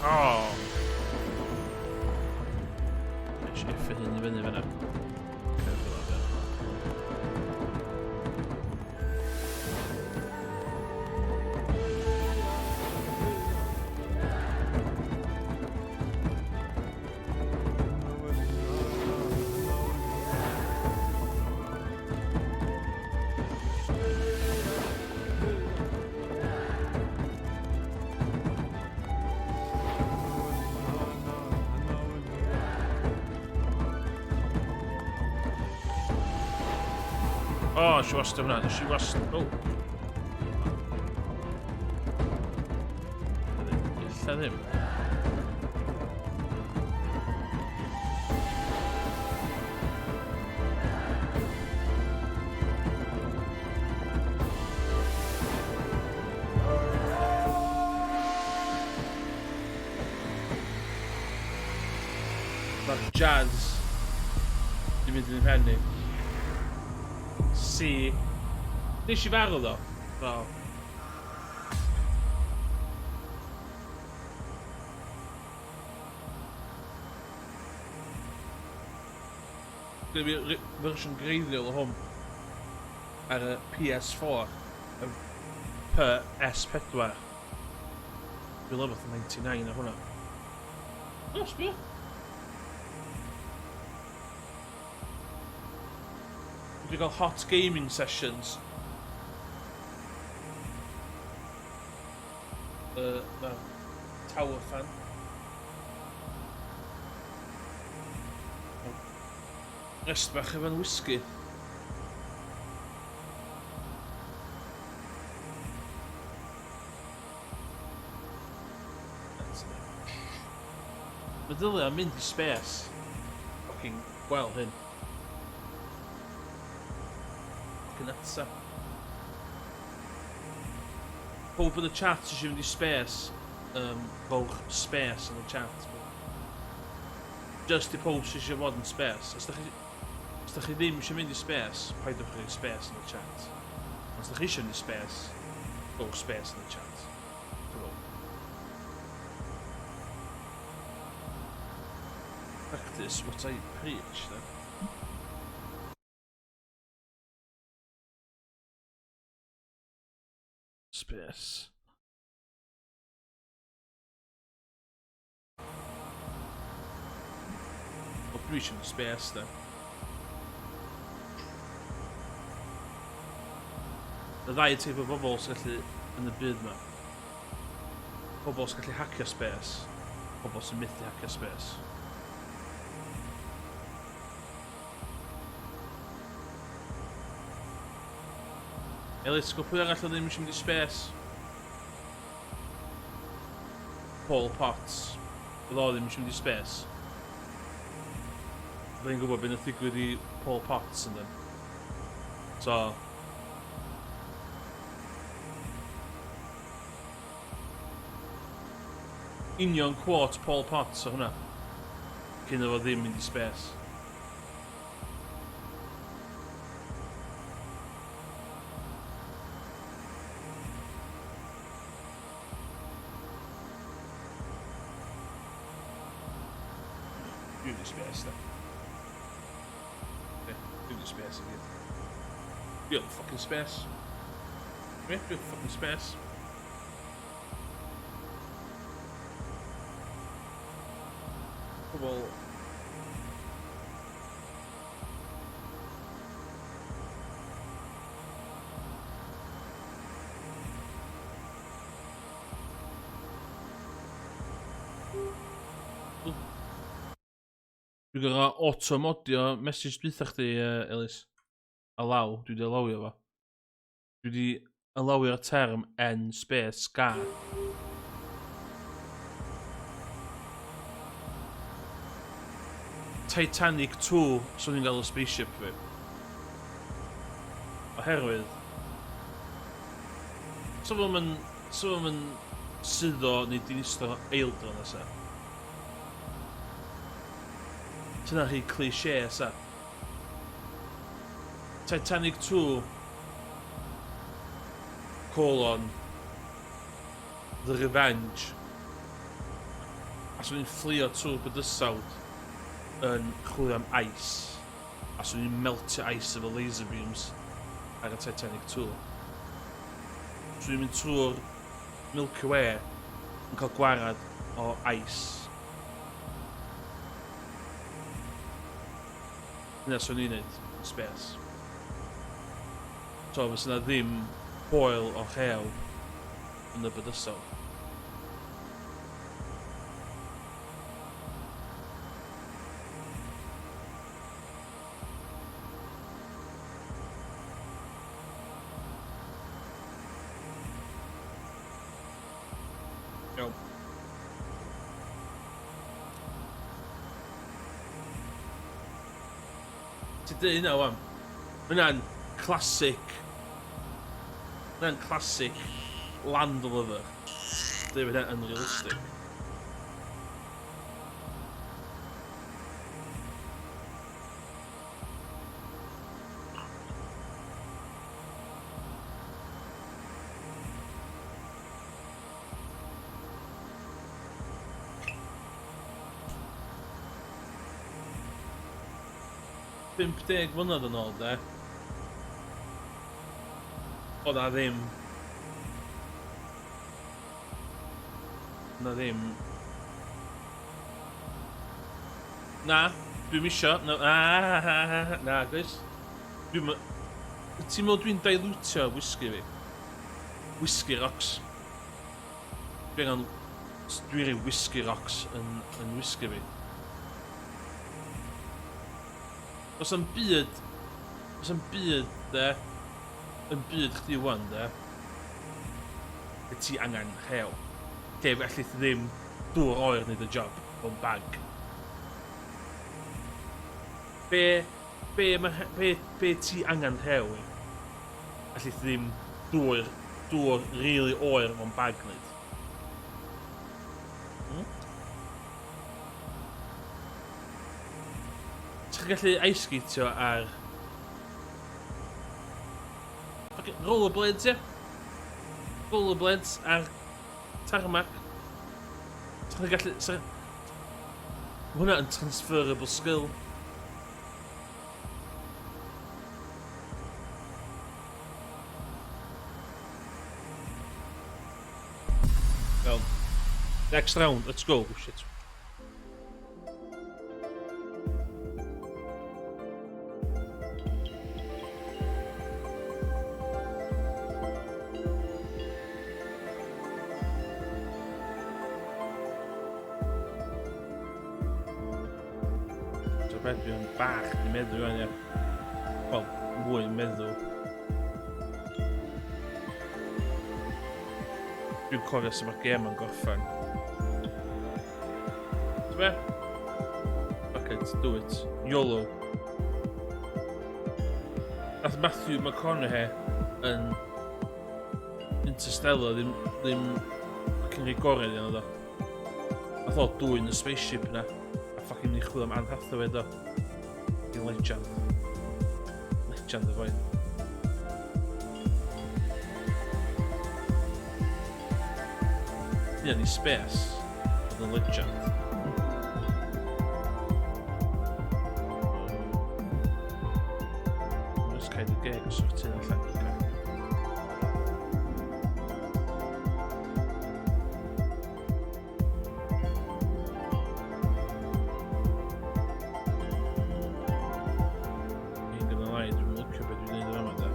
Oh! Nes i fy hun i fyny fyna. O, oh, si wastad hwnna. Si wastad... Oh. Ella ddim. Mae'r jazz di mynd yn ei mhen i. Si. Nes i farw ddo. So. Gyda fi fersiwn greiddiol o hwn ar y PS4, y PS4. Dwi'n lyfo 99 ar hwnna. O, sbio! Dwi wedi cael hot gaming sessions. Uh, tower fan. Rest bach efo'n whisky. Meddylia am mynd i space. Fucking gweld hyn. Fucking nuts, a. Pob yn y chat sy'n eisiau mynd i space, rhowch space yn y chat. Just i pob sy'n eisiau fod yn space. Os da chi, os da chi ddim eisiau mynd i space, paidwch rhoi space yn y chat. Os da chi eisiau mynd i space, rhowch space yn y chat. Cool. Practice what I preach, then. Space. O, dwi eisiau mynd i space, da. Y ddau teip o bobl sy'n gallu yn y byd yma. Pobl sy'n gallu hacio space. Pobl sy'n methu hacio space. Elis, go pwy arall o ddim eisiau mynd i space? Paul Potts. Oedd o ddim eisiau mynd i space. Fydda i'n gwybod beth nath ddigwydd i Paul Potts yn dyn. So... Union quote Paul Potts o hwnna. Cyn iddo fo ddim mynd i space. Dwi'n mynd i space da. Dwi'n mynd i space i gyd. Dwi'n mynd fucking space. Dwi'n mynd fucking space. Pobl... Dwi'n gorau auto-modio message dwytha chdi, Elis. Allow, dwi wedi allowio fo. Dwi wedi allowio'r term N space G. Titanic 2, swn i'n gael y spaceship fi. Oherwydd... So fo'm yn... So fo'm yn suddo neu dinistro eildro nesa. Tyna rhy cliché sa. Titanic 2 colon The Revenge. A swn i'n fflio trwy'r bydysawd yn chwilio am ice. A swn i'n meltio ice efo laser beams ar y Titanic 2. Swn i'n mynd trwy'r Milky Way yn cael gwarad o ice. Hynna swn i'n neud yn space. So fysa 'na ddim boil o rhew yn y bydysawd. Iawn. Ti'n dweud hynna wan? Mae hynna'n classic. Mae hynna'n classic Land Rover. Dweud hynna'n unrealistic. 50 mlynedd yn ôl, de. Oedd na ddim... Na ddim... Na, dwi'm isio. Na, na, na, guys. Dwi'm... Ti'n meddwl dwi'n dilutio whisky fi? Whisky rocks. Dwi angen... Dwi'n rhoi whisky rocks yn, yn whisky fi. Os am byd... Os am byd, de... Yn byd chdi wan, de... Lle ti angen rhew. Lle allith ddim dŵr oer wneud y job. Mewn bag. Be, be, ma, be, be ti angen rhewi? Alli ddim dŵr, dŵr rili oer mewn bag wneud. Ti'n gallu ice skateio ar... Fucking rollerblades, ie? Rollerblades ar tarmac. Ti'n gallu... Mae hwnna yn transferable skill. Well, next round, let's go. Oh, shit. So beth dwi'n bach di meddwl rwan, ie. Wel, mwy meddwl. Dwi'n cofio sut mae'r gêm yn gorffen. Ti'n be? Fuck it, do it. YOLO. Nath Matthew McConaughey yn Interstellar ddim, ddim fucking rhoi gorau iddyn nhw, do. Nath o dwyn y spaceship na. A fucking mynd i chwilio am Anne Hathaway, do. Fucking legend. Legend y foi. Ie, ni space. Oedd yn legend. Just kind of geg os yw'r tu allan. Okay. Ain't gonna lie, dwi'n licio beth dwi'n neud yn yma da.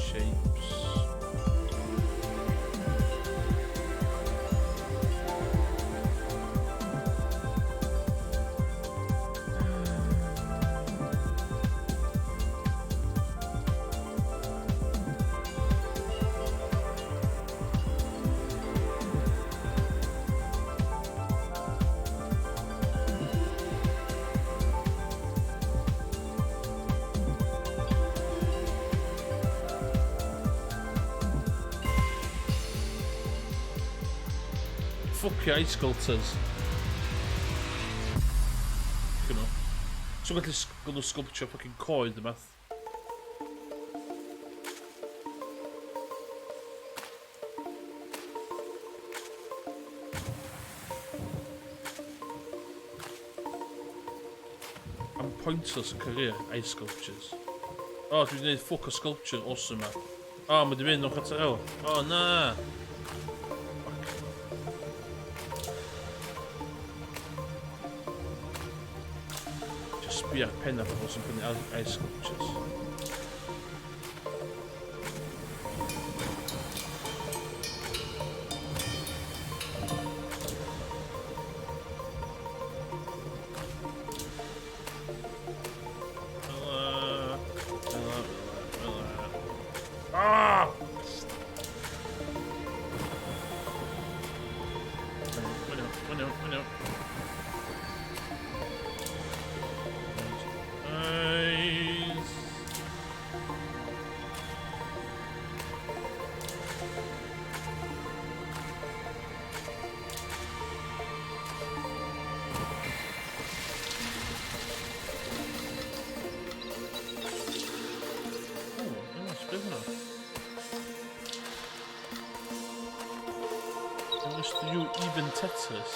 Shapes. Ffwcio ice sculptors. Fucking hell. So gallu nhw sculptio fucking coed yma. Am pointless career, ice sculptures. O, oh, dwi wedi gwneud ffwc o sculpture awesome ma. O, oh, mae wedi mynd o'n chwarter awr. O, oh, na! Fuck. Just sbio ar penna pobl sy'n prynu ice sculptures. Ah! Nice. Mr. You even Tetris?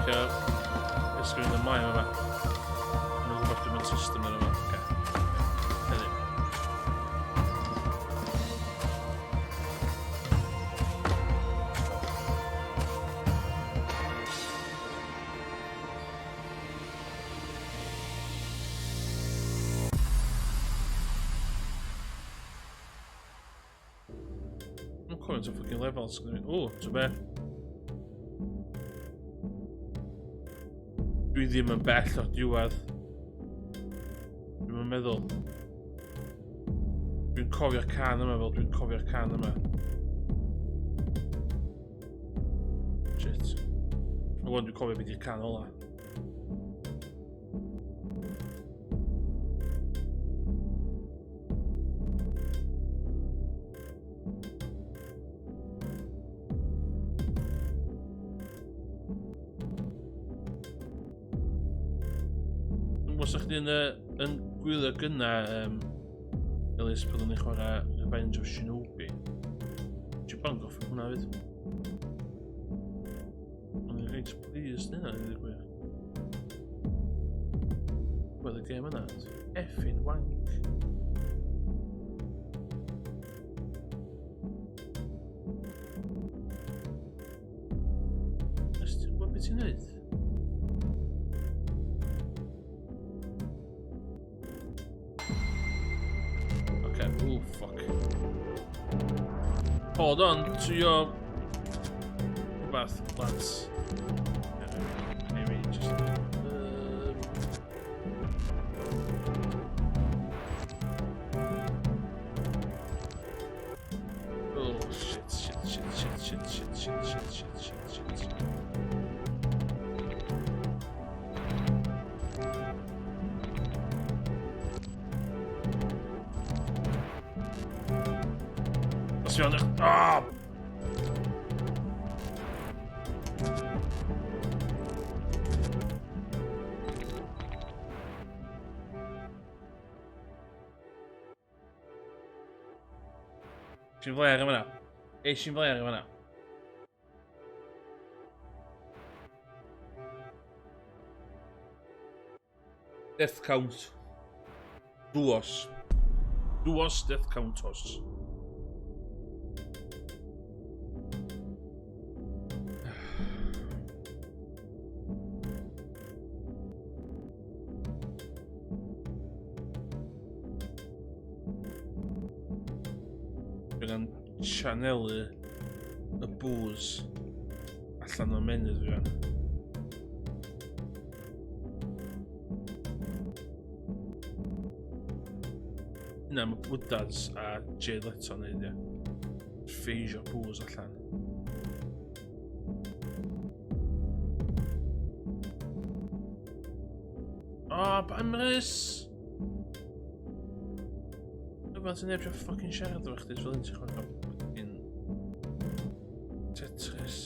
licio ysgrifennu ymlaen yma. Mae'n rhywbeth dwi'n mynd system yn yma. Oce. Heddiw. Dwi'n cofio to fucking levels gyda fi. O, ti'n be? Dwi ddim yn bell o'r diwedd. Dwi'n meddwl. Dwi'n cofio'r can yma fel dwi'n cofio'r can yma. Shit. O, dwi'n cofio beth yw'r can ola. Os ydych chi'n yn gwylio gynna, Elis, pan o'n i'n chwarae Revenge of Shinobi. Ti'n bron goffi hwnna fyd. O'n i'n reit pleased hynna, i ddweud gwir. Wel, y gêm yna, effing wank. Nes ti'n gwybod beth ti'n neud? Okay, oh fuck. Hold on to your rhywbeth, lads. Maybe just... Oh, shit, shit, shit, shit, shit, shit, shit, shit, shit, shit, shit. Os fi ond... Oh! Ti'n flair yma na. Eis i'n flair yma na. Death count. Duos. Duos death count os. Dwi'n chanelu y booze allan o'r menydd fi fan. Hynna mae Bwdans a Jay Leto yn neud, ie. Ffeisio booze allan. O, oh, Emrys! Rhywbeth sy'n neb eisiau ffucking siarad efo chdi, fel un ti'n chwarae fucking Tetris.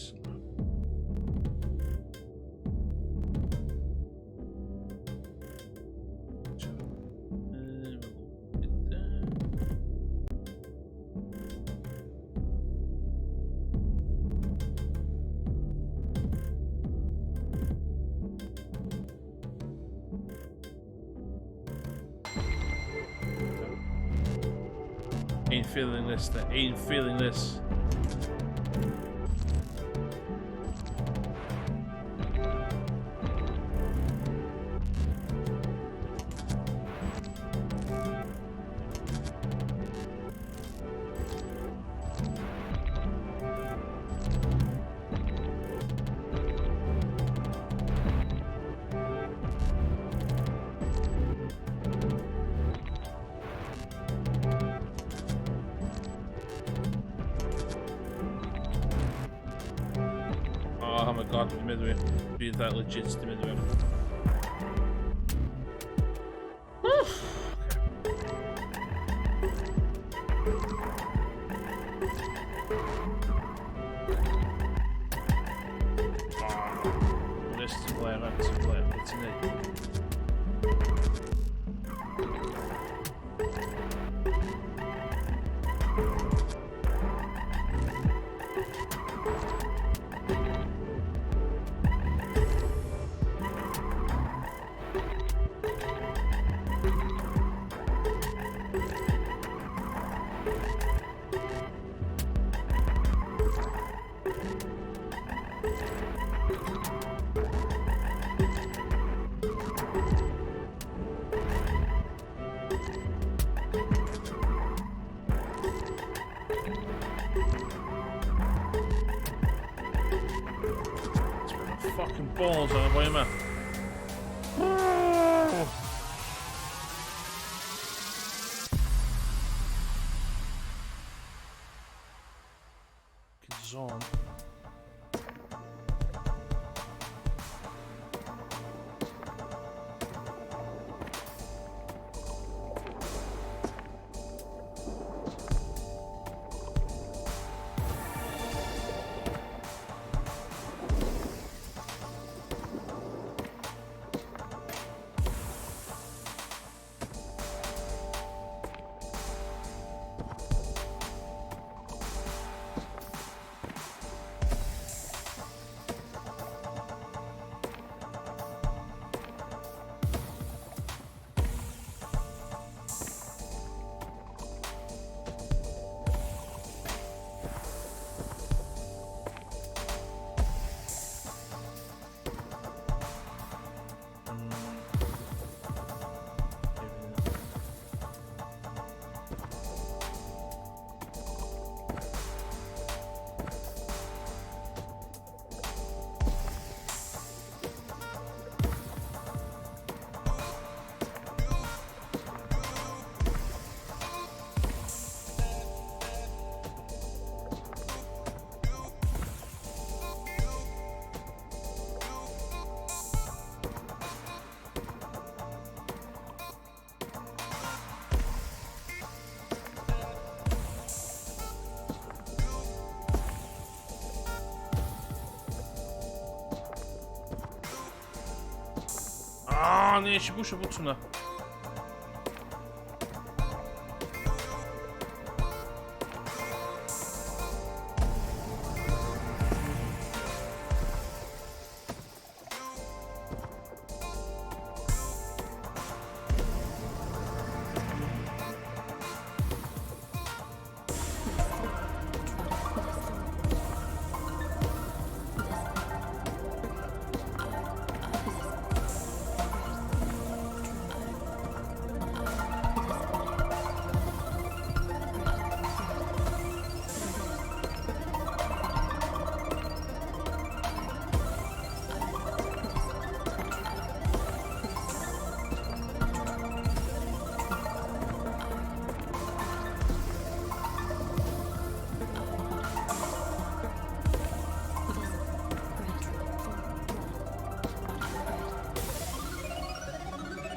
Ain't feeling this, ain't feeling this. Oh my god, dwi'n meddwl i. Dwi'n that legit, dwi'n meddwl i. Fucking balls ar y boi yma. Fucking zone. Ah, nes i bwysio bwtwm na.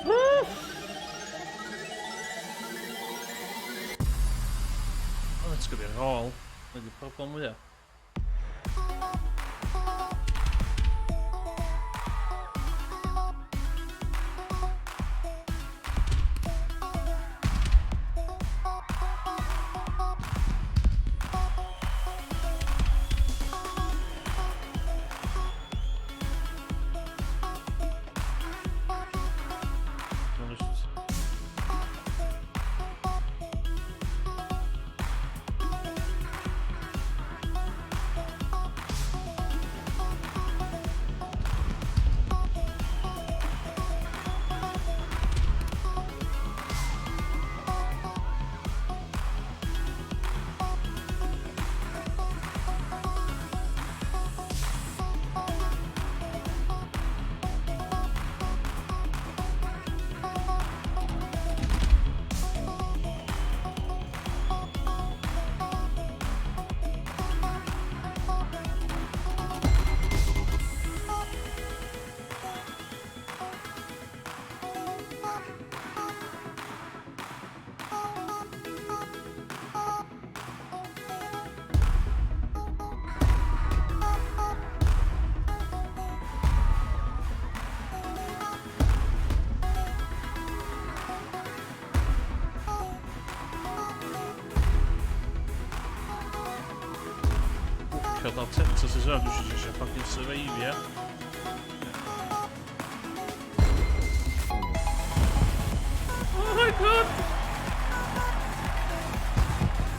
Oh, that's gonna be a roll. Ydy'r problem mwyaf. Ffwcio dal Texas as well, dwi eisiau fucking survive, Oh my god!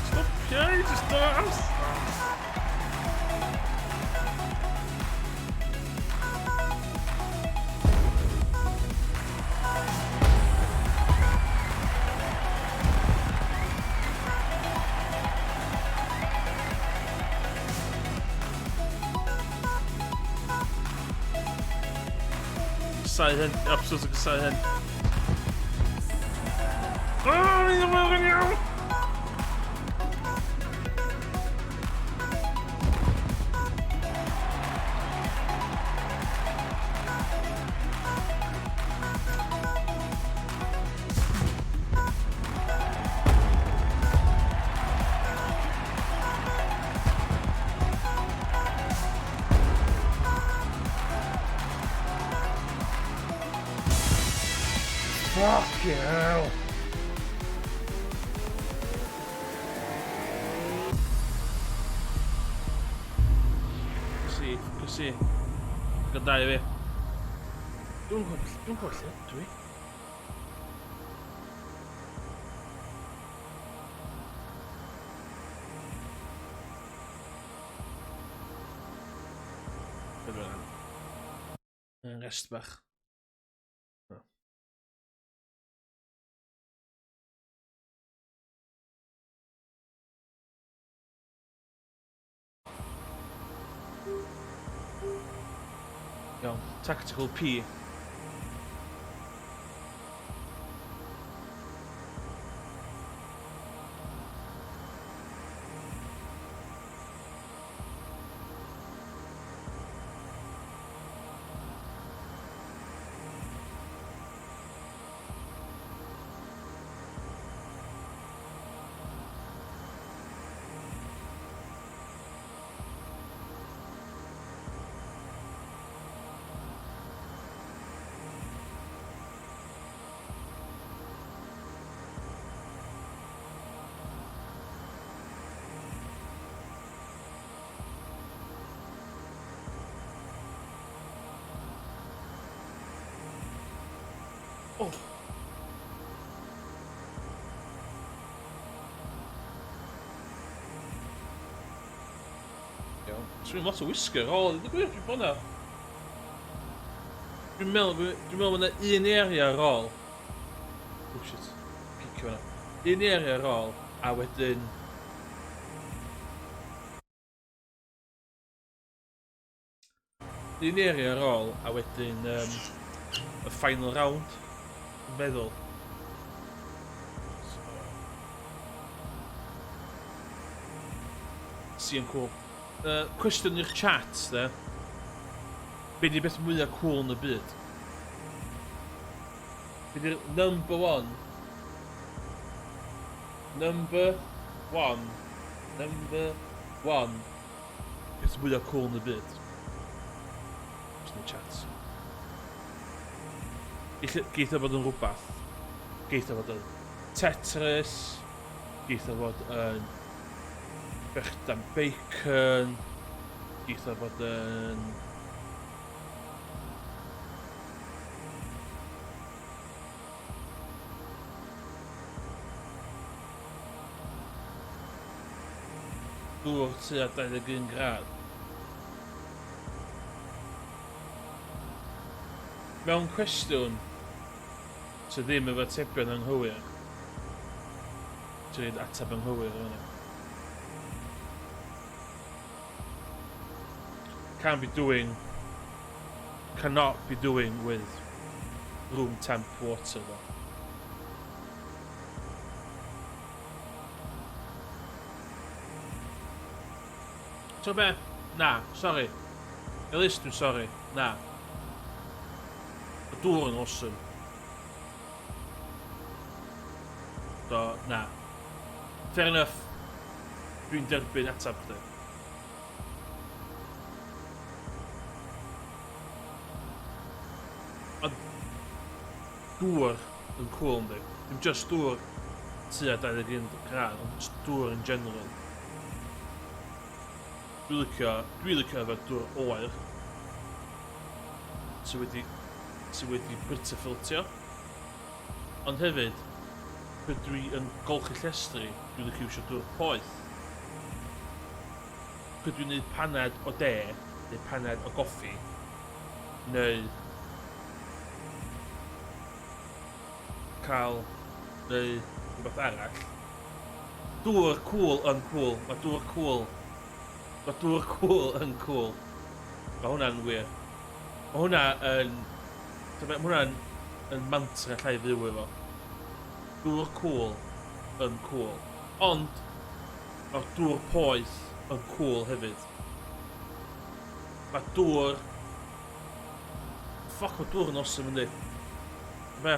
Stop, yeah, just don't. Casau hyn. Absolutely casau hyn. Oh, ni'n ymwneud yn iawn! Fuck hell! Si, si. Gael dau fi. Dwi'n gwybod, dwi'n gwybod lle dwi. Yn rest bach. No. Iawn, tactical P. Oh. Iawn. Swn i'n lot o whisker o, dweud y gwir, dwi'n bod na. Dwi'n meddwl, dwi'n meddwl bod yna un area ar ôl. Oh shit, cicio fyna. Un area ar ôl, a wedyn... Un area ar ôl, a wedyn um, y final round, dwi'n meddwl. So... Si yn cool. Cwestiwn i'r chat, de. Be di beth mwyaf cool yn y byd? Be di'r number one? Number one. Number one. Peth mwyaf cool yn y byd. Just yn y chat. Geith o fod yn rhywbeth. Geith o fod yn Tetris. Geith o fod yn brechdan bacon. Geith o fod yn... Dŵr tua 21 gradd. Mewn cwestiwn sydd ddim efo atebion anghywir, ti'n rhaid ateb anghywir yn fanna. Can't be doing, cannot be doing with room temp water though. Ti'n be? Na, sori. Elis, dwi'n sori. Na. Y dŵr yn awesome. Do, na. Fair enough. Dwi'n derbyn atab chdi. Ond dŵr yn cool yndi? Dim just dŵr tua 21 gradd, ond just dŵr in general. Dwi'n licio, dwi'n licio yfed dŵr oer sydd wedi, sydd wedi butterfiltio. Ond hefyd, pryd dwi yn golchi llestri, dwi'n licio iwsio dŵr poeth. Pryd dwi'n gwneud paned o de, neu paned o goffi, neu cael neu rhywbeth arall. Dŵr cwl yn cwl. Mae dŵr cwl. Mae dŵr cwl yn cwl. Mae hwnna'n wir. Mae hwnna yn... So mae hwnna'n yn mantra llai fyw efo. Dŵr cwl yn cwl. Ond mae'r dŵr poeth yn cwl hefyd. Mae dŵr... Ffoc, mae dŵr yn awesome yndi. Be?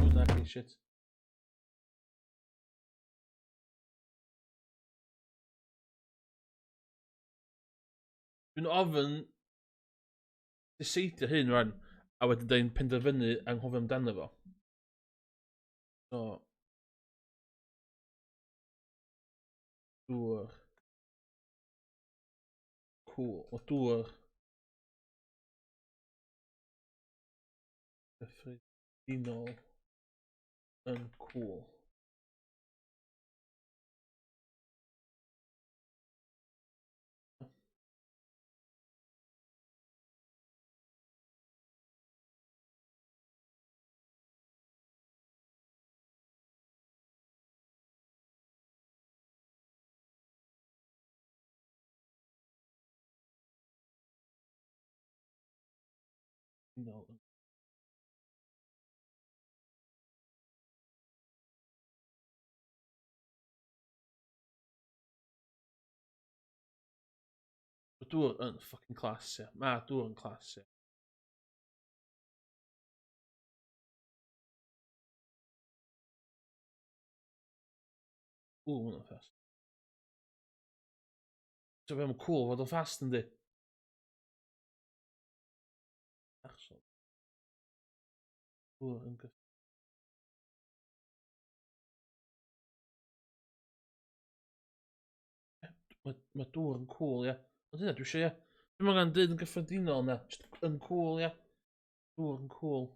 Hwnna, shit. Dwi'n ofyn diseidio hyn rwan, a wedyn dyn penderfynu anghofio amdano fo. So, dŵr. Cool. O dŵr. Cyffredinol yn cool. No. Mae dŵr yn fucking class, ia. Mae dŵr yn class, ia. Ww, hwnna'n fast. So fe, mae'n cool fod o'n fast, yndi? Achso. Dŵr yn gyff... Mae, mae dŵr yn cool, ia. Ond hynna dwi eisiau, ia. Dwi'n angen dweud yn gyffredinol na. Just yn cool, ia. Dŵr yn cool.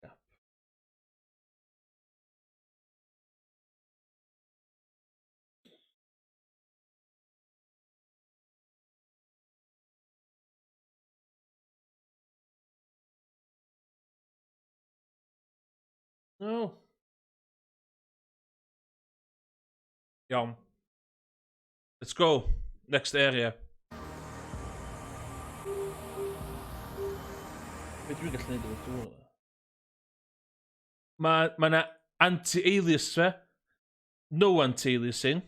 Gap. No. Iawn. Let's go. Next area. Be dwi'n gallu neud efo dŵr? Mae ma 'na anti-alias fe. No anti-aliasing.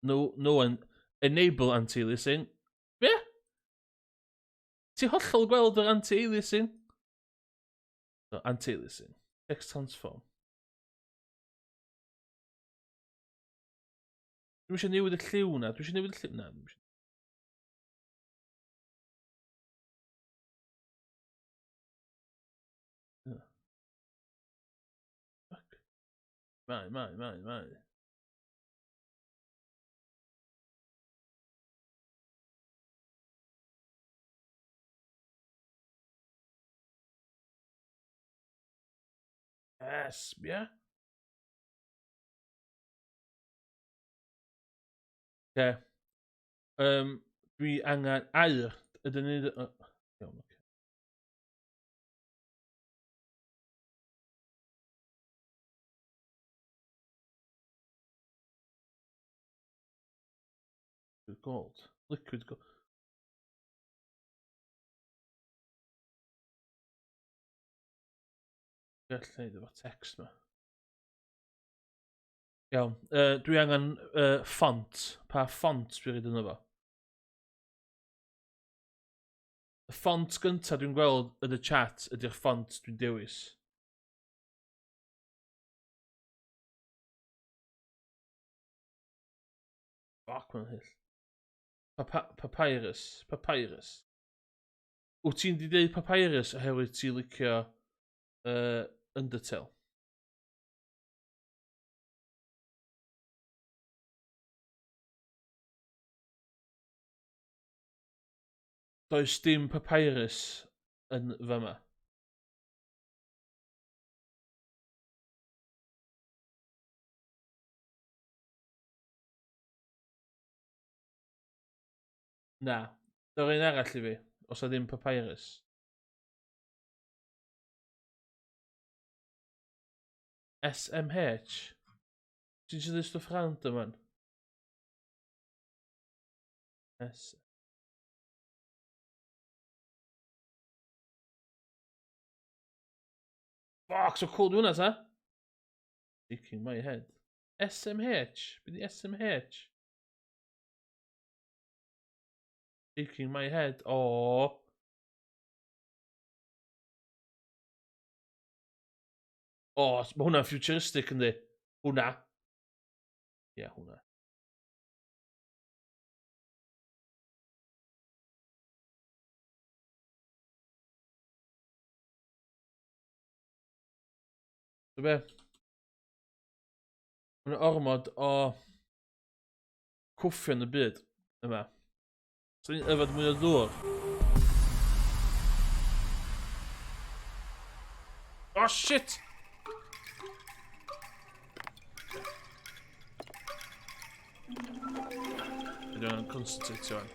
No, no an, enable anti-aliasing. Be? Ti hollol gweld yr anti-aliasing? So, anti-aliasing. Text transform. Dwi'n eisiau newid y lliw na. Dwi eisiau newid y lliw na. Dwi'n eisiau... Fuck. Mai, mai, mai, mai. Yes, yeah. Okay. Um, dwi angen aur. Ydyn ni... Uh, iawn, okay. Gold. Liquid gold. Gall neud efo text ma. Iawn. Dwi angen font. Pa font dwi'n rhaid yno fo? Y font gyntaf dwi'n gweld yn y chat ydy'r font dwi'n dewis. Fuck, mae'n hyll. Papa papyrus. Papyrus. Wyt ti'n di dweud papyrus oherwydd ti'n licio Undertale? Does dim papyrus yn fyma. Na. Dy'r un arall i fi, os na ddim papyrus. SMH? Ti'n siarad stwff random man? S. Fuck, so cool di hwnna ta? Shaking my head. SMH? Be di SMH? Shaking my head. Oh. O, oh, mae hwnna'n futuristic yndi? Hwnna. Ie, yeah, hwnna. So be? Mae'n ormod o cwffio yn y byd yma. So ni'n yfed mwy o ddŵr. Oh shit! Dwi'n angen concentrate o'n.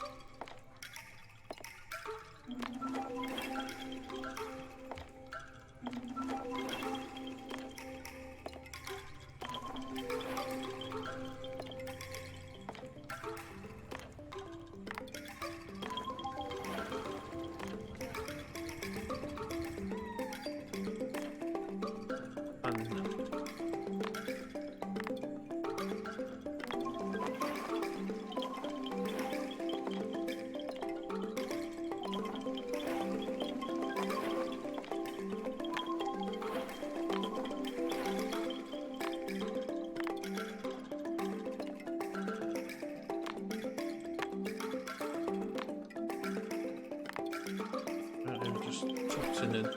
Just twtyn hyn.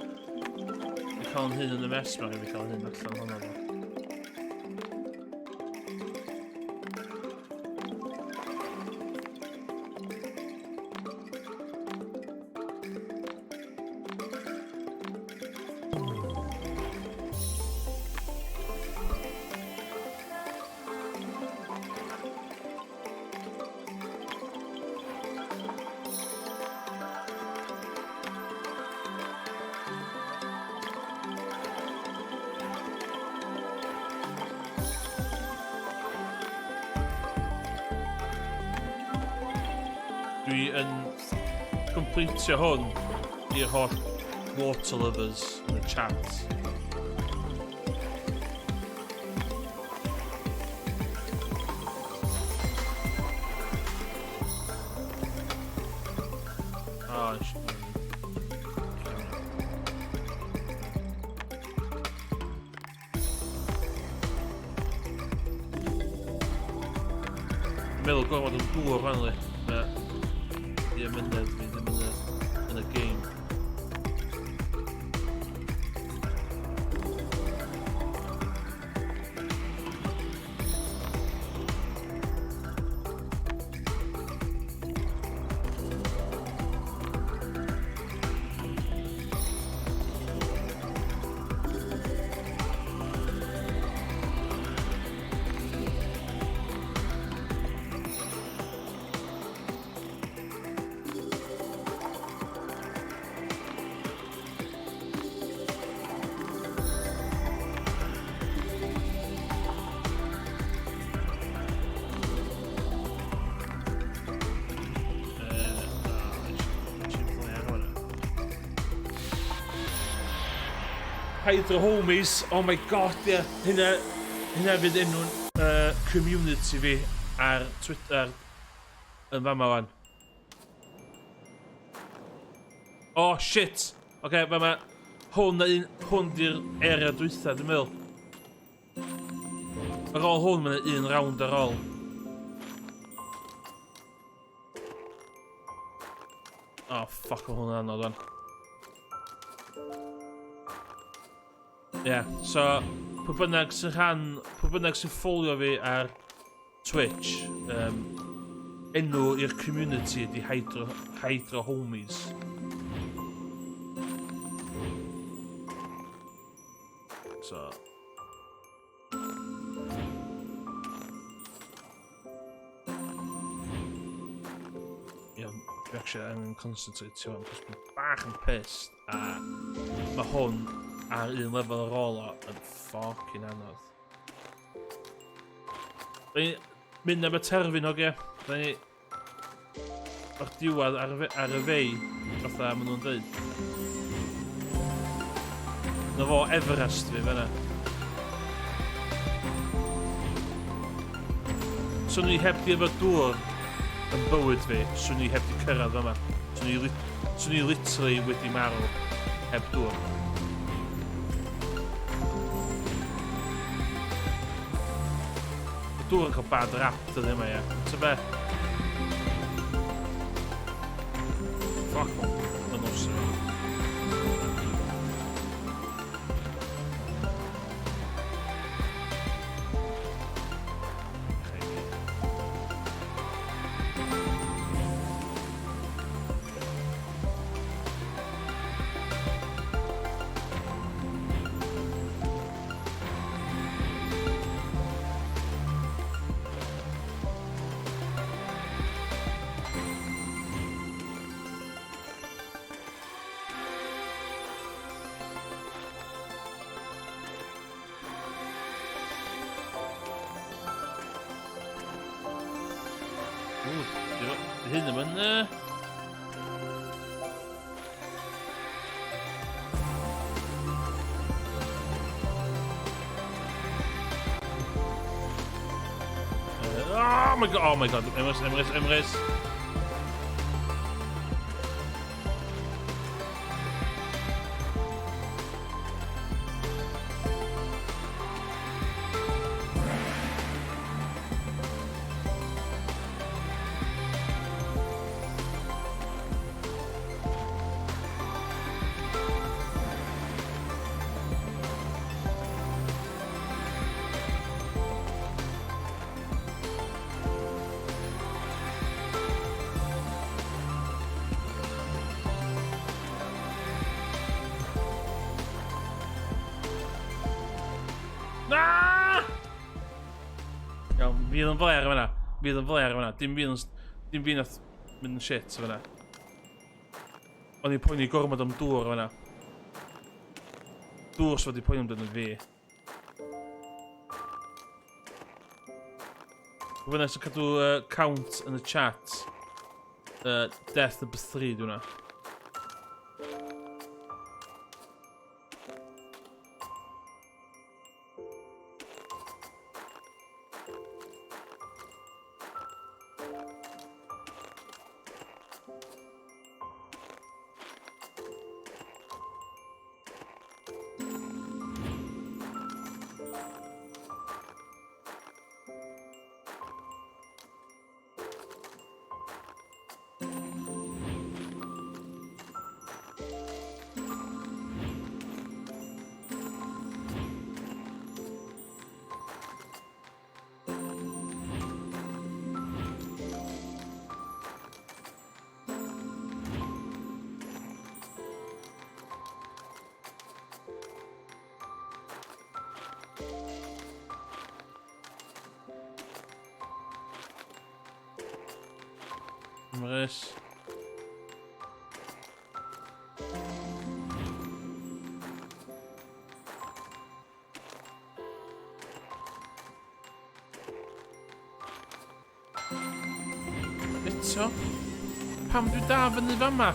Fi cael yn hyn yn y mess ma, fi cael hyn allan hwnna fo. Dwi yn completio hwn i'r holl water lovers yn y chat. Oh, Meddwl gorfod yn dŵr fan li. Mae i ymynedd fi ddim yn y, yn y game. Hydro Homies, oh my god, ie. Yeah. Hynna, hynna fydd enw'n uh, community fi ar Twitter yn fama wan. Oh, shit! Oce, okay, fama. Hwn, un, hwn di'r area dwytha, dwi'n meddwl. Ar ôl hwn, mae'n un round ar ôl. Oh, fuck, o hwnna'n anodd o'n. Ie, yeah, so, pwy bynnag sy'n rhan, pwy bynnag sy'n ffolio fi ar Twitch, um, enw i'r community ydi Hydro, Hydro Homies. So... Iawn, dwi actually angen concentrate hwn, cos dwi'n bach yn pissed, a mae hwn ar un lefel ar ôl o yn fucking anodd. Da ni'n mynd am y terfyn, oge. Da ni o'r diwedd ar, ar y fei, fatha maen nhw'n dweud. Na fo Everest fi fanna. Swn i heb di efo dŵr yn bywyd fi, swn i heb di cyrraedd yma. Swn i literally wedi marw heb dŵr. Mae dŵr yn cael bad rap dyddi yma, ie. Ta be? Fuck, mae'n awesome. Ww, di hyn ddim yn... Oh my god, oh my god, Emrys, Emrys, Emrys. Na! Iawn, fi oedd yn flair yma. Fi oedd yn flair yma. Dim fi dim fi nath mynd yn shit fyna. O'n i'n poeni gormod am dŵr fyna. Dŵr sydd wedi poeni amdano fi. Pwy bynnag sy'n cadw count yn y chat. Death number 3 dwi'n Ymrys. Eto? Pam dwi da fyny fama?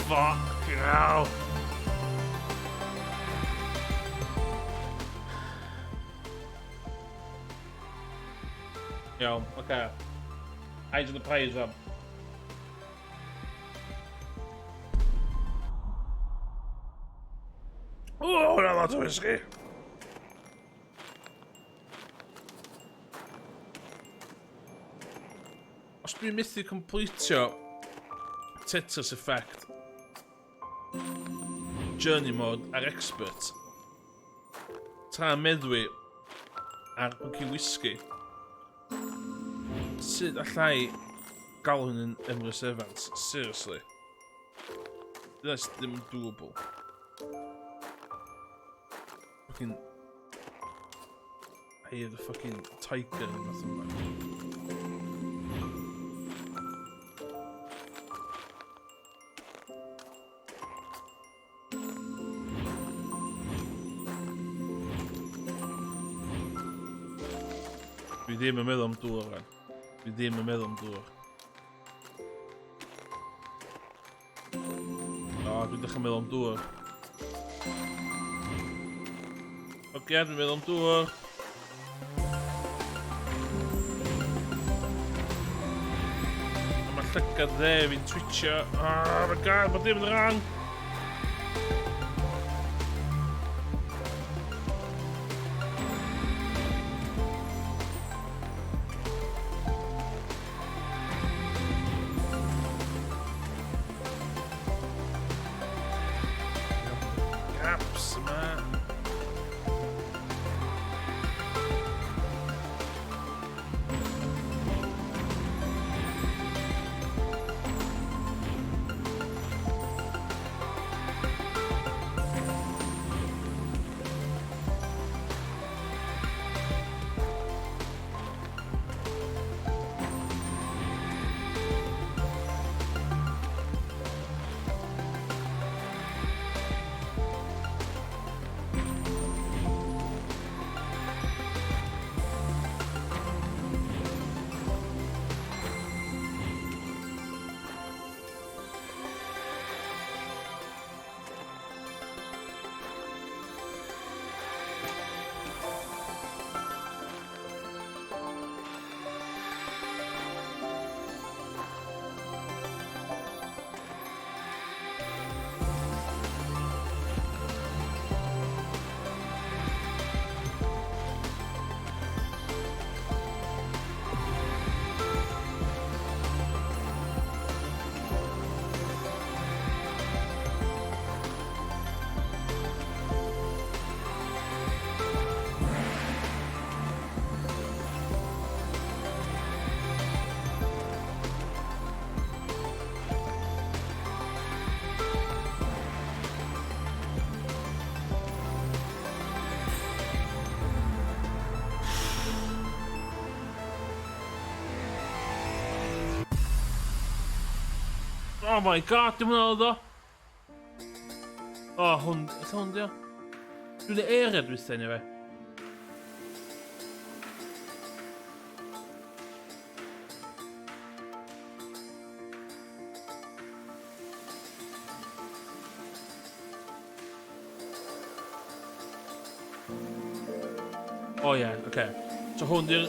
Fucking hell. Iawn, oce. Okay. Eyes on the prize, fam. O, hwnna lot o whisky. Os dwi'n methu completio Tetris Effect Journey Mode ar Expert tra meddwi ar bwci whisky sut allai gael hwn yn Emrys Evans? Seriously. That's ddim yn doable. Fucking... Eye of the fucking tiger neu fath yma. Dwi ddim yn meddwl am dŵr rhan. Dwi ddim yn meddwl am dŵr. O, dwi'n dechrau meddwl am dŵr. Oce, dwi'n meddwl am dŵr. A mae llygad dde fi'n twitio. Oh my god, mae dim yn rhan! Gaps yma. Oh my god, dim hwnna oedd o! O, hwn, beth hwn dio? Dwi'n y area dwytha anyway. O ie, yeah, oce. Okay. So hwn di'r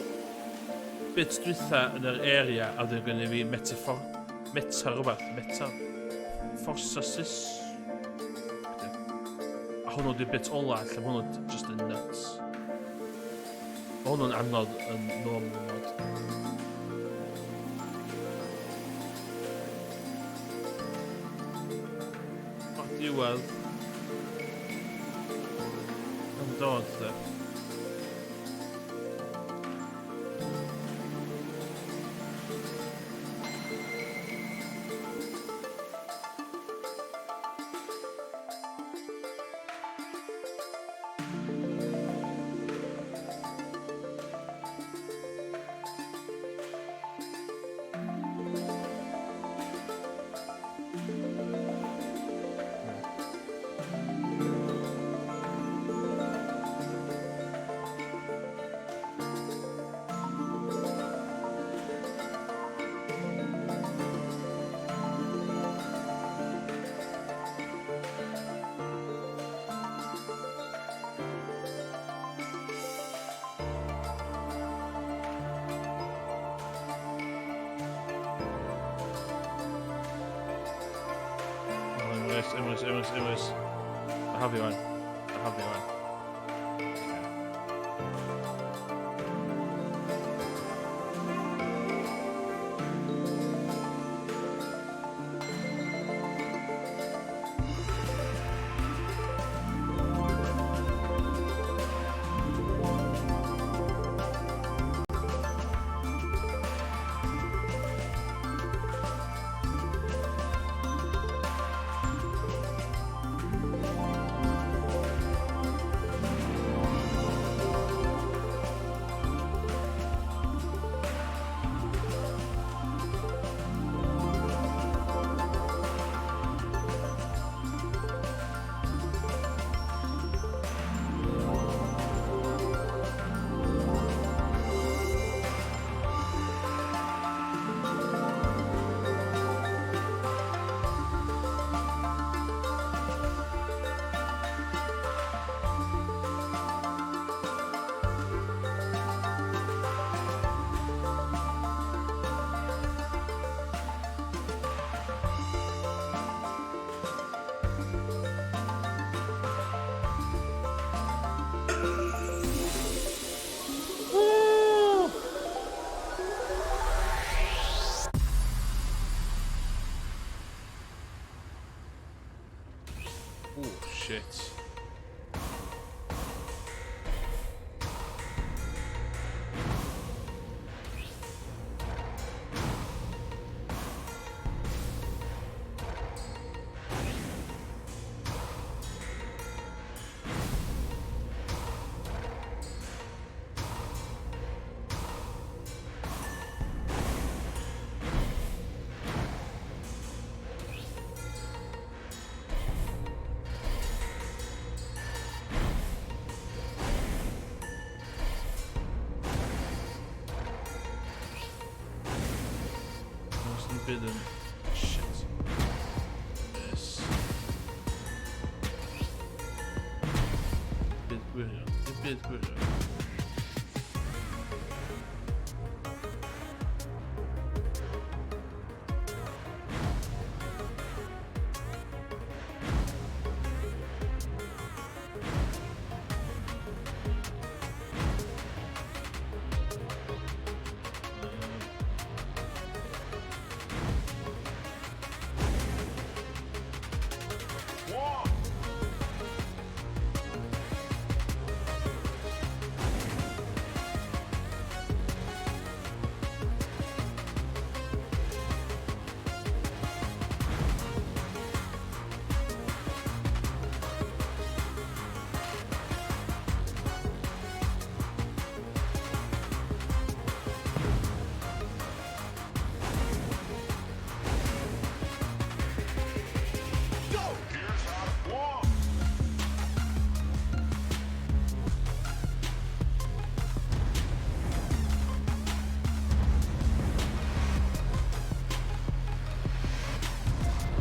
bit dwytha yn yr area a dwi'n gwneud fi metafor... Meta rhywbeth. Meta... Forsasis? A hwnnw di'r bit ola, lle mae hwnnw just yn nuts. Mae hwnnw'n anodd yn normal mode. O'r diwedd. Yn dod, de. Emrys, Emrys, Emrys, Emrys. A hafi wan. A hafi wan. Woo! Oh, shit. Oes dim byd yn... Shit. Yes. Byd gwirion. Dim byd gwirion.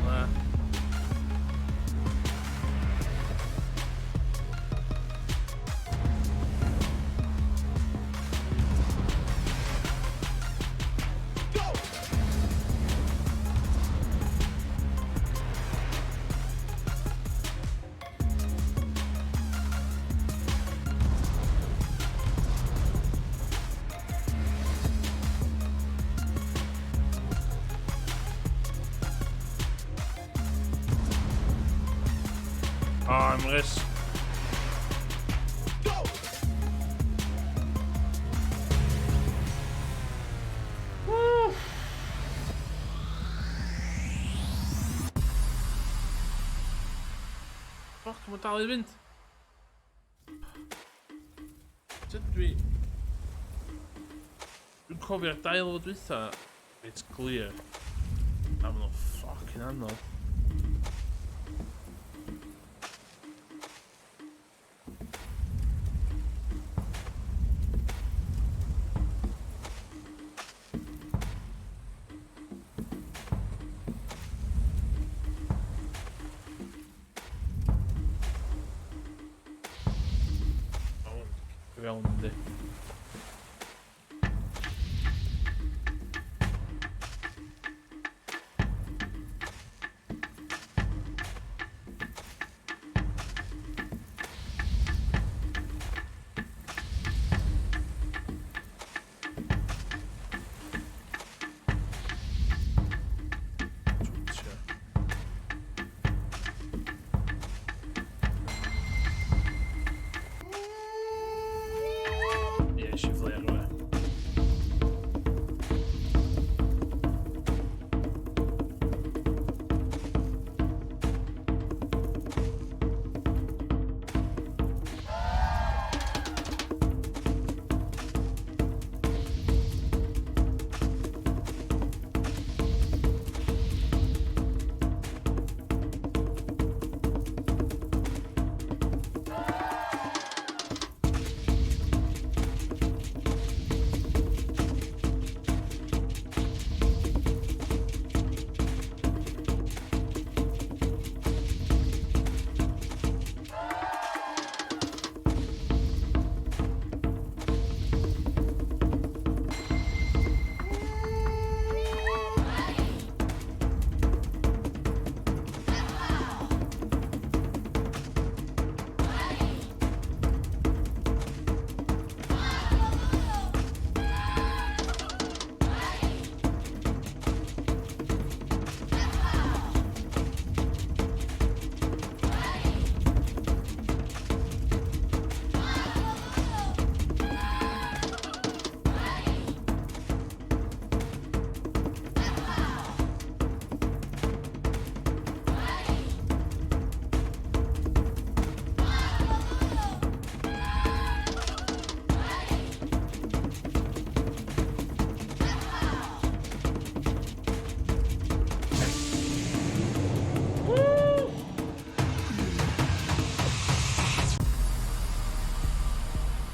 Na. Oh, Emrys. Woo! Fuck, mae'n dal i fynd. Sut dwi... Dwi'n cofio'r dail o dwytha. It's clear. A maen nhw'n fucking anodd. Fewn, yndi.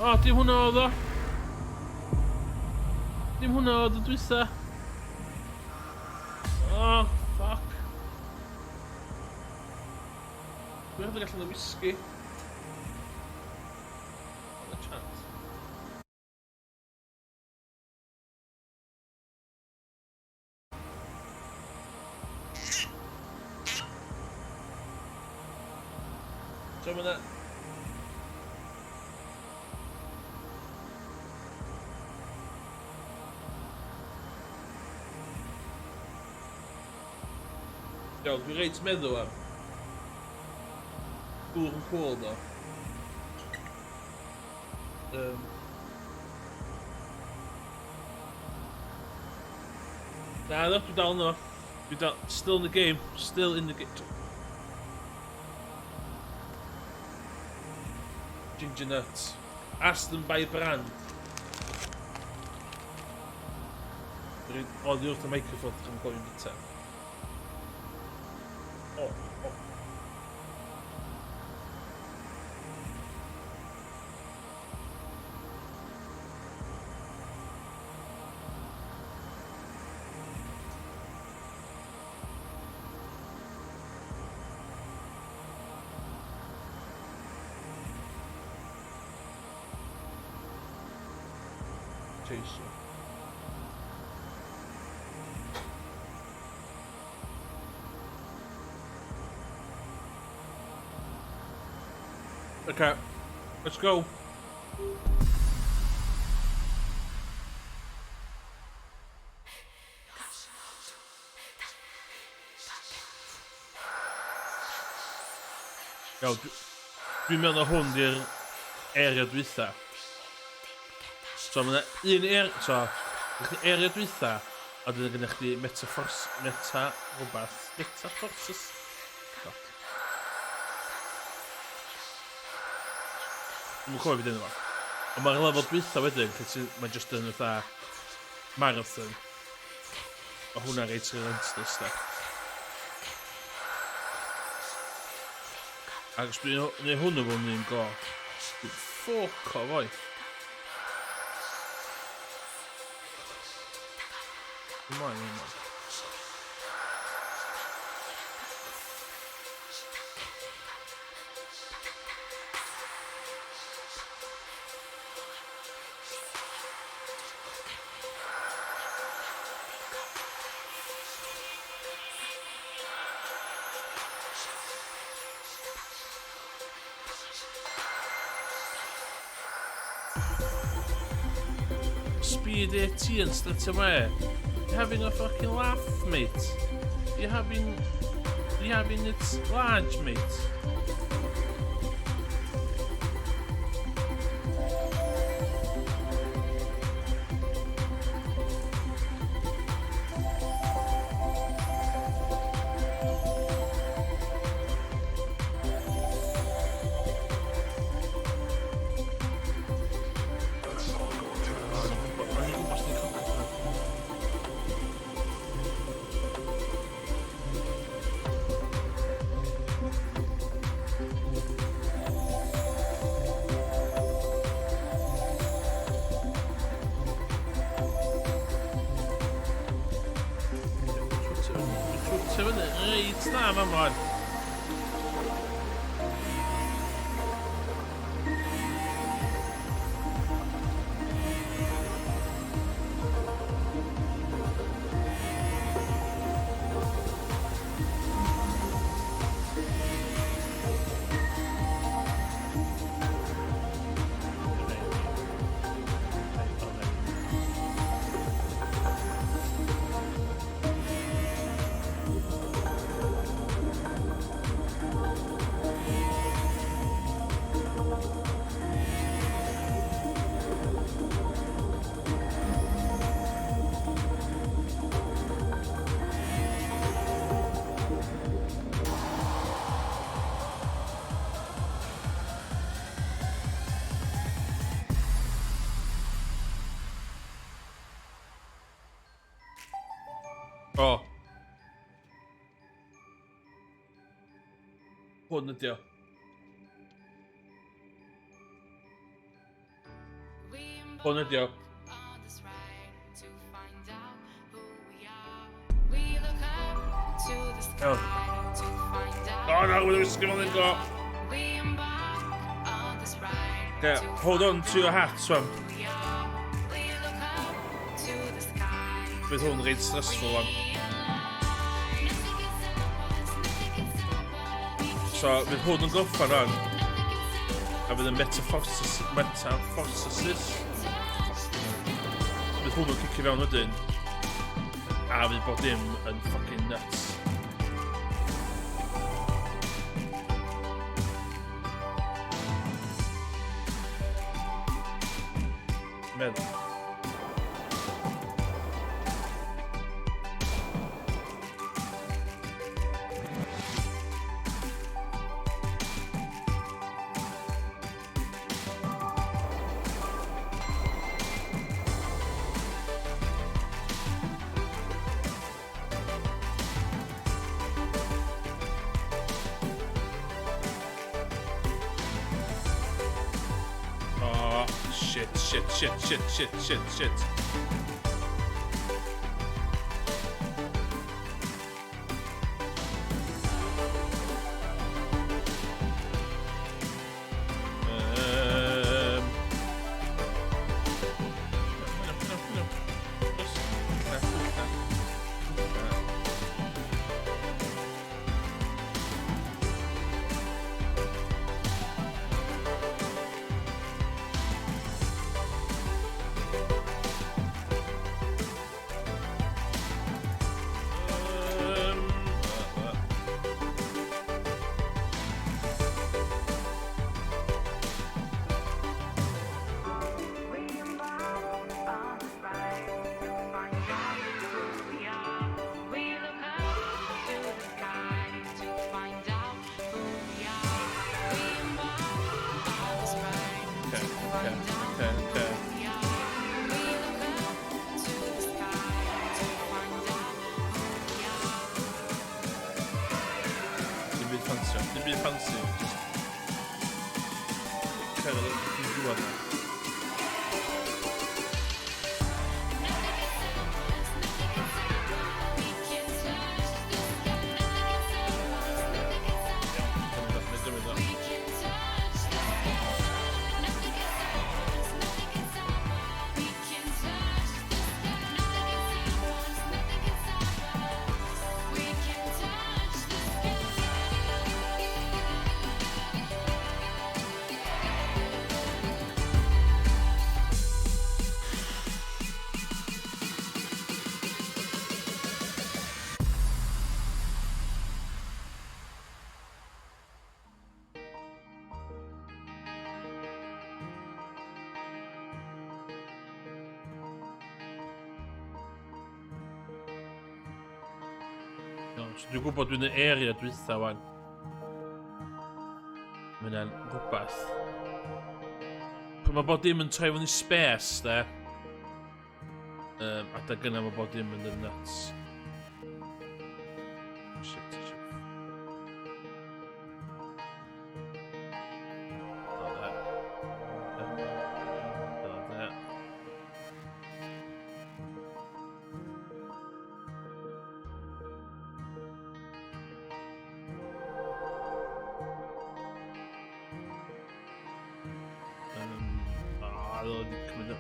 O, dim hwnna oedd o. Dim hwnna oedd o dwytha. Oh, fuck. Dwi'n rhaid allan o whisky. On a chance. So mae 'na... Iawn, dwi reit meddwl am. Dŵr yn cool do. Na, no, dwi dal yno. Dwi dal... Still in the game. Still in the game. Ginger nuts. Ask them by brand. Dwi'n oddi wrth y microphone chi'n gofyn bita. O, o. Chaser. Okay, let's go. Iawn, dwi'n meddwl na hwn di'r area dwytha. So mae yna un area, so, chdi area dwytha, a dyna gyda chdi metaphors, meta rhywbeth, metaphorsis. God. Dwi'n cofio beth enw fo. Ond mae'r lefel dwytha wedyn, lle ti, mae just yn fatha marathon. Mae hwnna reit relentless da. Ac os dwi'n neud hwnnw fo'n un go, dwi'n ffoc o foi. Ymlaen, ymlaen. Speed 18 straight away. You're having a fucking laugh, mate. You're having... You're having it large, mate. Reit na, fan fan. O. Hwn ydi o. Hwn ydi o. Oh. Oh no, we're risking on go. Yeah, hold on to your hats, wan. Bydd hwn reit stressful, wan. So, fydd hwn yn gorffan rwan. A fydd yn metaphorsis... Metaphorsis? Fydd hwn yn cicio fewn wedyn. A fydd bod dim yn fucking nuts. Meddwl. Oh, shit, shit, shit, shit, shit, shit, shit. Okay. Dim byd ffansi, dim byd ffansi, just cyrraedd y fucking diwedd na. Iawn, cymryd o, neu gymryd o. Iawn, so dwi'n gwybod dwi'n y area dwytha wan. Mae hynna'n rhywbeth. Pan mae bod dim yn troi fyny space, de. Adag yna mae bod dim yn y nuts. Shit, shit. Ah, oedd wedi cymryd o.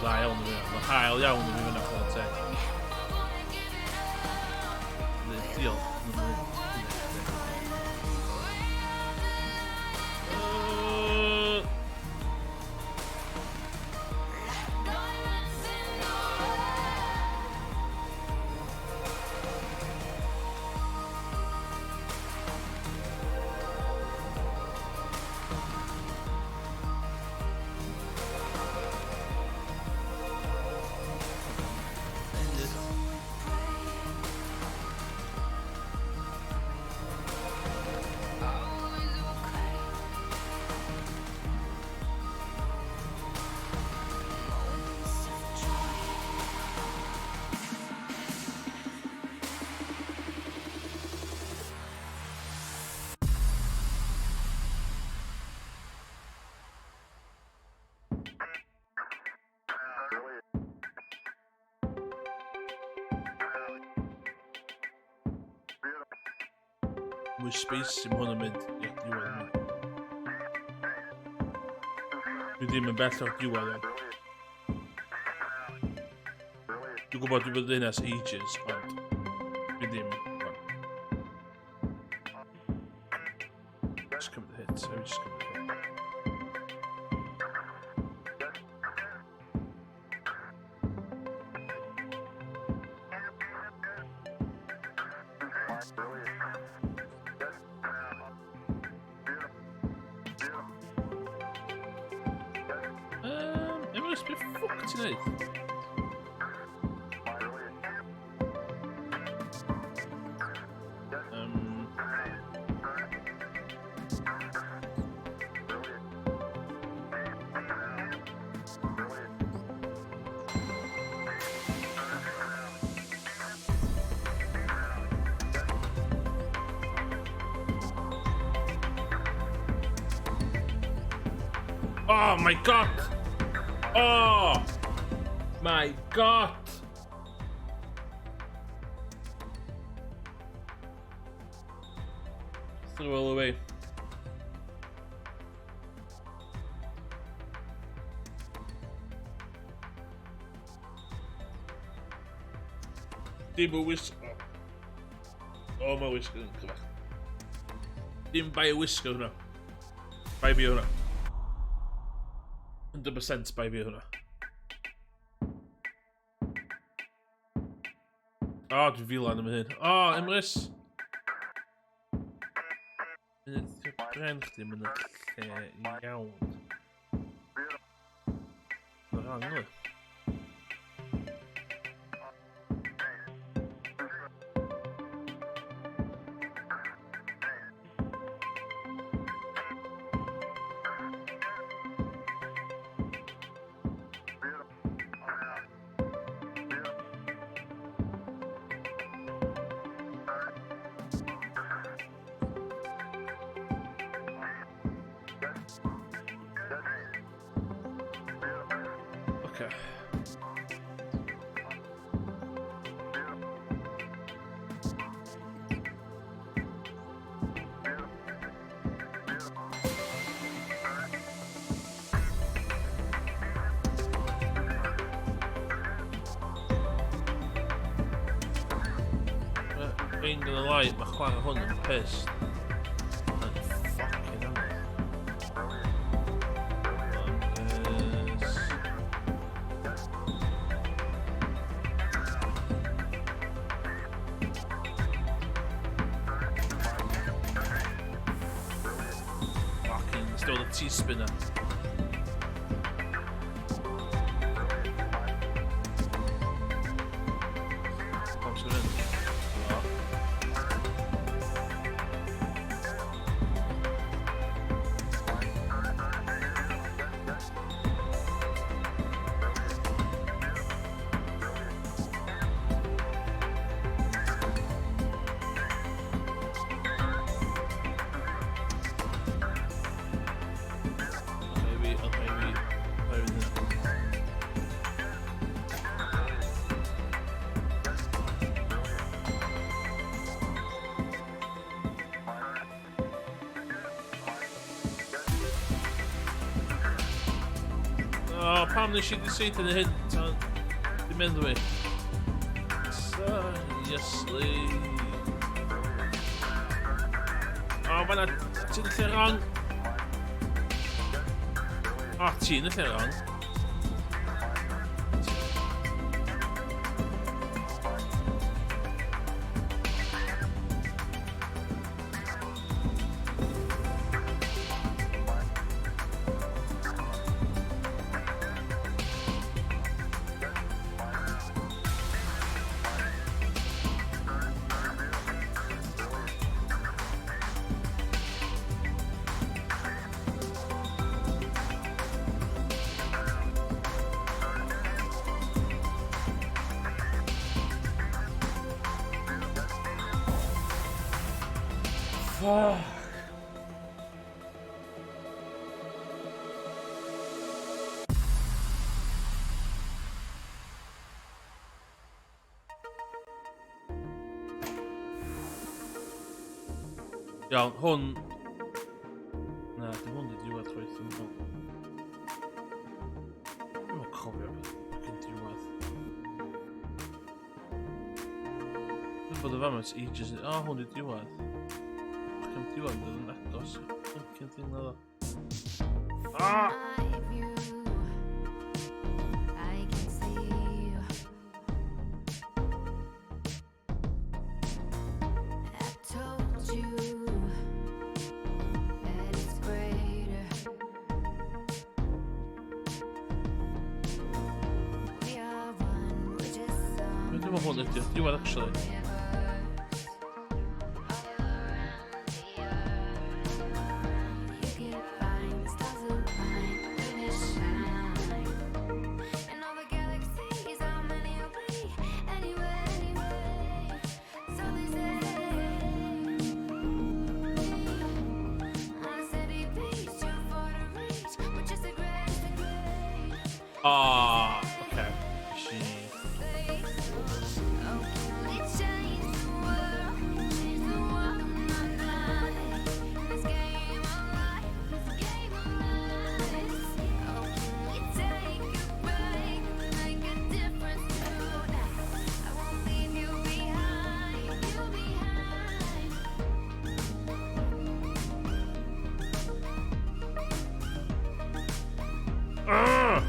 dda iawn i fi. Mae'n hael iawn i fi fyna, chwarae teg. Diolch. Mwy space mae hwn yn mynd i'r diwedd yma. Dwi ddim yn bell o'r diwedd o'n. Dwi'n gwybod dwi'n bod yn ers ages, ond dwi ddim. Just cymryd y hit, I just cymryd y hit. Emrys, beth ffwc ti'n neud? Oh my god! Oh my god! Throw all away. Dim y wisg... O, oh, mae wisg yn cyfach. Dim bai y wisg hwnna. Bai fi hwnna. 100% bai fi hwnna. O, oh, dwi'n filan am hyn. O, oh, Emrys! Bren chdi yn y lle iawn. Mae'n rhan, yli. Okay. Ain't gonna lie, mae chwarae hwn yn piss. Yn fucking anodd. Fucking, still the T-spinner. Pam sy'n mynd? O. O, oh, pam nes i ddiseidio yn hyn? Tan... Dim meddwi. Seriously. O, oh, fanna... Ti'n lle wrong. O, oh, ti'n lle wrong. Fuck. Iawn, hwn... Na, dim hwn di diwedd chwaith, dwi'n meddwl. Dwi'n cofio beth fucking diwedd. Dwi'n bod y fam ers ages. O, oh, hwn di diwedd. Fucking diwedd, yn agos. Fucking thing na ddo. Ah! Dwi'n meddwl hwn ydy'r diwedd, actually. Ah, okay. She. Ah!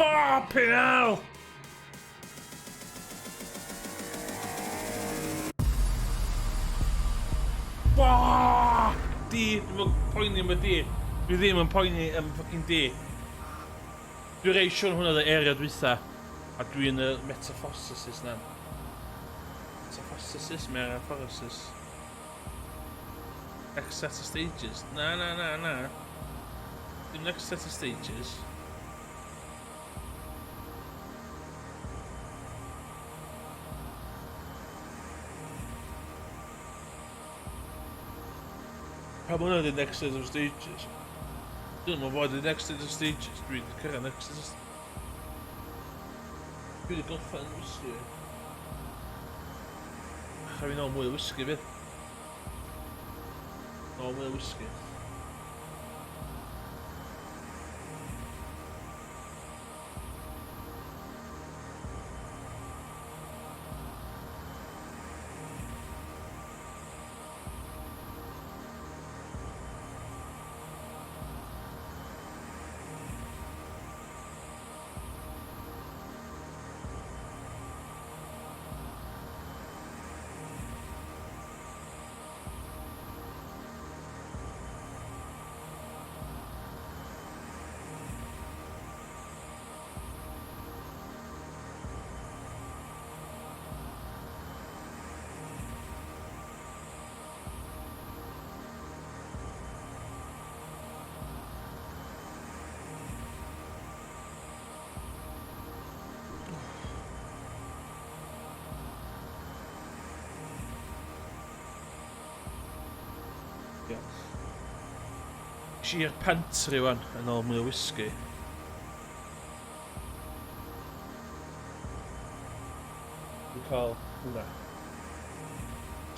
Fucking hell! Bah! Di, dwi'n yn poeni am y di. Dwi ddim yn poeni am fucking di. Dwi'n rei siwr hwnna oedd y area dwytha. A dwi'n y metaphosis na. Metaphosis, metaphosis. Next set of stages. Na, na, na, na. Dim next set of stages. Pa hwnna di next set of stages? Dwi'n meddwl fod the next set of stages. Dwi wedi cyrraedd next set of stages. Dwi wedi gorffen whisky. Cha fi nôl mwy o whisky fydd. Nôl mwy o whisky. Yeah. Es i'r pantry wan, yn ôl mwy o whisky. Dwi'n cael hwnna.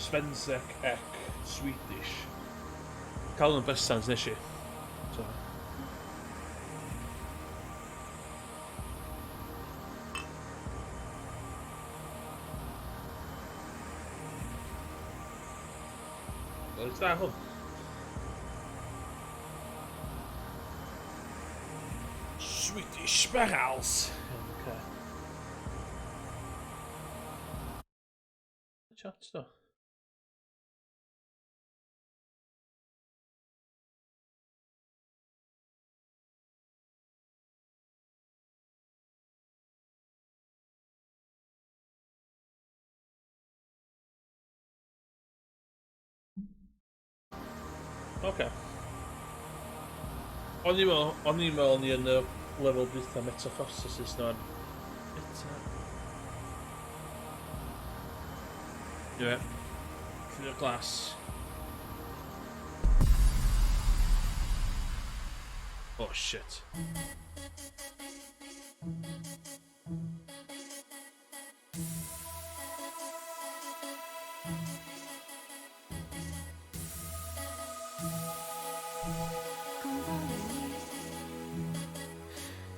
Svensek Ek Swedish. Cael yn bresant nes i. So. Reit dda hwn. Swedish Barrels. Okay. Chat do. Oce. O'n i'n meddwl, o'n i'n meddwl o'n i yn y lefel dwytha Metamorphosis na. Meta... Ie. Clear glass. Oh shit. Come follow me.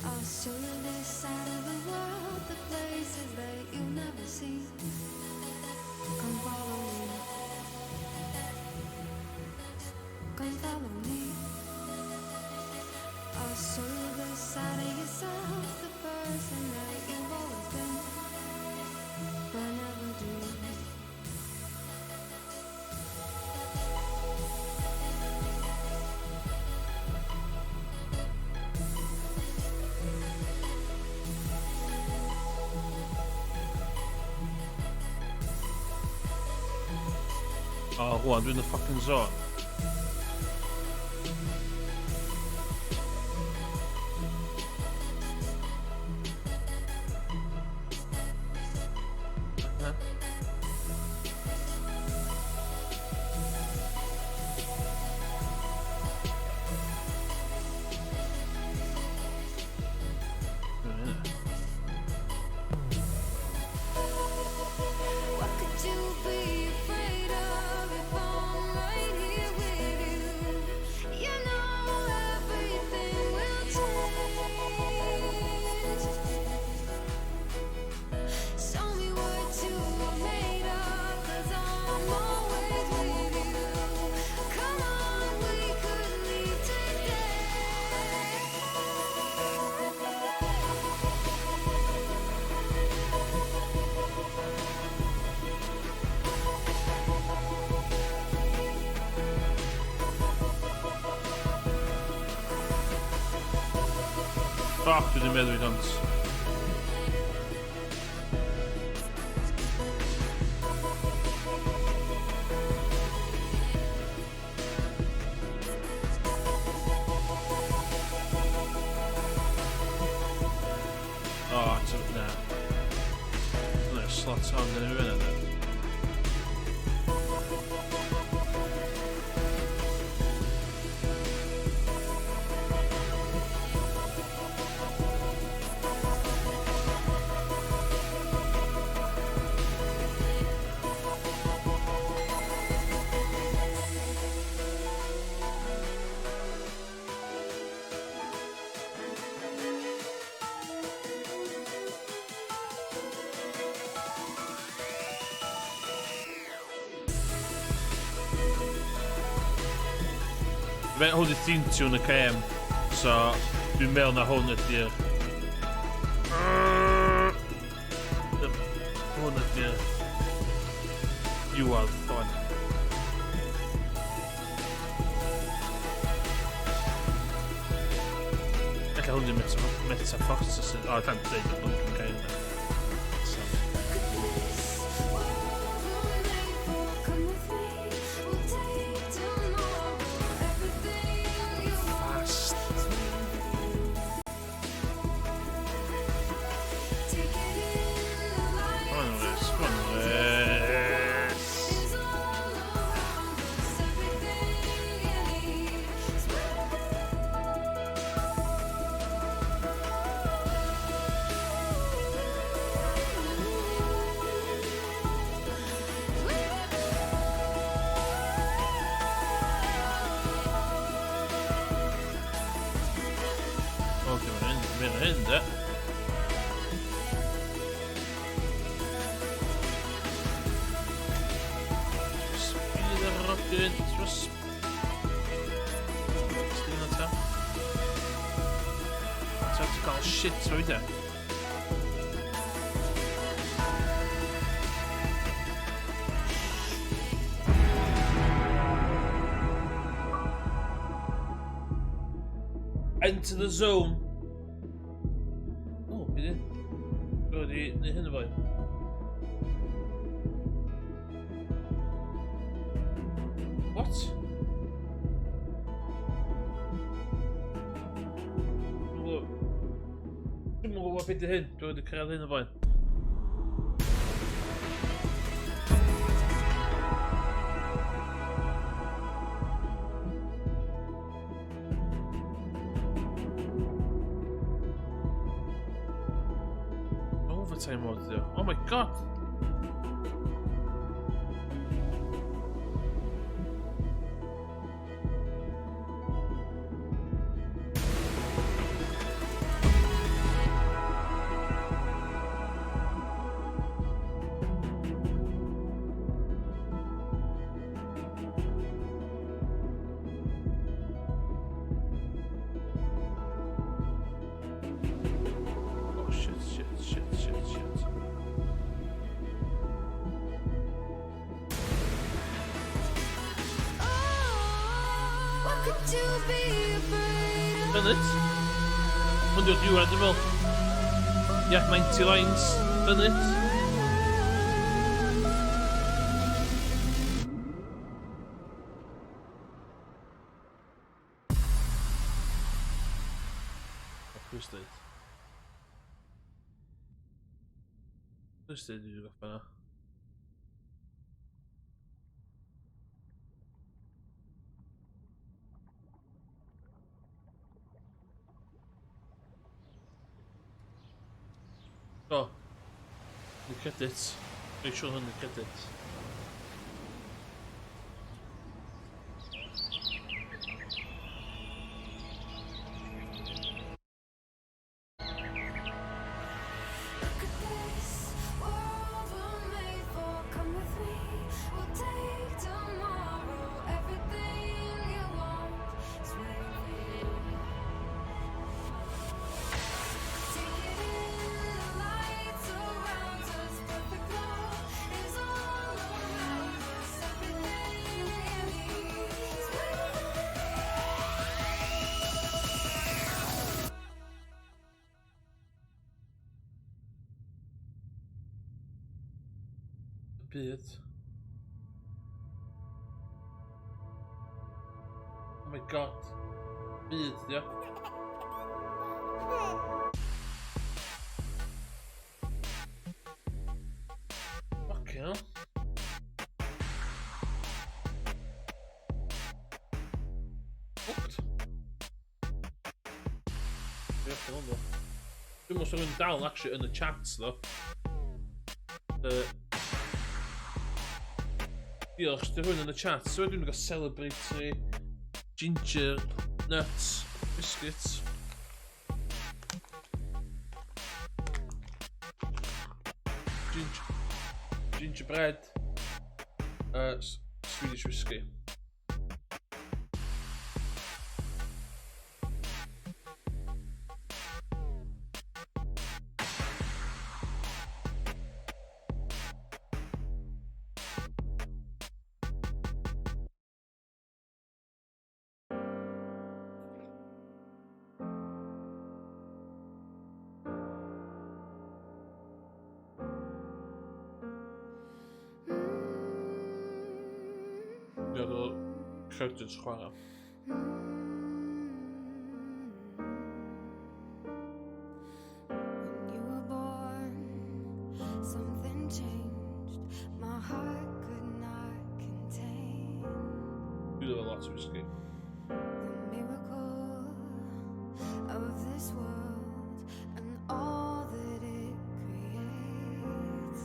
I'll show you this side of the world, the places that you've never seen. Come follow me. Come follow me. I'll show you the side of yourself, the person that you've always been, but never dreamed. O, rwan, dwi'n y fucking zone. Na. Dwi'n What could you be afraid of if I'm right here with you? You know everything will change. Show me what you are made of, 'cause I'm always with you. Come on, we could leave today. Fuck, dwi ddim meddwl i dont. O, oh, na. Dyna'r slot on yn y fyna, de. Fe, hwn ydi theme tune y cem, so dwi'n meddwl na hwn ydy'r... Hwn ydy'r diwedd hwn. Ella hwn ydi Metamorphosis. O, dan dweud y bwnc yn gair yna. So, This world we're made for. Come with me, we'll take tomorrow. Everything you want fast. is waiting for you. Take it in, the Come on, lights Lewis. Come on, around us. Lewis. Is all around us. Everything hyn, de. Speed ar yr ogyn. Speed na ta. Ta ti'n cael shit trwy de. Enter the zone. O, oh, beth i? Dwi wedi gwneud hyn o blaen. What? Dwi'n gwybod beth ydy hyn. Dwi wedi cyrraedd hyn o blaen. Overtime mode ydi o. Oh my god! Oh shit, shit, shit, shit, shit. What could you be afraid of? Done it. Hwn di'r diwedd, dwi'n meddwl. Yeah, 90 lines. Done it. Pwy dweud? Pwy dweud dwi'n gorffen na? O. The credits. Make sure hwn the credits. Look at this world we're made for. Come with me, we'll take tomorrow. Everything you want is waiting for you. Take it in, the light surrounds us. Perfect love is all around us. Everything you need is waiting. Y byd. Oh my god. Byd, di o. Fucking hell. Hooked. Dwi'n meddwl hwn, Dwi'n meddwl rhywun dal actually yn y chat, though. Diolch, di rhywun yn y chat. So dwi'n gael celebratory ginger nuts biscuits. Gingerbread. Swedish whiskey. Dwi'n meddwl credits chwarae. When you were born, something changed. My heart could not contain Dwi'n meddwl lot o whiskey. the miracle of this world and all that it creates.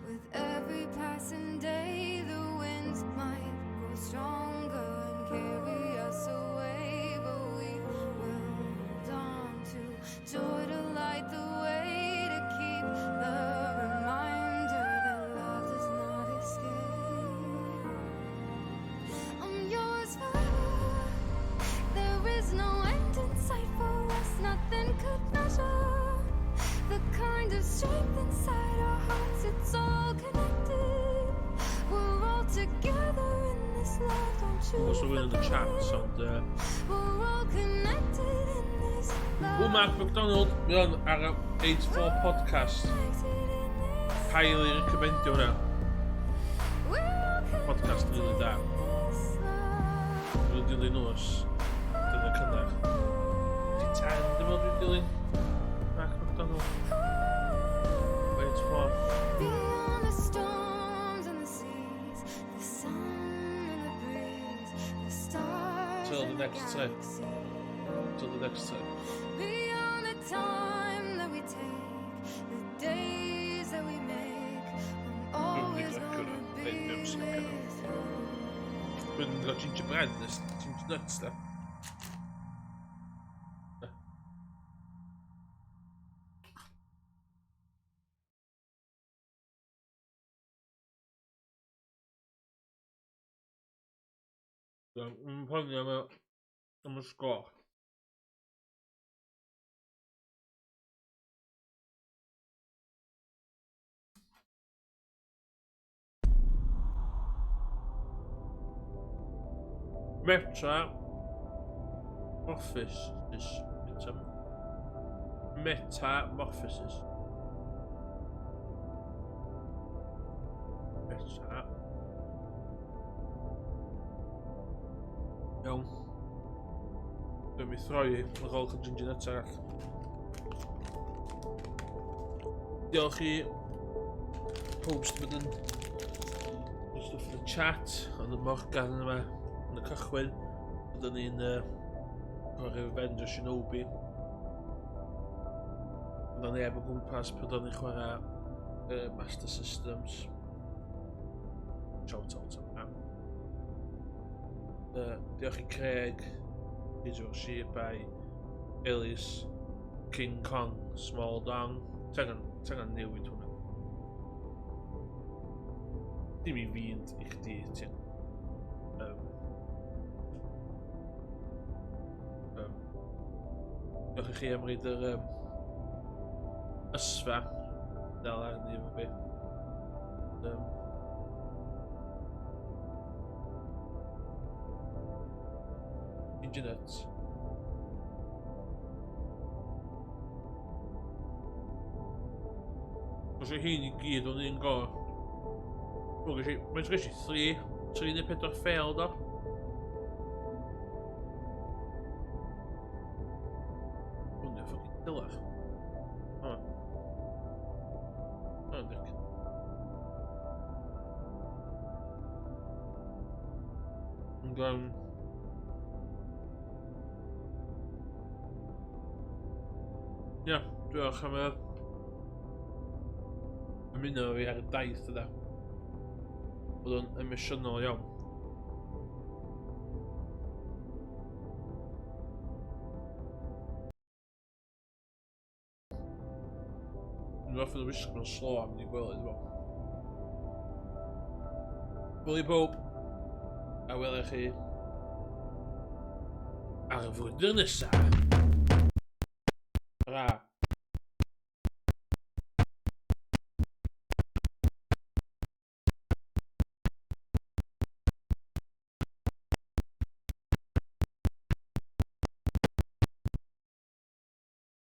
With every passing day, the winds might grow stronger and carry us away, but we will hold on to os rhywun yn y chat, ond... O, Mark McDonald, mae o'n ar y 84 podcast. Highly recommendio hwnna. Podcast really da. Dwi'n dilyn nhw os dyna cynnar. Di 10, dwi'n meddwl dwi'n dilyn Mark McDonald. 84. Beyond the storms and the seas, the sun and the breeze, the stars Till the and the next time. galaxies. Till the next time. Beyond the time that we take, the days that we make, I'm always gonna be with you. Dwi'n mynd i gael gingerbread nes ginger nuts da. Dwi'n poeni am y, am y sgôr. Meta Morphosis. Meta Metamorphosis. Meta. Iawn. Dwi'n mi throi ar ôl cael ginger nuts arall. Diolch i pob sydd wedi bod yn stwff yn y chat, ond y Morgan yma yn y cychwyn. Byddwn ni'n chwarae Revenge of Shinobi. Byddwn ni efo gwmpas pryd o'n ni'n chwarae Master Systems. Shout out am. Diolch i Craig, Digital Sheep by Ellis, King Kong, Small Dong. Ti angen newid hwnna. Dim i fi, i chdi, ti. Diolch i chi am reid yr ysfa dal arni efo fi. Ginger nuts. Os yw hyn i gyd o'n un go. Wel, ges i, mae'n ges i 3, 3 neu 4 fail do. Hwn yw'n fucking killer. O. O, dick. Ond, Ia, diolch am y ymuno fi ar y daith yna. Oedd o'n emosiynol iawn. Dwi'n orffen y wisgo mewn slo am mynd i gwely, dwi'n meddwl. Hwyl i bawb, a welai chi ar y frwydr nesaf. Ra.